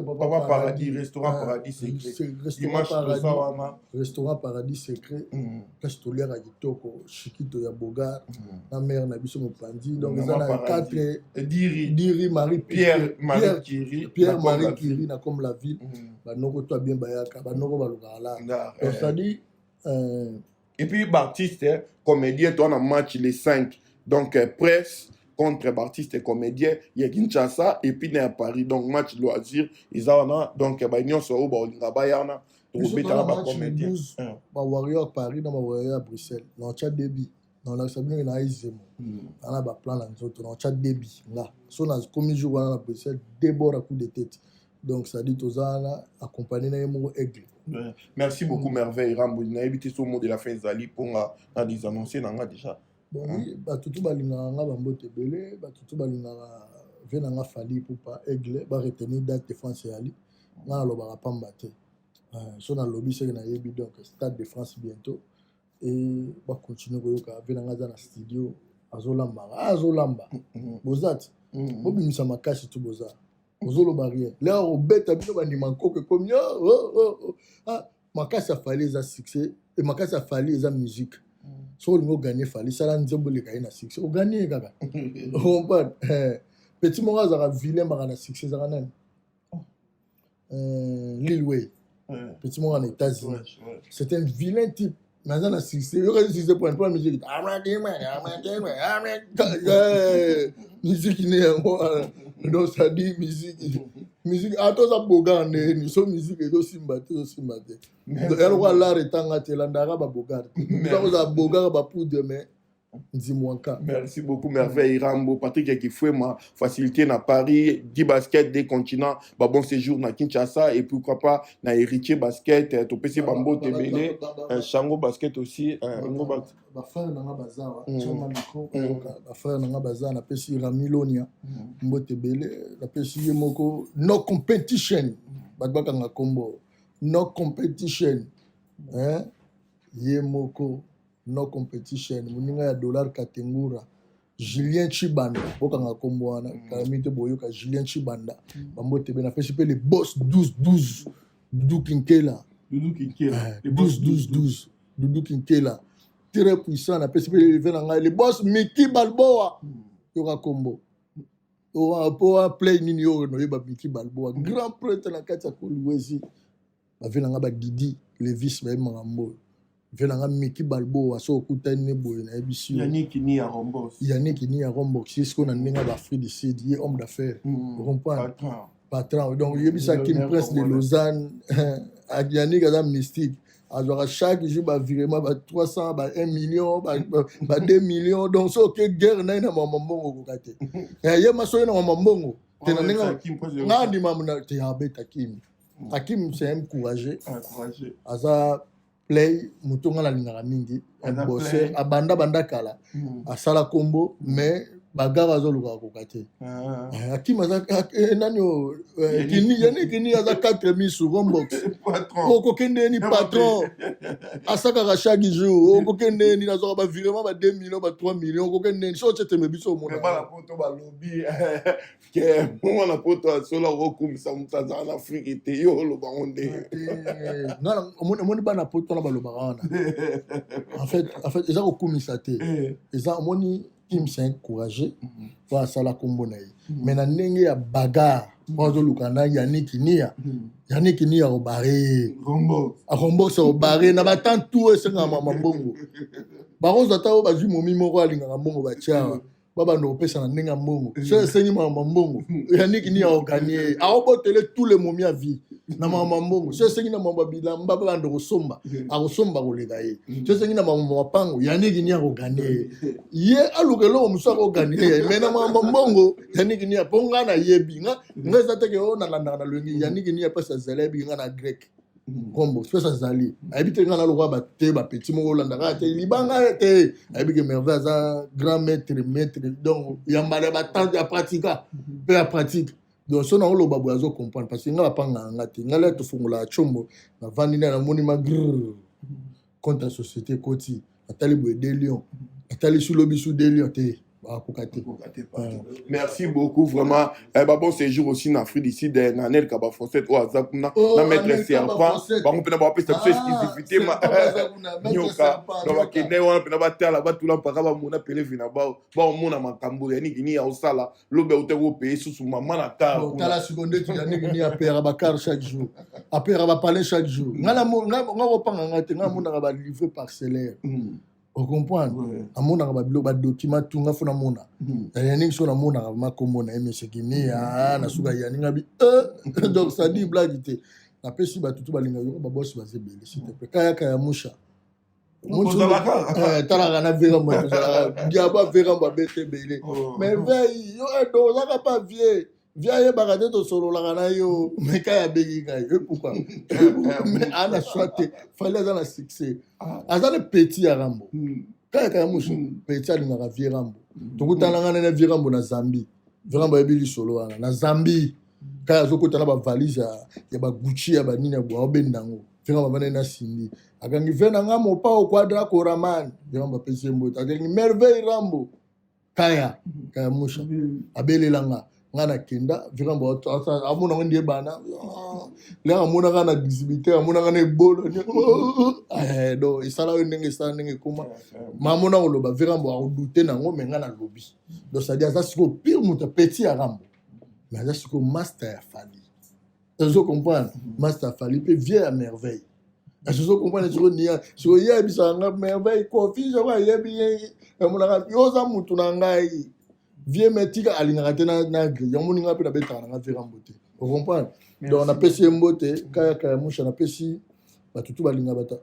papa paradis restaurant ah, paradis secret dimanche toza wana restaurant paradis secret mm. place toliaka kitoko shikito ya bogar mm. na mare na biso mopanzi donc eza na 4 diri diri marie pierre marie curie pierre marie curie na comme la ville mm. banoko to bien bayaka banoko balukaka la donc eh. c'est à dire euh, et puis baartiste comédien toi na match les 5 donc euh, presse contre baartiste comédien ya Kinshasa et puis na ya Paris. Donc match loisir eza wana, donc ba nyonso oyo baolinga baya wana, tokobeta na bacomédien. Bawarrior Paris na bawarrior ya Bruxelles, na otya debi na olakisa bino na ezemo na baplan na nzoto na otya debi nga so nakomi jour wana na Bruxelles, debord à coup de tête. Donc c'est-à-dire toza wana accompagné na ye moko Aigle. Ouais. Merci beaucoup, Merveille Rambo. Nayebi te so mot de la fin ezali mponga na des annoncé na nga déjà. Bon, oui, bato tu balingaka nga, bambote ebele. Bato tu balingaka ve na nga Fally Ipupa Aigle, baretenir date de France eyali. Nga nalobaka pamba te. So nalobi seke nayebi. Donc Stade de France bientôt e bacontinue koyoka ve na nga aza na studio, azolambaka, azolamba. Boza ti bobimisa makasi tu, boza ozoloba rien lere obeta bino bandima nkoko ekomi oh, oh, oh. Ah, makasi ya Fally eza succès e makasi ya Fally eza musique. Soki olingi oganye Fally, sala nzembo eleka ye na succès, oganye ye kaka. Comprendre, petit moko azalaka vilain maka na succès, ezalaka nani? Lil Wayne, petit moko na États-Unis, c'est un vilain type mais aza na succès. Yoka succès point musique, musique ne yango wana. Donc c'est-à-dire musique ata oza bogar ndeni, so musique ezosimba te, ezosimba te. Ya lokola lar etanga te, elandaka babogar te, kozala bogar bapoudre mais ndimwaka. Merci beaucoup, Merveille Rambo. Patrick Kifouema, facilité na Paris, 10 basket des continents, bah bon séjour na Kinshasa et pourquoi pas na Héritier Basket, topesi bambo tebele, Chango Basket aussi, ngo ba Bafrère nanga baza wa tianga micro, bafrère nanga baza. Napesi Ramilonia mbote ebele, napesi ye moko No Competition, bato bakanga kombo No Competition, hein? Ye moko No Competition, moninga ya Dollar Katengura, Julien Chibanda, bokanga nkombo wana kalami te, boyoka Julien Chibanda, bambote ebele. Napesi mpe le boss 12 12, Dudu Kinkela. Doudou Kinkela. 12 12 12, Dudu Kinkela, très puissant. Napesi mpe ve na ngai le boss Miki Balboa, yoka nkombo po play nini oyo noyeba Miki Balboa, grand prêtre na kati ya Kolwezi. Bave na ngai badidi Levis, bayebi makambo oyo. Ve na nga Miki Balboa, so okutani ne boye, nayebisi yo. Yannick ni ya Rombos. Yannick ni ya Rombox, ye sikoyo na ndenge ya baAfrique du Sud, ye homme d'affaires, comprendre, patron. Donc yebisa Kim Prince de Lausanne, Yannick aza mystique, azwaka chaque jour bavirement ba 300, ba 1 million, ba 2 millions. Donc so oke guerre na ye na mama mbongo, okoka te. Ye ma soki na mama mbongo te, na ndenge nga andima te, abeta Kim. Hakim, c'est un courageux, aza play moto nga nalingaka mingi, bosser, abanda banda kala, asala kombo, mais bagara azoluka koka te. Hakim aza nani o Yannick ni aza 4 misu Rombox, okokende ni patron asakaka chaque jour, okokende ni nazwaka bavirement ba 2 millions, ba 3 millions, okokende ni so oteteme biso omona. Bana poto balobi ke mwana poto asola okokumisa moto azala na Afrike te, yo oloba ngo nde. Omoni, bana poto wana balobaka wana, en fait eza kokumisa te. Eza omoni, Kim, c'est un courageux po asala nkombo na ye, mais na ndenge ya bagarre po azoluka na Yannick Nia, Yannick Nia akobare ye, akombosa kobare na batan tu esengaka mama mbongo. Bakozwa ata oyo bazwi momi moko alingaka mbongo, batiawa babanda kopesa na ndenge ya mbongo. So esengi makambo mbongo, Yannick Nia akoganye, akobotele tous les momi ya vie na makambo ya mbongo. So esengi na makambo ya bilamba, babanda kosomba, akosomba koleka ye. So esengi na makambo ya mapango, Yannick Nia akoganye ye. Ye aluka eloko mosusu akoganye ye, mais na makambo ya mbongo, Yannick Nia. Mpo nga nayebi nga eza teke oyo nalandaka na lwengi Yannick Nia, mpasi azali, ayebi nga na grec nkombo spese azali, ayebi te nga nalokola bate bapeti moko olandaka te libanga te. Ayebi ke Merveille aza grand maître, maître donc ya mbala ya batante ya pratika mpe ya pratique. Donc so naoloba boye, azo comprendre, parce que nga bapangaka nga te. Nga lea tofongola tshombo, navandi nde namoni ma grrr contre société ekoti, natali boye de lion, natali su lobi su de lion te, bakoka te. Merci beaucoup vraiment. Eh, bah, bon séjour aussi na Afrique du Sud, na Nelka ba Français oyo aza kuna na maître Serpent, bango mpena bapesa biso exclusivité ma nyoka. Donc bakende wana mpena batala, batula mpaka bamona pelevi na bao, baomona makambo ya nini nini ya osala lobi auta kopeye susu mama na car. Tala siko ndeti ya nini nini, apeyaka bacar chaque jour, apeyaka bapalin chaque jour. Nga kopanga nga te, nga amonaka balivre parcellaire. Ocomprendre, amonaka babiloko, badocument tunga fo namona na Yannick. So namonaka makombo na ye, monsieur Kinia na suka Yannick abi donc ça dit blague te. Napesi bato tu balingaka yoko babosi baza ebele, s'il te plaît. Kayaka ya musha talaka na verambo, tozalaka diaba verambo abete ebele. Merveille yo edo ozaka pa vie vie, ayebaka te, tosololaka na yo. Me kaya abengi ngai pourquoi? Mais ana choix te, Fally aza na succès, aza ne petit ya Rambo. Kayaka ya musu petit alingaka vie Rambo. Tokutananga nene vie Rambo na Zambie. Vie Rambo ayebi lisolo wana na Zambie. Kaya azokota na bavalise ya bagucci ya banini ya boye, aobenda yango. Vie Rambo avandai na Sindi, akangi ve na nga mopao quadra koraman. Vie Rambo apesi ye mbote, akangi Merveille Rambo. Kaya kaya musha abelelanga nga nakenda. Virambo amona ngo nde bana lere, amonaka na 18, amonaka na ebolo. Donc esala oyo ndenge esala, ndenge ekoma ma amona koloba Virambo akodute nango. Me nga nalobi, donc c'est-à-dire aza sikoyo pire moto petit ya Rambo, mais aza sikoyo master ya Fally. Ozo comprendre, master ya Fally mpe vie ya Merveille. Ozo comprendre sikoyo nia sikoyo ye ayebisaka nga Merveille confusion ko ayebi ye, amonaka yo oza mutu na ngai vie. Me tika alingaka te na gri yango moninga mpe nabetaka nanga Virambo te. Ocomprendre, donc napesi ye mbote kayaka ya musha. Napesi bato tu balinga bato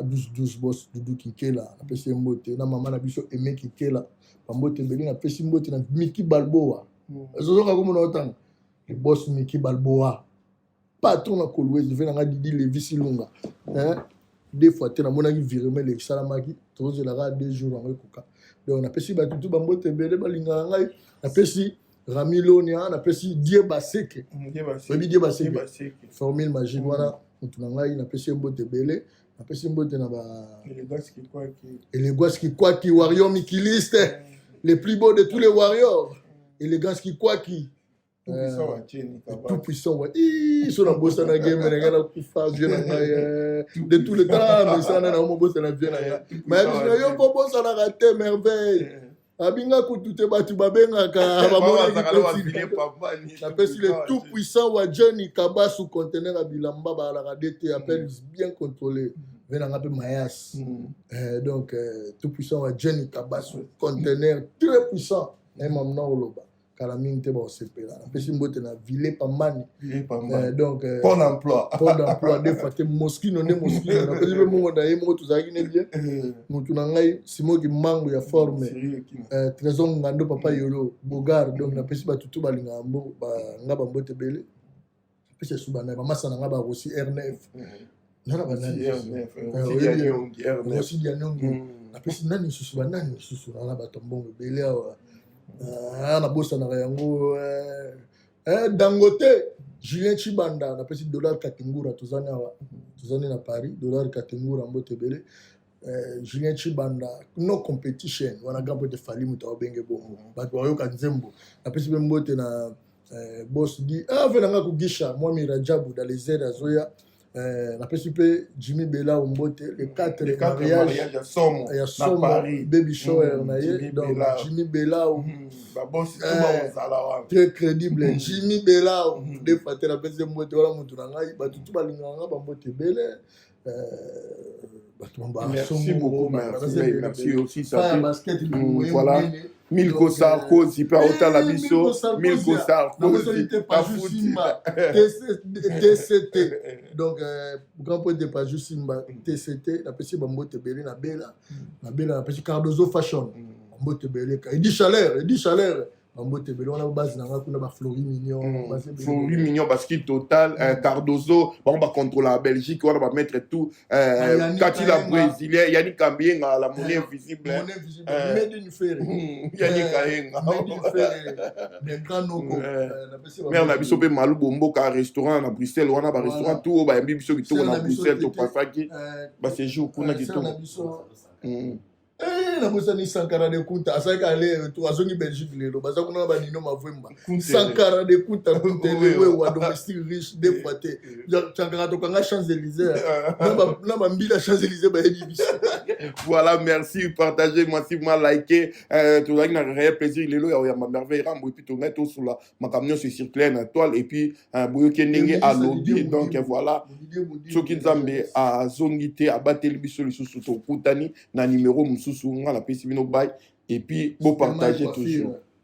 12 12 bos Dudu Kinkela, napesi ye mbote na mama na biso Aime Kinkela, bambote ebele. Napesi mbote na Miki Balboa, ozozoka komona otanga le boss Miki Balboa, patron na Kolwezi. Ve nanga Didi Levi Silunga, hein? Deux fois te namonaki virement esalamaki, tozelaka 2 jours yango ekoka. Donc napesi bato tu bambote ebele balingaka ngai. Napesi Rami Lonia, napesi Die Baseke, oyebi Die Baseke, formule magique wana, motu na ngai, napesi ye mbote ebele. Napesi mbote na ba Élégance Kikwaki, warrior mikiliste, le plus beau de tous les warriors, Élégance Kikwaki. Tout puissant wa so nabosana game na ngai, nakufa. Vie na ngai de tout le temps, mesana na omobosana vie na ngai, mayebisi na yo mpo bosanaka te. Merveille abinga kutu te, bato babengaka bamonaki. Napesi le tout puissant wa Jenny Kabasu, conteneur ya bilamba baalaka dt appel bien contrôlé ve nanga mpe mayas. Donc tout puissant wa Jenny Kabasu, conteneur très puissant na ye, mamna oloba kala mingi te, baosepela. Napesi mbote na Ville Pambani, donc pôle emploi. Pôle d'emploi deux fois te, Moskino nde Moskino. Napesi mpe mongo na ye moko, tozalaki ne bien. Motu na ngai Simoki Mango ya forme, Trésor Ngando, papa Yolo Bogar. Donc napesi bato tu balingaka nga bambote ebele. Napesi esu bana bamasa na nga barosi R9 nana banani, Rosi Dianongi. Napesi nani lisusu, banani lisusu nana bato mbongo ebele awa nabosanaka yango. Dangote, Julien Chibanda, napesi Dollar Katengura, tozani awa, tozani na Paris. Dollar Katengura, mbote ebele. Julien Chibanda, no competition wana, grand pote Fally, moto aobenge bongo, bato bayoka nzembo. Napesi mpe mbote na boss di ave nanga kogisha mwami Rajabu dans les airs azoya. Napesi mpe Jimmy Bela mbote, le 4 mariage ya somo, baby shower na ye. Donc Jimmy Belau, très crédible, Jimmy Belau deux fois te. Napesi ye mbote wana, motu na ngai. Bato tu balingaka nga, bambote ebele. Bato Merci beaucoup, merci, merci aussi. Ça basket. Voilà. Milko Sarkozy mpe aotala biso, Milko Sarkozy. Simba TCT, donc grand point de Paju Simba TCT, napesi bambote ebele na Bela na Bela. Napesi Cardozo Fashion bambote ebele, Edi Chaleur, Edi Chaleur bambote ebele wana, base na ngai kuna, baflori Mignon. Flori Mignon, basket total, Cardozo, bango bacontrôle ya Belgique wana, bamaître tout, kati la brésilien Yannick Kambienga, la monnaie invisible. Made in Ferre. Yannick Kayenga. Mais grand noko. Mare na biso mpe Malubo Mboka restaurant na Bruxelles wana, barestaurant tout oyo bayambi biso kitoko na Bruxelles, topasaki baséjour kuna kitoko. Eh, nabosani Sankara de Kunta asalaki aller retour, azongi Belgique lelo, baza kuna na banino Mavwemba. Sankara de Kunta Kuntele wewa domestique riche deux fois te. Sankara tokanga Champs-Élysées na bambila Champs-Élysées bayebi biso. Voilà, merci, partagez massivement, likez. Tozalaki na réel plaisir lelo ya oyamba Merveille Rambo et puis tongai tosula makambo nyonso ecircule na toile et puis boyoki ndenge alobi. Donc voilà, soki Nzambe azongi te, abateli biso lisusu, tokutani na numéro mosusu. Nga napesi bino bye et puis bopartage toujours.